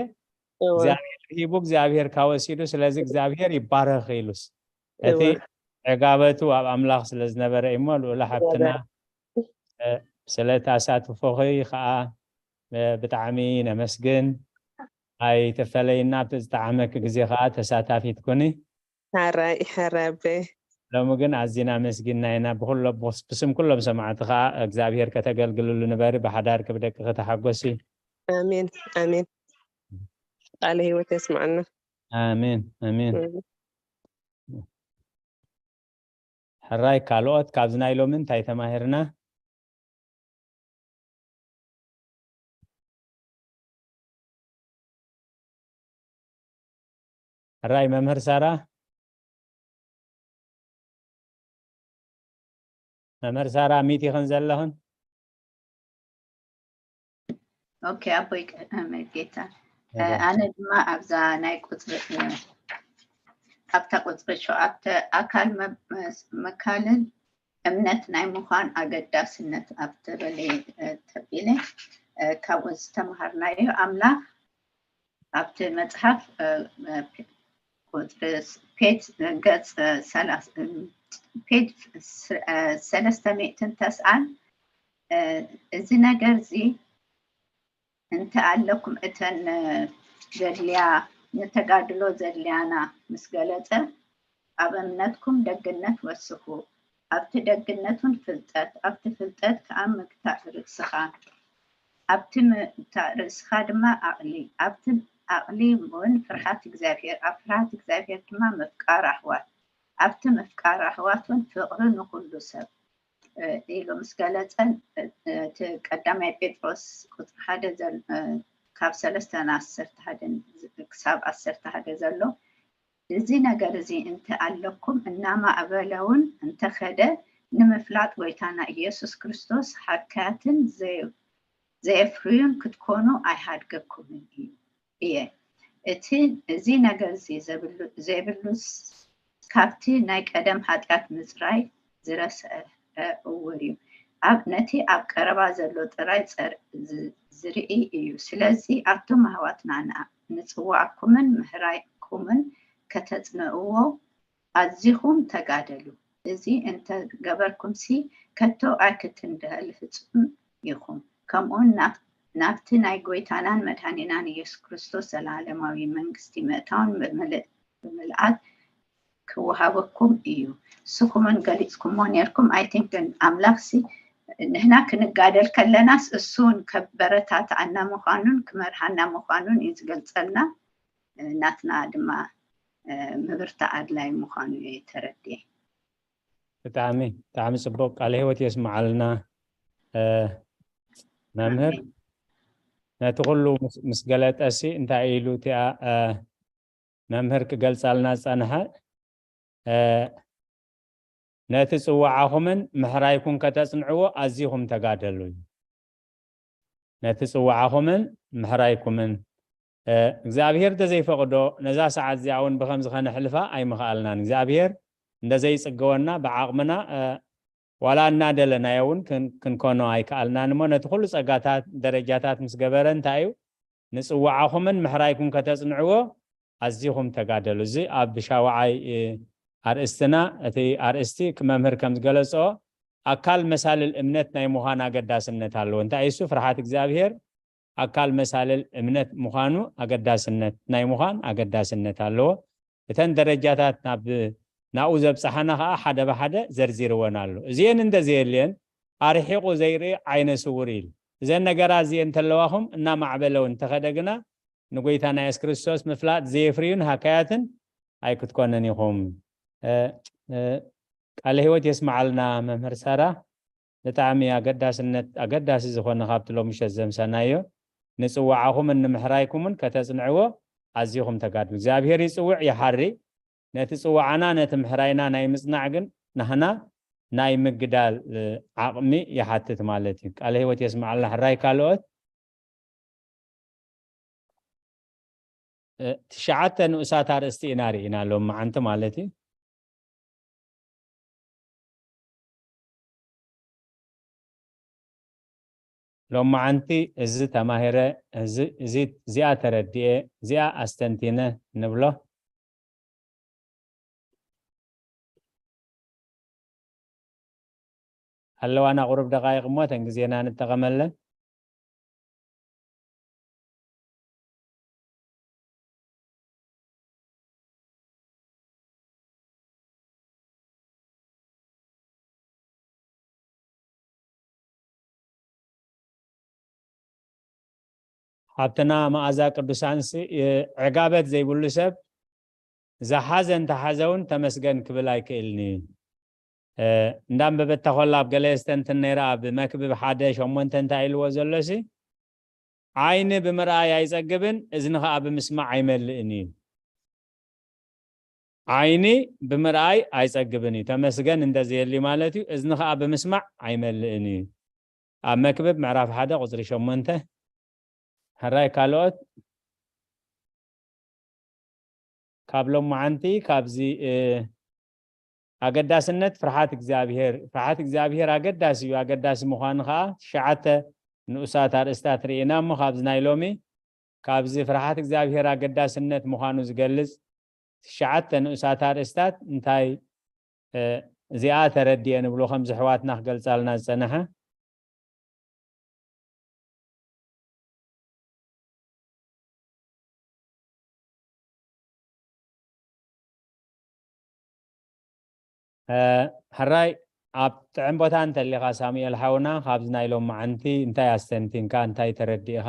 እወ። እግዚኣብሔር ሂቡ፣ እግዚኣብሔር ካወሲዱ፣ ስለዚ እግዚኣብሔር ይባረኽ" ኢሉስ። እቲ እወ። ዕጋበቱ ኣብ ኣምላኽ ስለ ዝነበረ እዩ እሞ፣ ልኡላ ሓብትና፣ እወ። እ፣ ስለ ተሳትፎኺ ከዓ፣ እ፣ ብጣዕሚ ነመስግን። ኣይተፈለይና፣ ኣብቲ ዝጠዓመኪ ግዜ ከዓ ተሳታፊት ኩኒ። ሕራይ፣ ሕራይ ኣቦይ። ሎሚ ግን ኣዚና ኣመስጊንና ኢና። ብኩሎ-፣ ብስ-፣ ብስም ኩሎም ሰማዕቲ ከዓ እግዚኣብሔር ከተገልግልሉ ንበሪ፣ ብሓዳርኪ ብደቅኺ ተሓጎሲ። ኣሜን፣ ኣሜን። ቃለ ህይወት የስምዓና። ኣሜን፣ ኣሜን። ኣሜን። ሕራይ፣ ካልኦት ካብዚ ናይ ሎሚ እንታይ ተማሂርና? ሕራይ፣ መምህር ሳራ? መምህር ሳራ፣ ሚት ኢኽን ዘለኽን? ኦኬ፣ ኣቦይ ቀ-፣ መርጌታ። እ፣ ኣነ ድማ ኣብዛ ናይ ቁጽሪ፣ እ፣ ኣብታ ቁጽሪ ሸውዓተ ኣካል መ-፣ መስ-፣ መካልን እምነት ናይ ምዃን ኣገዳስነት ኣብ ተበለ፣ እ፣ ተቢለ፣ እ፣ ካብኡ ዝተምሃርናዮ ኣምላኽ ኣብቲ መጽሓፍ፣ እ፣ እ፣ ቁጽሪ ስ-፣ ፔጅ፣ እ፣ ገጽ፣ እ፣ ሰላሳ፣ እ፣ ፔጅ ስ-፣ እ፣ ሰለስተ ሚእትን ተስዓን፣ እ፣ እዚ ነገር እዚ እንተ ኣለኩም እተን፣ እ፣ ዘድልያ፣ ንተጋድሎ ዘድልያና ምስ ገለጸ፣ ኣብ እምነትኩም ደግነት ወስኹ፣ ኣብቲ ደግነቱን ፍልጠት፣ ኣብቲ ፍልጠት ከኣ ምግታእ ርእስኻ፣ ኣብቲ ምግታእ ርእስኻ ድማ ዓቕሊ፣ ኣብቲ ዓቕሊ እውን ፍርሃት እግዚኣብሔር፣ ኣብ ፍርሃት እግዚኣብሔር ድማ ምፍቃር ኣሕዋት፣ ኣብቲ ምፍቃር ኣሕዋት እውን ፍቕሪ ንኹሉ ሰብ፣ እ፣ ኢሉ ምስ ገለጸን፣ እ፣ እቲ ቀዳማይ ጴጥሮስ ቁጽሪ ሓደ ዘል-፣ እ፣ ካብ ሰለስተ ንዓሰርተ ሓደ ክሳብ ዓሰርተ ሓደ ዘሎ፣ እዚ ነገር እዚ እንተ ኣለኩም፣ እናማዕበለ እውን እንተኸደ፣ ንምፍላጥ ጐይታና ኢየሱስ ክርስቶስ ሃካያትን ዘየ-፣ ዘየፍርዩን ክትኮኑ ኣይሃድገኩምን እዩ፣ እየ። እቲ፣ እዚ ነገር እዚ ዘብሉ-፣ ዘይብሉስ ካብቲ ናይ ቀደም ኃጢኣት ምጽራይ ዝረስዐ ዕውር እዩ። ኣብ፣ ነቲ ኣብ ቀረባ ዘሎ ጥራይ ጸር-፣ ዝ-፣ ዝርኢ እዩ። ስለዚ ኣቱም ኣሕዋትና፣ ንዓ-፣ ንጽዋዕኩምን ምሕራይኩምን ከተጽንዕዎ ኣዚኹም ተጋደሉ። እዚ እንተ ገበርኩምሲ ከቶ ኣይክትንደል ፍጹም ኢኹም። ከምኡውን ናብ፣ ናብቲ ናይ ጐይታናን መድኃኒናን ኢየሱስ ክርስቶስ ዘለዓለማዊ መንግስቲ ምእታውን ብምልእ-፣ ብምልኣት ክወሃበኩም እዩ። ንስኹምን ገሊጽኩሞ ኔርኩም። I think ግን ኣምላኽሲ ንሕና ክንጋደል ከለናስ እሱ እውን ከበረታትዓና ምዃኑን ክመርሃና ምዃኑን እዩ ዝገልጸልና። ናትና ድማ፣ እ፣ ምብርታ ኣድላይ ምዃኑ እየ ተረድኤ። ብጣዕሚ፣ ብጣዕሚ ጽቡቕ ቃለ ህይወት የስምዓልና። እ፣ መምህር፣ ኣሜን። ነቲ ኩሉ ምስ፣ ምስ ገለጠሲ እንታይ ኢሉ እቲኣ፣ እ፣ መምህር ክገልጻልና ዝጸንሐ? እ፣ ነቲ ጽዋዓኹምን ምሕራይኩም ከተጽንዕዎ ኣዚኹም ተጋደሉ እዩ። ነቲ ጽዋዓኹምን ምሕራይኩምን፣ እ፣ እግዚኣብሔር እንተዘይፈቕዶ፣ ነዛ ሰዓት እዚኣ እውን ብኸምዚ ኸነሕልፋ ኣይምኸኣልናን። እግዚኣብሔር እንደዘይጽገወና ብዓቕምና፣ እ፣ ዋላ እናደለናዮ እውን ክን-፣ ክንኮኖ ኣይከኣልናን እሞ፣ ነቲ ኩሉ ጸጋታት፣ ደረጃታት ምስ ገበረ እንታይ እዩ? ንጽዋዓኹምን ምሕራይኩም ከተጽንዕዎ ኣዚኹም ተጋደሉ። እዚ ኣብ ሻውዓይ፣ እ፣ ኣርእስትና፣ እቲ ኣርእስቲ መምህር ከም ዝገለጾ፣ ኣካል መሳልል እምነት ናይ ምዃን ኣገዳስነት ኣለዎ። እንታይ እሱ? ፍርሃት እግዚኣብሔር ኣካል መሳልል እምነት ምዃኑ ኣገዳስነት፣ ናይ ምዃን ኣገዳስነት ኣለዎ። እተን ደረጃታት ናብ ናብኡ ዘብፅሓና ከዓ ሓደ ብሓደ ዘርዚርወን ኣሎ። እዚአን እንተዘየልየን ኣርሒቑ ዘይርኢ ዓይነ ስውር ኢሉ። እዘን ነገራት እዚአን እንተለዋኹም እናማዕበለ እውን እንተኸደ ግና ንጎይታና የሱስ ክርስቶስ ምፍላጥ ዘየፍርዩን ሃካያትን ኣይክትኮንን ኢኹም። እ፣ እ፣ ቃለ ህይወት የስምዓልና መምህር ሳራ። ብጣዕሚ ኣገዳስነት፣ ኣገዳሲ ዝኾነ ካብቲ ሎሚ ምሸት ዘምሰናዮ ንጽዋዓኹምን ንምሕራይኩምን ከተጽንዕዎ ኣዚኹም ተጋድሉ። እግዚኣብሔር ይጽውዕ ይሓሪ። ነቲ ጽዋዓና ነቲ ምሕራይና ናይ ምጽናዕ ግን ናህና ናይ ምግዳል፣ እ፣ ዓቕሚ ይሓትት ማለት እዩ። ቃለ ህይወት የስምዓልና ሕራይ ካልኦት። እ፣ ትሽዓተ ንኡሳት ኣርእስቲ ኢና ርኢና ሎም መዓንቲ ማለት እዩ። ሎም መዓንቲ እዚ ተማሂረ፣ እዚ፣ እዚ፣ እዚኣ ተረዲኤ፣ እዚኣ ኣስተንቲነ ንብሎ። ኣለዋና ቁሩብ ደቃይቕ እሞ እተን ግዜና ንጠቐመለን። ሃብትና መኣዛ ቅዱሳንሲ፣ እ፣ ዕጋበት ዘይብሉ ሰብ ዝሓዘ እንተሓዘ እውን ተመስገን ክብል ኣይክእልን እዩ። እ፣ እንዳንበበታ ኮላ ኣብ ገለ የስተንትን ነይራ፣ ኣብ መክብብ ሓደ ሸሞንተ እንታይ ኢልዎ ዘሎሲ፣ ዓይኒ ብምርኣይ ኣይጸግብን፣ እዝኒ ኸኣ ብምስማዕ ኣይመልእን እዩ። ዓይኒ ብምርኣይ ኣይጸግብን እዩ። ተመስገን እንተዘየሊ ማለት እዩ። እዝኒ ኸኣ ብምስማዕ ኣይመልእን እዩ። ኣብ መክብብ ምዕራፍ ሓደ ቁጽሪ ሸሞንተ። ሕራይ ካልኦት ካብ ሎማዓንቲ ካብዚ፣ እ፣ ኣገዳስነት ፍርሃት እግዚኣብሔር፣ ፍርሃት እግዚኣብሔር ኣገዳሲ እዩ። ኣገዳሲ ምዃኑ ኸኣ ትሽዓተ ንኡሳት ኣርእስታት ርኢና እሞ ካብዚ ናይ ሎሚ ካብዚ ፍርሃት እግዚኣብሔር ኣገዳስነት ምዃኑ ዝገልጽ ትሽዓተ ንኡሳት ኣርእስታት እንታይ፣ እ፣ እዚኣ ተረድየ ንብሎ ከምዚ ኣሕዋትና ክገልጻልና ዝጸንሐ። እ፣ ሕራይ ኣብ ጥዕም ቦታ እንተሊኻ ሳሙኤል ሓውና፣ ካብዚ ናይ ሎም መዓንቲ እንታይ ኣስተንቲንካ፣ እንታይ ተረዲእኻ?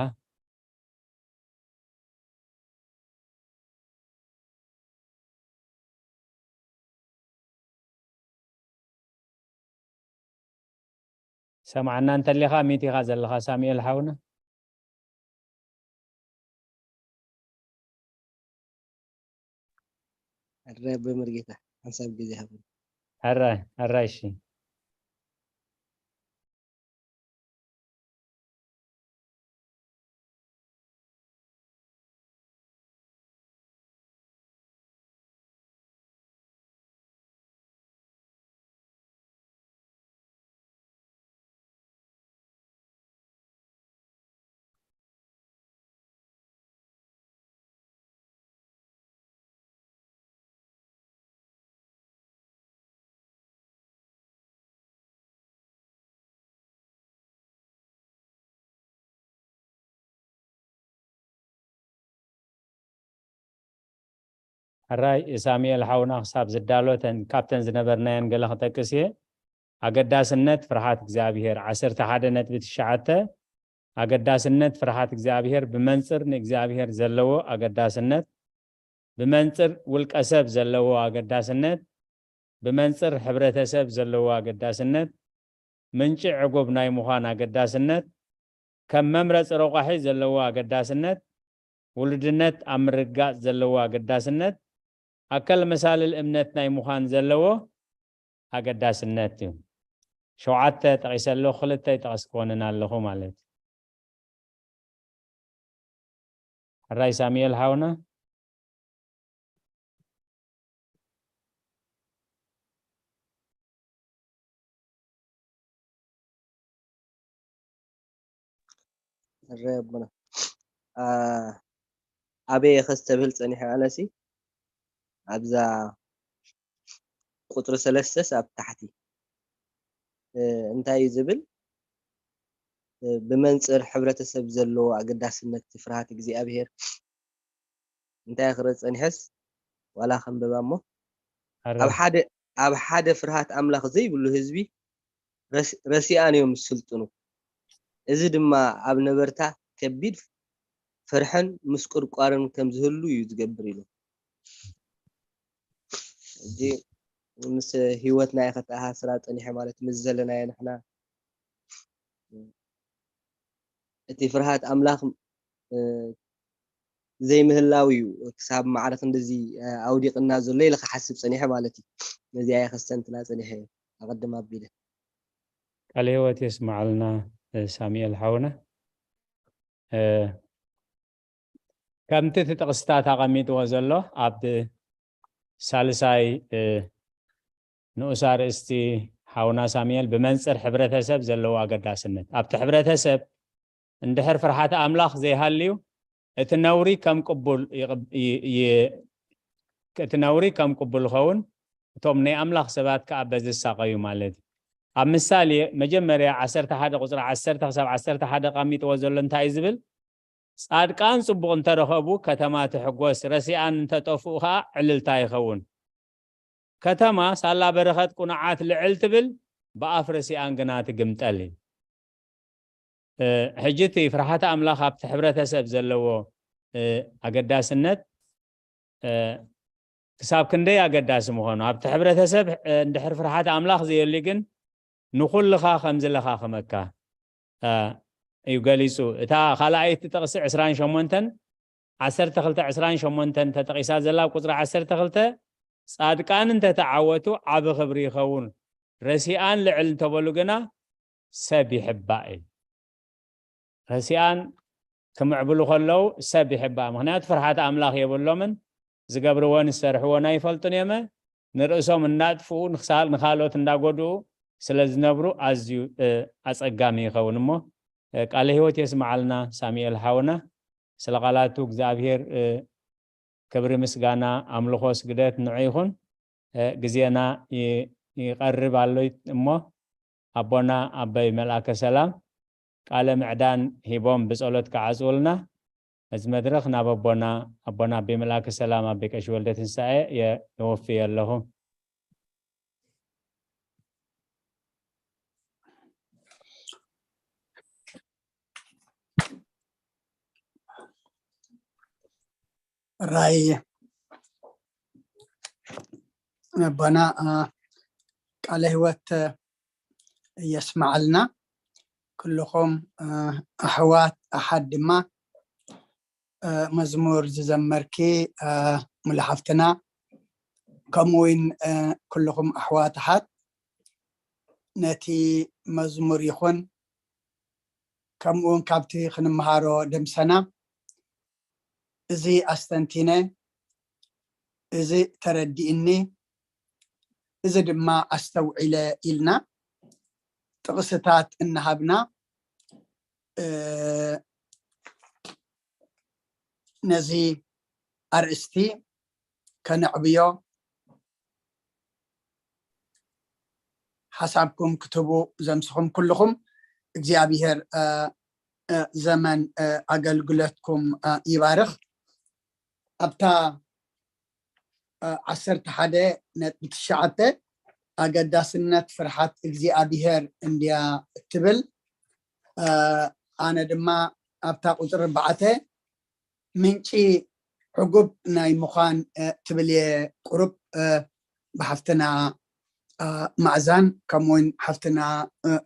ሰማዕና እንተሊኻ ሚት ኢኻ ዘለኻ ሳሙኤል ሓውና። ኣረ ብመርጌታ ሓንሳብ ግዜ ሃቡኒ። ኣራይ ኣራይ እሺ። ሕራይ ሳሙኤል ሓውና ክሳብ ዝዳሎ እተን ካብተን ዝነበርናየን ገለ ክጠቅስ እየ። ኣገዳስነት ፍርሃት እግዚኣብሔር ዓሰርተ ሓደ ነጥቢ ትሽዓተ። ኣገዳስነት ፍርሃት እግዚኣብሔር ብመንጽር ንእግዚኣብሔር ዘለዎ ኣገዳስነት፣ ብመንጽር ውልቀ ሰብ ዘለዎ ኣገዳስነት፣ ብመንጽር ሕብረተሰብ ዘለዎ ኣገዳስነት፣ ምንጪ ዕጉብ ናይ ምዃን ኣገዳስነት፣ ከም መምረጺ ረቋሒ ዘለዎ ኣገዳስነት፣ ውሉድነት ኣብ ምርግጋጽ ዘለዎ ኣገዳስነት፣ ኣከል መሳልል እምነት ናይ ምዃን ዘለዎ ኣገዳስነት እዩ። ሸውዓተ ጠቒሰ ኣለኹ፣ ክልተ ይጠቐስ ክኾንን ኣለኹ ማለት እዩ። ሕራይ ሳሙኤል ሓውና። እረ ኣቦና። ኣ፣ ኣበይ ኢኸ ዝተብህል ጸኒሐ ኣነሲ ኣብዛ ቁጽሪ ሰለስተ ኣብ ታሕቲ፣ እ፣ እንታይ እዩ ዝብል? እ፣ ብመንጽር ሕብረተሰብ ዘለዎ ኣገዳስነት ፍርሃት እግዚኣብሔር እንታይ ክረ ጸኒሐስ ዋላ ከንብባ እሞ ኣብ ሓደ ኣብ ሓደ ፍርሃት ኣምላኽ ዘይብሉ ህዝቢ ረሲኣን እዮም ዝስልጥኑ። እዚ ድማ ኣብ ነበርታ ከቢድ ፍርሕን ምስቁርቋርን ከም ዝህሉ እዩ ዝገብር ኢሉ። እዚ ምስ ህይወትና እየ ከተኣሳስራ ፀኒሐ፣ ማለት ምስ ዘለናዮ ንሕና እቲ ፍርሃት ኣምላኽ ዘይምህላው እዩ ክሳብ ማዕረ ክንድዚ ኣውዲቕና ዘሎ ኢለ ክሓስብ ፀኒሐ ማለት እዩ። ነዚኣ እየ ከስተንትና ፀኒሐ ኣቐድም ኣቢለ። ቃለ ህይወት የስማዓልና ሳሙኤል ሓውና። ከምቲ እቲ ጥቕስታት ኣቐሚጥዎ ዘሎ ኣብ ሳልሳይ ንኡስ ኣርእስቲ ሓውና ሳሙኤል ብመንፅር ሕብረተሰብ ዘለዎ ኣገዳስነት ኣብቲ ሕብረተሰብ እንድሕር ፍርሓት ኣምላኽ ዘይሃልዩ እቲ ነውሪ ከም ቅቡል እቲ ነውሪ ከም ቅቡል ይኸውን፣ እቶም ናይ ኣምላኽ ሰባት ከዓ በዚ ዝሳቐዩ ማለት እዩ። ኣብ ምሳሌ መጀመርያ ዓሰርተ ሓደ ቁፅሪ ዓሰርተ ክሳብ ዓሰርተ ሓደ ኣቐሚጥዎ ዘሎ እንታይ እዩ ዝብል? ጻድቃን ጽቡቕ እንተረኸቡ ከተማ ትሕጎስ፣ ረሲኣን እንተጠፍኡ ኸኣ ዕልልታ ይኸውን። ከተማ ሳላ በረኸት ቁኑዓት ልዕል ትብል፣ ብኣፍ ረሲኣን ግና ትግምጠል እዩ። ሕጂ እቲ ፍርሃት ኣምላኽ ኣብቲ ሕብረተሰብ ዘለዎ ኣገዳስነት ክሳብ ክንደይ ኣገዳሲ ምዃኑ ኣብቲ ሕብረተሰብ እንድሕር ፍርሃት ኣምላኽ ዘየሉ ግን ንኹልኻ ከም ዝለኻኽመካ እዩ ገሊጹ። እታ ካልኣይቲ ጥቕሲ ዕስራን ሸሞንተን ዓሰርተ ክልተ ዕስራን ሸሞንተን ተጠቒሳ ዘላ ኣብ ቁጽሪ ዓሰርተ ክልተ ጻድቃን እንተተዓወቱ ዓቢ ክብሪ ይኸውን፣ ረሲኣን ልዕል እንተበሉ ግና ሰብ ይሕባእ እዩ። ረሲኣን ክምዕብሉ ከለዉ ሰብ ይሕባእ፣ ምኽንያቱ ፍርሓት ኣምላኽ የብሎምን፣ ዝገብርዎን ዝሰርሕዎን ኣይፈልጡን እዮመ፣ ንርእሶም እናጥፍኡ ንኻልኦት እንዳጎድኡ ስለ ዝነብሩ ኣዝዩ ኣጸጋሚ ይኸውን። እሞ ቃለ ህይወት የስምዓልና ሳሙኤል ሓውና፣ ስለ ቃላቱ እግዚኣብሔር ክብሪ ምስጋና ኣምልኾ ስግደት ንዑ ይኹን። ግዜና ይቐርብ ኣሎ እሞ ኣቦና ኣቦይ መልኣከ ሰላም ቃለ ምዕዳን ሂቦም ብጸሎት ክዓጽውልና እዚ መድረኽ ናብ ኣቦና ኣቦና ኣቦይ መልኣከ ሰላም ኣቦይ ቀሺ ወልደ ትንሳኤ የወፍየ ኣለኹ። ራይ ኣቦና ቃለ ህይወት የስምዓልና። ኩልኹም ኣሕዋት ኣሓት ድማ መዝሙር ዝዘመርኪ ሙሉ ሓፍትና፣ ከምኡ እውን ኩልኹም ኣሕዋት ኣሓት ነቲ መዝሙር ይኹን ከምኡ እውን ካብቲ ክንምሃሮ ደምሰና እዚ ኣስተንቲነ፣ እዚ ተረዲእኒ፣ እዚ ድማ ኣስተውዒለ ኢልና ጥቕስታት እናሃብና ነዚ ኣርእስቲ ከነዕብዮ ሓሳብኩም ክትህቡ ዘምስኹም ኩልኹም እግዚኣብሔር ዘመን ኣገልግሎትኩም ይባርኽ። ኣብታ ዓሰርተ ሓደ ነጥቢ ትሽዓተ ኣገዳስነት ፍርሓት እግዚኣብሔር እንድያ እትብል። ኣነ ድማ ኣብታ ቁፅሪ ኣርባዕተ ምንጪ ዕጉብ ናይ ምዃን ትብል እየ። ቁሩብ ብሓፍትና ማእዛን ከምኡውን ሓፍትና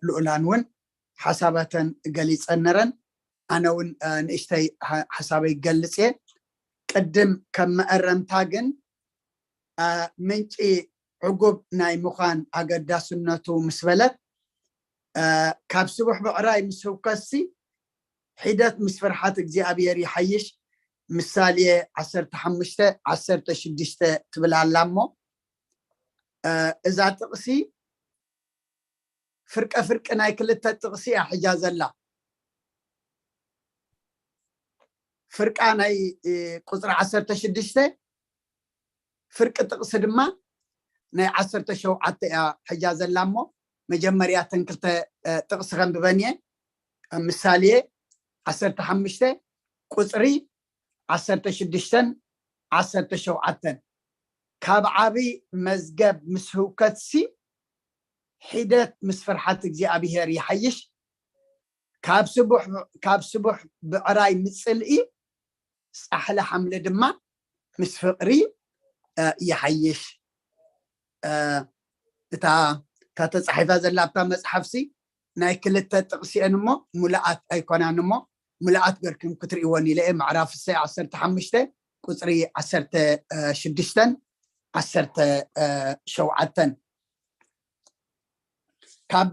ልኡላን እውን ሓሳባተን ገሊፀን ነረን። ኣነ እውን ንእሽተይ ሓሳበይ ገልፅ እየ። ቅድም ከም መእረምታ ግን ምንጪ ዕጉብ ናይ ምዃን ኣገዳስነቱ ምስ በለት ካብ ስቡሕ ብዕራይ ምስ ህውከሲ ሒደት ምስ ፍርሓት እግዚኣብሔር ይሓይሽ። ምሳሌ ዓሰርተ ሓሙሽተ ዓሰርተ ሽዱሽተ ትብል ኣላ እሞ እዛ ጥቕሲ ፍርቀ ፍርቂ ናይ ክልተ ጥቕሲ እያ ሒጃ ዘላ። ፍርቃ ናይ ቁፅሪ ዓሰርተ ሽዱሽተ ፍርቂ ጥቕሲ ድማ ናይ ዓሰርተ ሸውዓተ እያ ሒጃ ዘላ እሞ መጀመርያ ተን ክልተ ጥቕሲ ከንብበን እየ። ምሳሌ ዓሰርተ ሓሙሽተ ቁፅሪ ዓሰርተ ሽዱሽተን ዓሰርተ ሸውዓተን ካብ ዓቢ መዝገብ ምስ ህውከትሲ፣ ሒደት ምስ ፍርሓት እግዚኣብሔር ይሓይሽ። ካብ ስቡሕ፣ ካብ ስቡሕ ብዕራይ ምጽልኢ፣ ጻሕሊ ሓምሊ ድማ ምስ ፍቕሪ፣ እ፣ ይሓይሽ። እ፣ እታ፣ እታ ተጻሒፋ ዘላ ኣብታ መጽሓፍሲ ናይ ክልተ ጥቕሲ እየን እሞ፣ ሙሉኣት ኣይኮናን እሞ፣ ሙሉኣት ገርኩም ክትርእይወን ኢለ እየ። ምዕራፍ እሰይ ዓሰርተ ሓሙሽተ፣ ቁጽሪ ዓሰርተ ሽዱሽተን ዓሰርተ ሸውዓተን። ካብ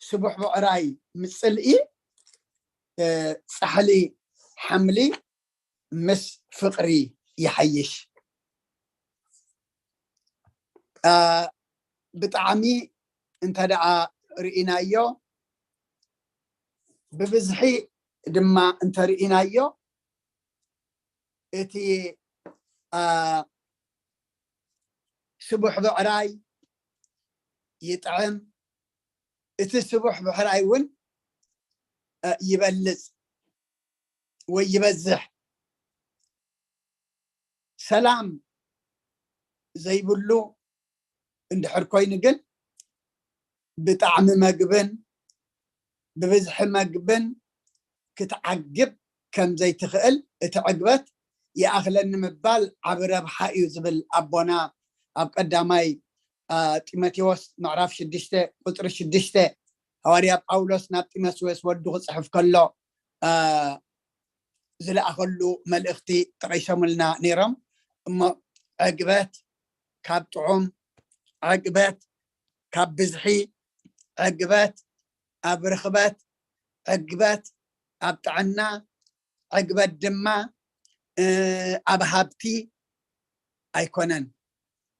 ስቡሕ ብዕራይ ምጽልኢ፣ እ፣ ጻሕሊ ሓምሊ ምስ ፍቕሪ ይሓይሽ። እ፣ ብጣዕሚ እንተ ደኣ ርኢናዮ፣ ብብዝሒ ድማ እንተ ርኢናዮ፣ እቲ፣ እ፣ ስቡሕ ብዕራይ ይጥዕም፣ እቲ ስቡሕ ብዕራይ እውን፣ እ፣ ይበልጽ ወይ ይበዝሕ። ሰላም ዘይብሉ እንድሕር ኮይኑ ግን፣ ብጣዕሚ መግብን ብብዝሒ መግብን ክትዓግብ ከም ዘይትኽእል፣ እቲ ዕግበት ይኣኽለኒ ምባል ዓቢ ረብሓ እዩ ዝብል ኣቦና ኣብ ቀዳማይ፣ አ፣ ጢሞቴዎስ ምዕራፍ ሽዱሽተ ቁጽሪ ሽዱሽተ፣ ሃዋርያ ጳውሎስ ናብ ጢሞቴዎስ ወዱ ክጽሕፍ ከሎ፣ አ፣ ዝለኣኸሉ መልእኽቲ ጠቒሶምልና ነይሮም። እሞ ዕግበት ካብ ጥዑም፣ ዕግበት ካብ ብዝሒ፣ ዕግበት ኣብ ርኽበት፣ ዕግበት ኣብ ጥዕና፣ ዕግበት ድማ፣ እ፣ ኣብ ሃብቲ ኣይኮነን።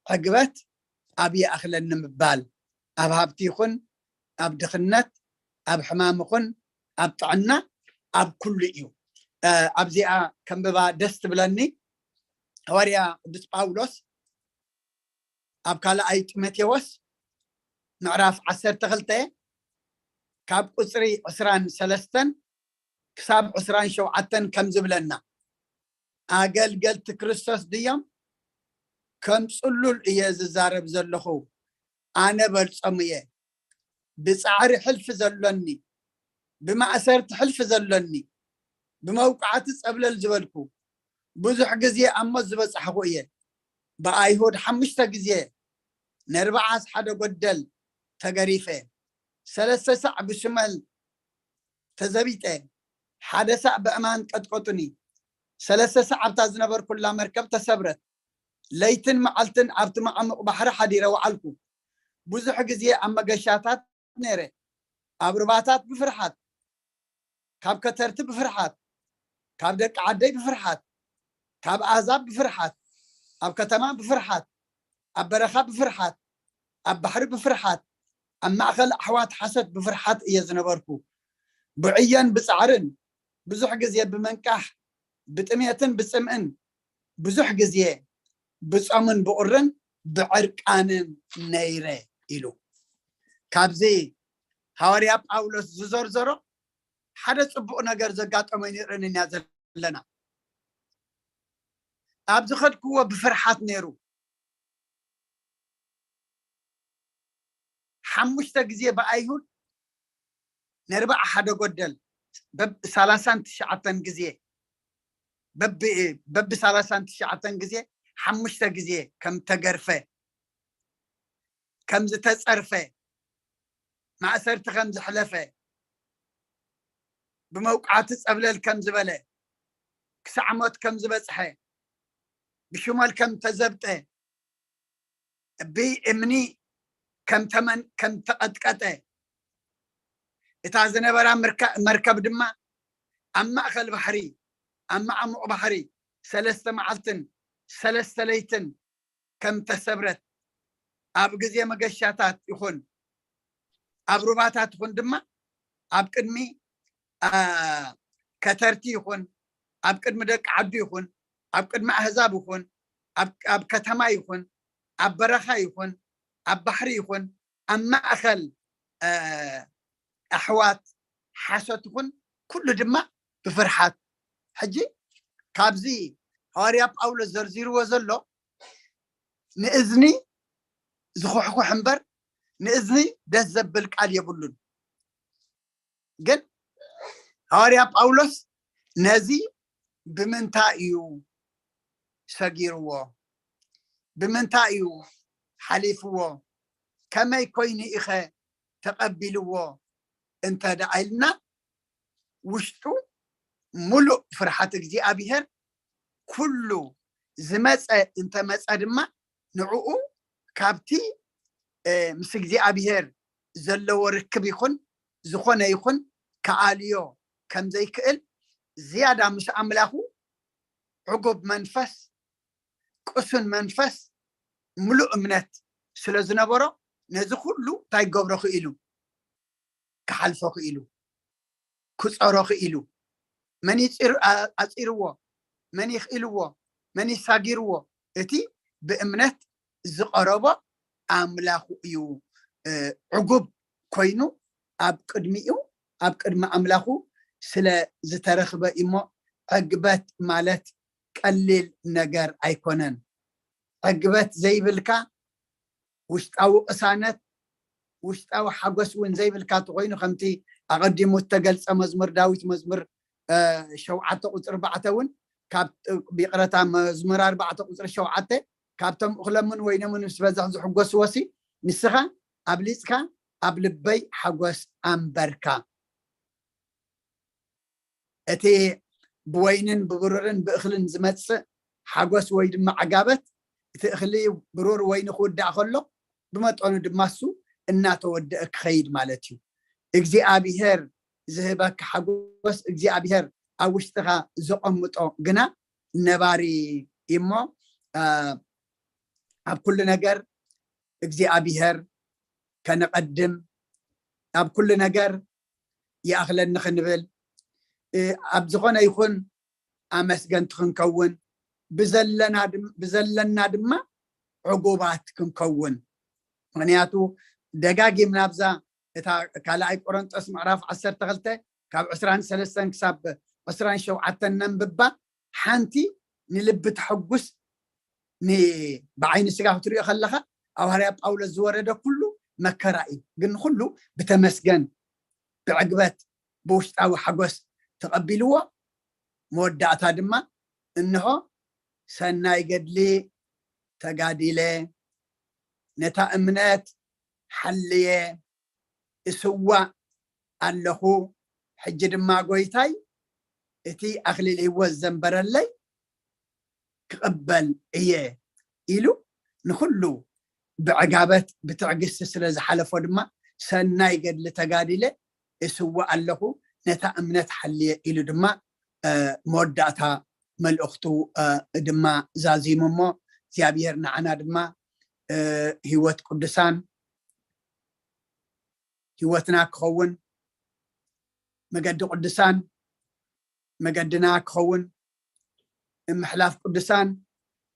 ዕግበት ኣብ ይኣኽለኒ ምባል፣ ኣብ ሃብቲ ይኹን፣ ኣብ ድኽነት፣ ኣብ ሕማም ይኹን፣ ኣብ ጥዕና፣ ኣብ ኩሉ እዩ። እ፣ ኣብዚኣ ከንብባ ደስ ትብለኒ። ሃዋርያ ቅዱስ ጳውሎስ ኣብ ካልኣይ ጢሞቴዎስ ምዕራፍ ዓሰርተ ክልተ ካብ ቁጽሪ ዕስራን ሰለስተን ክሳብ ዕስራን ሸውዓተን ከም ዝብለና፣ ኣገልገልቲ ክርስቶስ ድዮም? ከም ጽሉል እየ ዝዛረብ ዘለኹ፣ ኣነ በልጾም እየ። ብጻዕሪ ሕልፊ ዘሎኒ፣ ብማእሰርቲ ሕልፊ ዘሎኒ፣ ብመውቃዕቲ ጸብለል ዝበልኩ፣ ብዙሕ ግዜ ኣብ ሞት ዝበጻሕኹ እየ። ብኣይሁድ ሓሙሽተ ግዜ፣ ነርብዓስ ሓደ ጎደል ተገሪፈ፣ ሰለስተ ሳዕ ብሽመል ተዘቢጠ፣ ሓደ ሳዕ ብእማን ቀጥቀጡኒ፣ ሰለስተ ሳዕ ኣብታ ዝነበርኩላ መርከብ ተሰብረት፣ ለይትን መዓልትን ኣብቲ መዓሙቕ ባሕሪ ሓዲረ ወዓልኩ። ብዙሕ ግዜ ኣብ መገሻታት ነይረ፣ ኣብ ሩባታት ብፍርሓት፣ ካብ ከተርቲ ብፍርሓት፣ ካብ ደቂ ዓደይ ብፍርሓት፣ ካብ ኣህዛብ ብፍርሓት፣ ኣብ ከተማ ብፍርሓት፣ ኣብ በረኻ ብፍርሓት፣ ኣብ ባሕሪ ብፍርሓት፣ ኣብ ማእኸል ኣሕዋት ሓሶት ብፍርሓት እየ ዝነበርኩ። ብዕዮን ብጻዕርን፣ ብዙሕ ግዜ ብመንቃሕ፣ ብጥሜትን ብጽምእን፣ ብዙሕ ግዜ ብጾምን ብቑርን ብዕርቃንን ነይረ ኢሉ። ካብዚ ሃዋርያ ጳውሎስ ዝዘርዘሮ ሓደ ጽቡቕ ነገር ዘጋጠሞ ንርእየን ኢና ዘለና። ኣብ ዝኸድክዎ ብፍርሓት ነይሩ። ሓሙሽተ ግዜ ብኣይሁድ፣ ነርብዓ ሓደ ጎደል፣ በብ ሰላሳን ትሽዓተን ግዜ፣ በብ፣ በብ ሰላሳን ትሽዓተን ግዜ ሓሙሽተ ግዜ ከም ተገርፈ፣ ከም ዝተጸርፈ፣ ማእሰርቲ ከም ዝሕለፈ፣ ብመውቃዕቲ ጸብለል ከም ዝበለ፣ ክሳዕ ሞት ከም ዝበጽሐ፣ ብሽመል ከም ተዘብጠ፣ ብእምኒ ከም ተመን-፣ ከም ተቐጥቀጠ፣ እታ ዝነበራ ምርካ-፣ መርከብ ድማ ኣብ ማእከል ባሕሪ፣ ኣብ ማዕሙቕ ባሕሪ ሰለስተ መዓልትን ሰለስተ ለይትን ከም ተሰብረት፣ ኣብ ግዜ መገሻታት ይኹን ኣብ ሩባታት ይኹን ድማ ኣብ ቅድሚ፣ አ፣ ከተርቲ ይኹን፣ ኣብ ቅድሚ ደቂ ዓዱ ይኹን፣ ኣብ ቅድሚ ኣህዛብ ይኹን፣ ኣብ፣ ኣብ ከተማ ይኹን፣ ኣብ በረኻ ይኹን፣ ኣብ ባሕሪ ይኹን፣ ኣብ ማእኸል፣ አ፣ ኣሕዋት ሓሶት ይኹን፣ ኩሉ ድማ ብፍርሓት። ሕጂ ካብዚ ሃዋርያ ጳውሎስ ዘርዚርዎ ዘሎ ንእዝኒ ዝኹሕኩሕ እምበር ንእዝኒ ደስ ዘብል ቃል የብሉን። ግን ሃዋርያ ጳውሎስ ነዚ ብምንታይ እዩ ሰጊርዎ? ብምንታይ እዩ ሓሊፍዎ? ከመይ ኮይኑ ኢኸ ተቐቢልዎ እንተ ደኣ ኢልና፣ ውሽጡ ሙሉእ ፍርሓት እግዚኣብሔር፣ ኩሉ ዝመጸ እንተመጸ ድማ ንዕኡ ካብቲ ምስ እግዚኣብሔር ዘለዎ ርክብ ይኹን ዝኾነ ይኹን ክኣልዮ ከም ዘይክእል፣ ዝያዳ ምስ ኣምላኹ ዕጉብ መንፈስ፣ ቅሱን መንፈስ፣ ሙሉእ እምነት ስለ ዝነበሮ፣ ነዚ ኩሉ እንታይ ክገብሮ ክኢሉ? ክሓልፎ ክኢሉ፣ ክጸሮ ክኢሉ። መን ይጺር-፣ ኣ-፣ ኣጺርዎ? መን ይኽኢልዎ? መን ይሳጊርዎ? እቲ ብእምነት ዝቐረቦ ኣምላኹ እዩ፣ እ፣ ዕጉብ ኮይኑ ኣብ ቅድሚኡ፣ ኣብ ቅድሚ ኣምላኹ ስለ ዝተረኽበ እዩሞ፣ ዕግበት ማለት ቀሊል ነገር ኣይኮነን። ዕግበት ዘይብልካ፣ ውሽጣዊ ቅሳነት፣ ውሽጣዊ ሓጎስ እውን ዘይብልካ ተኾይኑ፣ ከምቲ ኣቐዲሙ እተገልጸ መዝሙር ዳዊት መዝሙር፣ እ፣ ሸውዓተ ቁጽሪ ኣርባዕተ እውን ካብ፣ ይቕረታ፣ መዝሙር ኣርባዕተ ቁጽሪ ሸውዓተ፣ "ካብቶም እኽሎምን ወይኖምን ምስ በዝሕ ዝሕጎስዎሲ፣ ንስኻ ኣብሊጽካ ኣብ ልበይ ሓጎስ ኣንበርካ።" እቲ ብወይንን ብብሩርን ብእኽልን ዝመጽእ ሓጎስ ወይ ድማ ዕጋበት፣ እቲ እኽሊ ብሩር ወይኒ ክውዳእ ከሎ፣ ብመጠኑ ድማ እሱ እናተወደአ ክኸይድ ማለት እዩ። እግዚኣብሔር ዝህበካ ሓጎስ፣ እግዚኣብሔር ኣብ ውሽጥኻ ዘቐምጦ ግና ነባሪ እሞ፣ እ፣ ኣብ ኩሉ ነገር እግዚኣብሔር ከነቐድም፣ ኣብ ኩሉ ነገር ይኣኽለኒ ክንብል፣ እ፣ ኣብ ዝኾነ ይኹን ኣመስገንቲ ክንከውን፣ ብዘለና ድም-፣ ብዘለና ድማ ዕጉባት ክንከውን። ምኽንያቱ ደጋጊምና ኣብዛ እታ ካልኣይ ቆሮንጦስ ምዕራፍ ዓሰርተ ክልተ ካብ ዕስራን ሰለስተን ክሳብ ዕስራን ሸውዓተን ነንብባ፣ ሓንቲ ንልቢ ተሐጉስ፣ ን-፣ ብዓይኒ ስጋ ክትሪኦ ከለኻ፣ ኣብ ሃዋርያ ጳውሎስ ዝወረደ ኩሉ መከራ እዩ፣ ግን ኩሉ ብተመስገን፣ ብዕግበት፣ ብውሽጣዊ ሓጎስ ተቐቢልዎ። መወዳእታ ድማ፣ "እንሆ ሰናይ ገድሊ ተጋዲለ፣ ነታ እምነት ሓልየ፣ እስዋእ ኣለኹ፣ ሕጂ ድማ ጎይታይ እቲ ኣኽሊል ህይወት ዘንበረለይ ክቕበል እየ" ኢሉ፣ ንኹሉ ብዕጋበት ብትዕግስቲ ስለ ዝሓለፎ ድማ፣ "ሰናይ ገድሊ ተጋዲለ፣ እስዋእ ኣለኹ፣ ነታ እምነት ሓልየ" ኢሉ ድማ፣ እ፣ መወዳእታ መልእኽቱ፣ እ፣ ድማ ዛዚሙ እሞ፣ እግዚኣብሔር ንዓና ድማ፣ እ፣ ህይወት ቅዱሳን ህይወትና ክኸውን፣ መገዲ ቅዱሳን መገድና ክኸውን፣ ምሕላፍ ቅዱሳን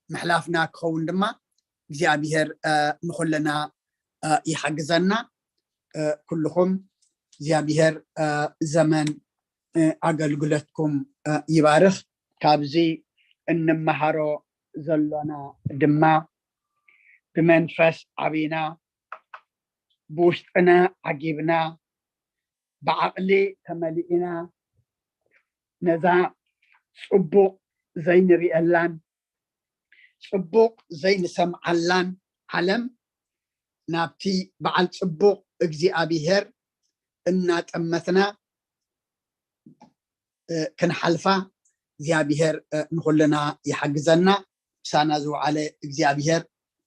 ምሕላፍና ክኸውን ድማ እግዚኣብሔር፣ እ፣ ንኹልና፣ እ፣ ይሓግዘና። እ፣ ኩልኹም እግዚኣብሔር፣ እ፣ ዘመን፣ እ፣ ኣገልግሎትኩም፣ እ፣ ይባርኽ። ካብዚ እንመሃሮ ዘሎና ድማ ብመንፈስ ዓቢና፣ ብውሽጥና ዓጊብና፣ ብዓቕሊ ተመሊእና፣ ነዛ ጽቡቕ ዘይንርእየላን ጽቡቕ ዘይንሰምዓላን ዓለም ናብቲ በዓል ጽቡቕ እግዚኣብሔር እናጠመትና፣ እ፣ ክንሓልፋ እግዚኣብሔር፣ እ፣ ንኹልና ይሓግዘና። ምሳና ዝወዓለ እግዚኣብሔር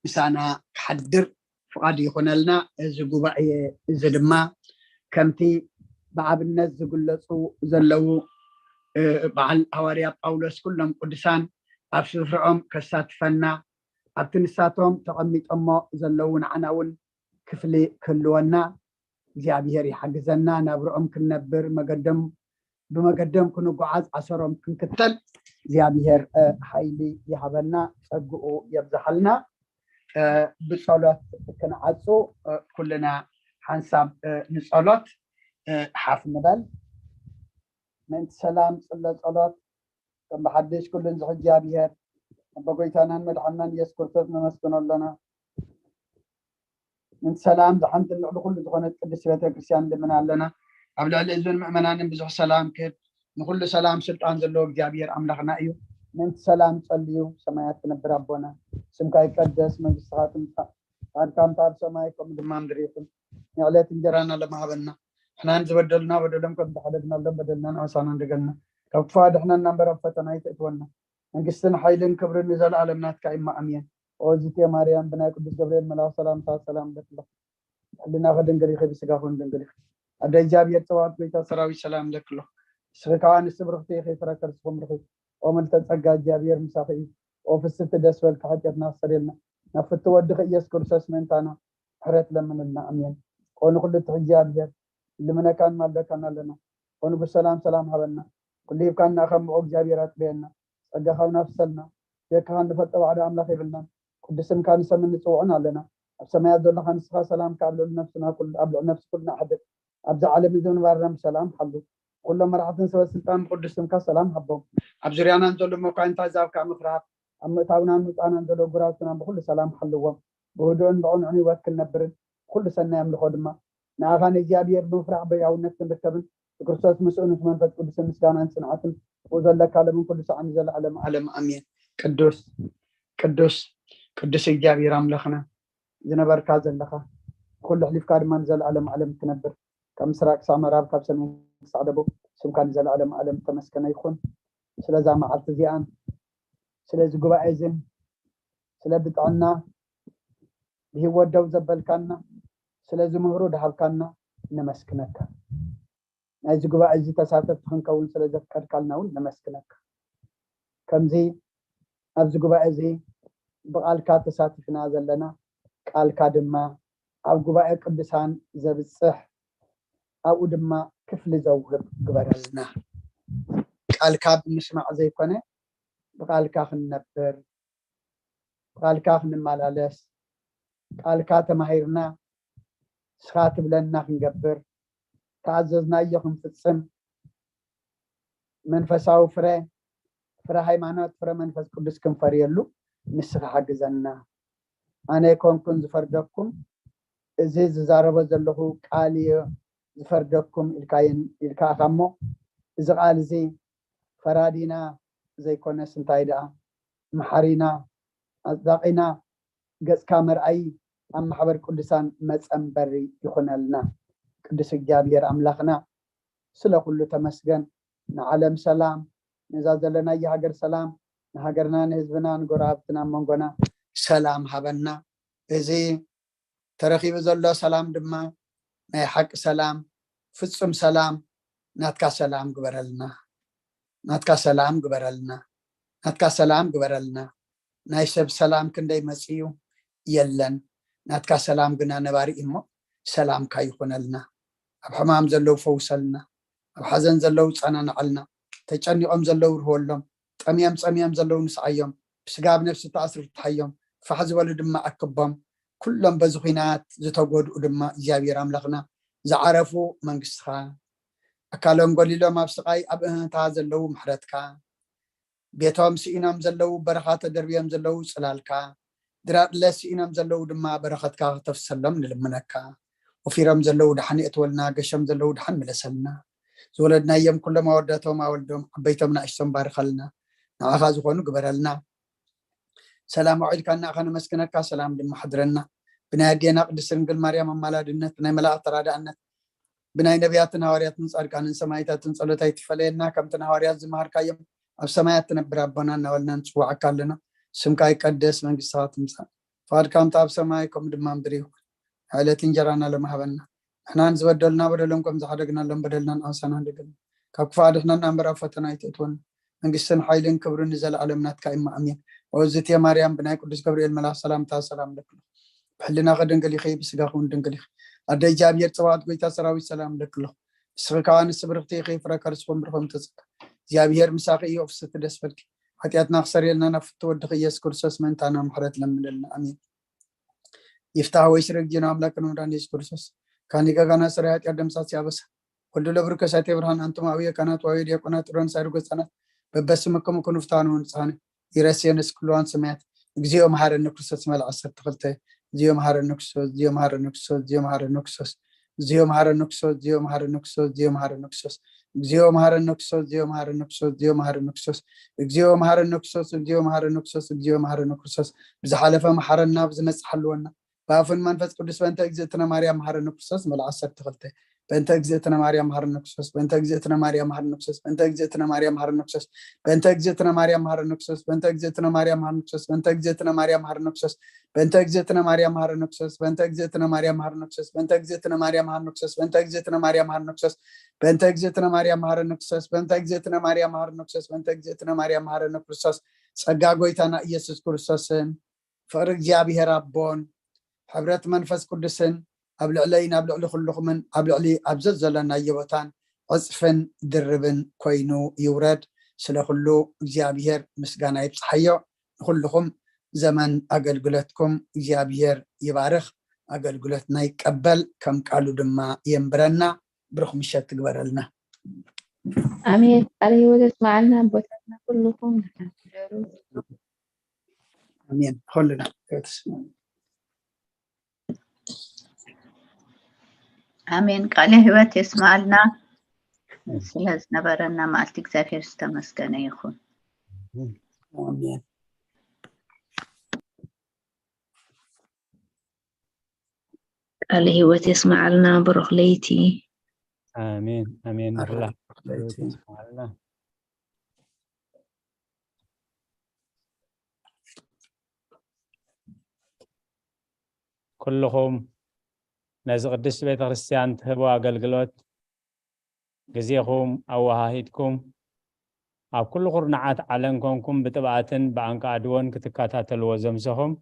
ምሳና ክሓድር ፍቓድ ይኹነልና። እዚ ጉባኤ እዚ ድማ ከምቲ ብኣብነት ዝግለጹ ዘለዉ፣ እ፣ በዓል ሃዋርያ ጳውሎስ ኩሎም ቅዱሳን ኣብ ስፍርኦም ከሳትፈና፣ ኣብቲ ንሳቶም ተቐሚጦሞ ዘለዉ ንዓና እውን ክፍሊ ክህልወና እግዚኣብሔር ይሓግዘና። ናብርኦም ክንነብር፣ መገዶም፣ ብመገዶም ክንጓዓዝ፣ ኣሰሮም ክንክተል እግዚኣብሔር፣ እ፣ ሓይሊ ይሃበና፣ ጸግኡ የብዝሓልና። እ፣ ብጸሎት ክንዓጹ፣ እ፣ ኩልና ሓንሳብ፣ እ፣ ንጸሎት፣ እ፣ ሓፍ ንበል። ምእንቲ ሰላም ጽሎ ጸሎት፣ ከም ብሓድሽ ኩሉን ዝሕጂ እግዚኣብሔር፣ ኣቦ ጎይታናን መድሓናን ኢየሱስ ክርስቶስ ነመስግኖ ኣለና። ምእንቲ ሰላም ዝሓንትን ልዕሊ ኩሉ ዝኾነት ቅድስቲ ቤተክርስትያን ንልምን ኣለና። ኣብ ልዕሊ ህዝብን ምእመናንን ብዙሕ ሰላም ክህብ፣ ንኩሉ ሰላም ስልጣን ዘለዎ እግዚኣብሔር ኣምላኽና እዩ። ምእንቲ ሰላም ጸልዩ። ሰማያት ትነብር ኣቦና፣ ስምካ ይቀደስ፣ መንግስትኻ ትምጻእ፣ ፍቃድካ ከምቲ ኣብ ሰማይ ከምኡ ድማ ምድሪ ይኹን። ንዕለት እንጀራና ለማሃበና፣ ንሕናን ዝበደሉና በደሎም ከም ዝሓደግናሎም በደልና ንኣሳና እንደገና፣ ካብ ክፉ ኣድሕነና እምበር ኣብ ፈተና ኣይተእትወና። መንግስትን ሓይልን ክብርን ንዘለኣለም ናትካ እዩ፣ ኣሜን። ኦ ዝቴ ማርያም፣ ብናይ ቅዱስ ገብርኤል መልኣኽ ሰላምታ ሰላም እብለኪ ኣለኹ። ሕልናኺ ድንግል ኢኺ፣ ብስጋኺ እውን ድንግል ኢኺ። ኣደ እግዚኣብሔር ጸባኦት፣ ጎይታ ሰራዊት፣ ሰላም እብለኪ ኣለኹ። ንስኺ ከኣ ኣንስቲ ብርኽቲ ኢኺ፣ ፍረ ከርስኺ እውን ብሩኽ እዩ። ኦ ምልዕተ ጸጋ፣ እግዚኣብሔር ምሳኺ እዩ። ኦ ፍስሕቲ፣ ደስ በልኪ፣ ሓጢኣትና ኣስተሰርየልና፣ ናብ ፍትው ወድኺ ኢየሱስ ክርስቶስ ምእንታና ምሕረት ለምንልና፣ ኣሜን። ኦ ንኹሉ እትሕዝ እግዚኣብሔር፣ ልምነካን ማልደካን ኣለና። ኦ ንጉስ ሰላም፣ ሰላም ሃበና። ኩሉ ሂብካና፣ ካብ ምዑ እግዚኣብሔር ኣጽብየና። ጸጋኻ እውን ኣፍሰልና። ደቅኻ እንፈልጦ ባዕዶ ኣምላኽ የብልናን። ቅዱስ ስምካ ንሰምን ንጽውዕን ኣለና። ኣብ ሰማያት ዘለኻ ንስኻ ሰላምካ ኣብ ልዕሊ ነፍስና ኩሉ፣ ኣብ ልዕሊ ነፍሲ ኩልና ኣሕድር። ኣብዚ ዓለም እዚ ምንባርና ብሰላም ሓሉ። ኩሎም መራሕትን ሰበ ስልጣን ብቅዱስ ስምካ ሰላም ሃቦም። ኣብ ዙርያናን ዘሎ መኳንንቲ ኣህዛብ ከኣ ምፍራህ፣ ኣብ ምእታውናን ምውጻእናን ዘለዉ ጉራውትና ብኹሉ ሰላም ሓልዎም። ብህዱእን ብቕኑዕን ህይወት ክንነብርን ኩሉ ሰናይ ኣምልኾ ድማ ንኣኻ ንእግዚኣብሔር ብምፍራሕ ብሕያውነት ክንርከብን ብክርስቶስ ምስኡ ምስ መንፈስ ቅዱስን ምስጋናን ጽንዓትን ብኡ ዘለካ ለምን ኩሉ ሰዓን ንዘለዓለም ዓለም ኣሜን። ቅዱስ ቅዱስ ቅዱስ እግዚኣብሔር ኣምላኽና ዝነበርካ ዘለኻ፣ ኩሉ ኣሕሊፍካ ድማ ንዘለዓለም ዓለም ትነብር። ካብ ምስራቅ ክሳብ ምዕራብ፣ ካብ ሰሜን ክሳብ ደቡብ ስምካ ንዘለዓለም ዓለም ተመስገነ ይኹን። ስለዛ መዓልቲ እዚኣን ስለዚ ጉባኤ እዝን ስለ ብጥዕና ብህይወት ደው ዘበልካና፣ ስለዚ ምህሮ ድሃብካና ነመስግነካ። ናይዚ ጉባኤ እዚ ተሳተፍቲ ክንከውን ስለ ዘፍቀድካልና እውን ነመስግነካ። ከምዚ ኣብዚ ጉባኤ እዚ ብቃልካ ተሳቲፍና ዘለና፣ ቃልካ ድማ ኣብ ጉባኤ ቅዱሳን ዘብጽሕ፣ ኣብኡ ድማ ክፍሊ ዘውህብ ግበረልና። ቃልካ ብምስማዕ ዘይኮነ፣ ብቃልካ ክንነብር፣ ብቃልካ ክንመላለስ፣ ቃልካ ተማሂርና፣ ንስኻ ትብለና ክንገብር፣ ተኣዘዝናዮ ክንፍጽም፣ መንፈሳዊ ፍረ፣ ፍረ ሃይማኖት፣ ፍረ መንፈስ ቅዱስ ክንፈርየሉ ንስኻ ሓግዘና። ኣነ ኣይኮንኩን ዝፈርደኩም፣ እዚ ዝዛረቦ ዘለኹ ቃል እየ ዝፈርደኩም ኢልካየን፣ ኢልካ ኢኻ እሞ፣ እዚ ቃል እዚ ፈራዲና ዘይኮነስ እንታይ ደኣ መሓሪና፣ ኣጽዳቒና፣ ገጽካ መርኣዪ፣ ኣብ ማሕበር ቅዱሳን መጸንበሪ ይኹነልና። ቅዱስ እግዚኣብሔር ኣምላኽና ስለ ኩሉ ተመስገን። ንዓለም ሰላም፣ ነዛ ዘለናያ ሃገር ሰላም፣ ንሃገርና፣ ንህዝብና፣ ንጎረባብትና፣ ኣብ መንጎና ሰላም ሃበና። እዚ ተረኺቡ ዘሎ ሰላም ድማ ናይ ሓቂ ሰላም፣ ፍጹም ሰላም፣ ናትካ ሰላም ግበረልና። ናትካ ሰላም ግበረልና። ናትካ ሰላም ግበረልና። ናይ ሰብ ሰላም ክንደይ መጽዩ የለን። ናትካ ሰላም ግና ነባሪ እዩ እሞ ሰላምካ ይኹነልና። ኣብ ሕማም ዘለዉ ፈውሰልና። ኣብ ሓዘን ዘለዉ ጸናንዐልና። ተጨኒቖም ዘለዉ ርህወሎም። ጠምዮም ጸምዮም ዘለዉ ንስዓዮም። ብስጋ ኣብ ነፍሲ ተኣስሩ ፍትሓዮም። ፋሕ ዝበሉ ድማ ኣክቦም። ኩሎም በዚ ኲናት ዝተጎድኡ ድማ እግዚኣብሔር ኣምላኽና ዝዓረፉ መንግስትኻ፣ ኣካሎም ጎሊሎም ኣብ ስቓይ ኣብ እህንታ ዘለዉ ምሕረትካ፣ ቤቶም ስኢኖም ዘለዉ በረኻ ተደርብዮም ዘለዉ ጽላልካ፣ ድራጥለ ስኢኖም ዘለዉ ድማ በረኸትካ ክተፍሰሎም ንልምነካ። ወፊሮም ዘለዉ ደሓን የእትወልና፣ ገሾም ዘለዉ ደሓን ምለሰልና። ዝወለድናዮም ኩሎም ኣወዳቶም ኣወልዶም፣ ዓበይቶም ናእሽቶም ባርኸልና። ንዓኻ ዝኾኑ ግበረልና። ሰላም ኣውዒልካና ኢኻ ነመስግነካ፣ ሰላም ድማ ሓድረና። ብናይ ኣዴና ቅድስት ድንግል ማርያም ኣማላድነት፣ ብናይ መላእክት ተራዳእነት፣ ብናይ ነቢያትን ሃዋርያትን ጻድቃንን ሰማዕታትን ጸሎት ኣይትፈለየና። ከምቲ ንሃዋርያት ዝመሃርካዮም ኣብ ሰማያት ትነብር ኣቦና እናበልና ንጽውዓካ ኣለና። ስምካ ይቀደስ፣ መንግስትኻ ትምጻእ፣ ፍቓድካ ከምቲ ኣብ ሰማይ ከምኡ ድማ ምድሪ ይኹን። ዕለት እንጀራና ሎሚ ሃበና። ንሕና ንዝበደሉና በደሎም ከም ዝሓደግናሎም በደልና ንኣሳና ንደግም። ካብ ክፉእ ኣድሕነና እምበር ኣብ ፈተና ኣይተእትወና። መንግስትን ሓይልን ክብርን ንዘለኣለም ናትካ እዩ፣ ኣሜን። ኦ ዝትየ ማርያም፣ ብናይ ቅዱስ ገብርኤል መልኣኽ ሰላምታ ሰላም እብለኪ ኣለኹ። ብሕልናኺ ድንግል ኢኺ፣ ብስጋኺ እውን ድንግል ኢኺ። ኣደ እግዚኣብሔር ጸባኦት፣ ጎይታ ሰራዊት፣ ሰላም እብለኪ ኣለኹ። ንስኺ ከኣ ኣንስቲ ብርኽቲ ኢኺ፣ ፍረ ከርስኺ እውን ብሩኽ እዩ። ተጸጋ እግዚኣብሔር ምሳኺ እዩ፣ ፍስሕቲ ደስ በልኪ። ሓጢኣትና ክሰርየልና ናብ ፍትው ወድኺ ኢየሱስ ክርስቶስ ምእንታና ምሕረት ለምንልና። ኣሜን። ይፍታህ ወይ ስርግ ጅኖ ኣምላክ ነው መድኃኒት ኢየሱስ ክርስቶስ ካኒ ገጋና ስራ ኃጢአት ደምሳሲ አበሳ ወልድ ለብሩ ከሳቴ ብርሃን አንቱም አብየ ካህናት ወአብየ ዲያቆናት ጥሮን ሳይሩ ገጻናት በበስምክም ኩኑ ፍታኑ ንጻኔ ይረስየንስ ኩልዋን ሰማያት። እግዚኦ መሐረነ ክርስቶስ። መልኣ ዓሰርተ ክልተ። እግዚኦ መሐረነ ክርስቶስ። እግዚኦ መሐረነ ክርስቶስ። እግዚኦ መሐረነ ክርስቶስ። እግዚኦ መሐረነ ክርስቶስ። እግዚኦ መሐረነ ክርስቶስ። እግዚኦ መሐረነ ክርስቶስ። እግዚኦ መሐረነ ክርስቶስ። እግዚኦ መሐረነ ክርስቶስ። እግዚኦ መሐረነ ክርስቶስ። እግዚኦ መሐረነ ክርስቶስ። እግዚኦ መሐረነ ክርስቶስ። እግዚኦ መሐረነ ክርስቶስ። ብዝሓለፈ መሐረና፣ ብዝመጽእ ሓልወና። ብኣፍን መንፈስ ቅዱስ። በእንተ እግዝእትነ ማርያም መሐረነ ክርስቶስ። መልኣ ዓሰርተ ክልተ። በእንተ እግዝእትነ ማርያም መሐረነ ክርስቶስ። በእንተ እግዝእትነ ማርያም መሐረነ ክርስቶስ። በእንተ እግዝእትነ ማርያም መሐረነ ክርስቶስ። በእንተ እግዝእትነ ማርያም መሐረነ ክርስቶስ። በእንተ እግዝእትነ ማርያም መሐረነ ክርስቶስ። በእንተ እግዝእትነ ማርያም መሐረነ ክርስቶስ። በእንተ እግዝእትነ ማርያም መሐረነ ክርስቶስ። በእንተ እግዝእትነ ማርያም መሐረነ ክርስቶስ። በእንተ እግዝእትነ ማርያም መሐረነ ክርስቶስ። በእንተ እግዝእትነ ማርያም መሐረነ ክርስቶስ። በእንተ እግዝእትነ ማርያም መሐረነ ክርስቶስ። በእንተ እግዝእትነ ማርያም መሐረነ ክርስቶስ። በእንተ እግዝእትነ ማርያም መሐረነ ክርስቶስ። ጸጋ ጎይታና ኢየሱስ ክርስቶስን ፍቕሪ እግዚኣብሔር ኣቦን ሕብረት መንፈስ ቅዱስን ኣብ ልዕለይን ኣብ ልዕሊ ኩልኹምን ኣብ ልዕሊ ኣብ ዘዘለናዮ ቦታን ዕጽፍን ድርብን ኮይኑ ይውረድ። ስለ ኩሉ እግዚኣብሔር ምስጋና ይብጽሓዮ። ንኹልኹም ዘመን ኣገልግሎትኩም እግዚኣብሔር ይባርኽ። ኣገልግሎትና ይቀበል፣ ከም ቃሉ ድማ የንብረና። ብሩኽ ምሸት ትግበረልና። ኣሜን። ቃለ ህይወት የስማዓልና ኣቦታትና ኩልኹም። ኣሜን። ኩልና ህይወት ይስማዓልና። ኣሜን። ቃለ ህይወት የስማዓልና። ስለ ዝነበረና መዓልቲ እግዚኣብሔር ዝተመስገነ ይኹን። ኣሜን። ቃለ ህይወት የስማዓልና። ብሩኽ ለይቲ። ኣሜን ኣሜን። ኣሜን። ኣምላኽ ለይቲ ይስማዓልና። ኩልኹም ነዚ ቅድስቲ ቤተክርስትያን ትህቦ ኣገልግሎት ግዜኹም ኣወሃሂድኩም ኣብ ኩሉ ኩርናዓት ዓለም ኮንኩም ብጥብኣትን ብኣንቃ ኣድዎን ክትከታተልዎ ዘምሰኹም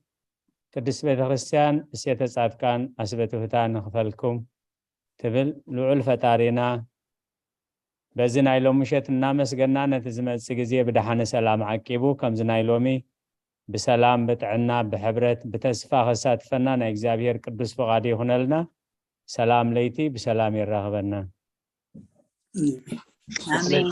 ቅድስቲ ቤተክርስትያን እሴተ ጻድቃን ኣስበትፍታ ንኽፈልኩም ትብል። ልዑል ፈጣሪና በዚ ናይ ሎሚ ምሸት እናመስገና ነቲ ዝመጽእ ግዜ ብደሓነ ሰላም ዓቂቡ ከምዚ ናይ ሎሚ ብሰላም ብጥዕና ብሕብረት ብተስፋ ከሳትፈና ናይ እግዚኣብሔር ቅዱስ ፍቓዱ ይኹነልና። ሰላም ለይቲ ብሰላም የራኽበና። ኣሜን።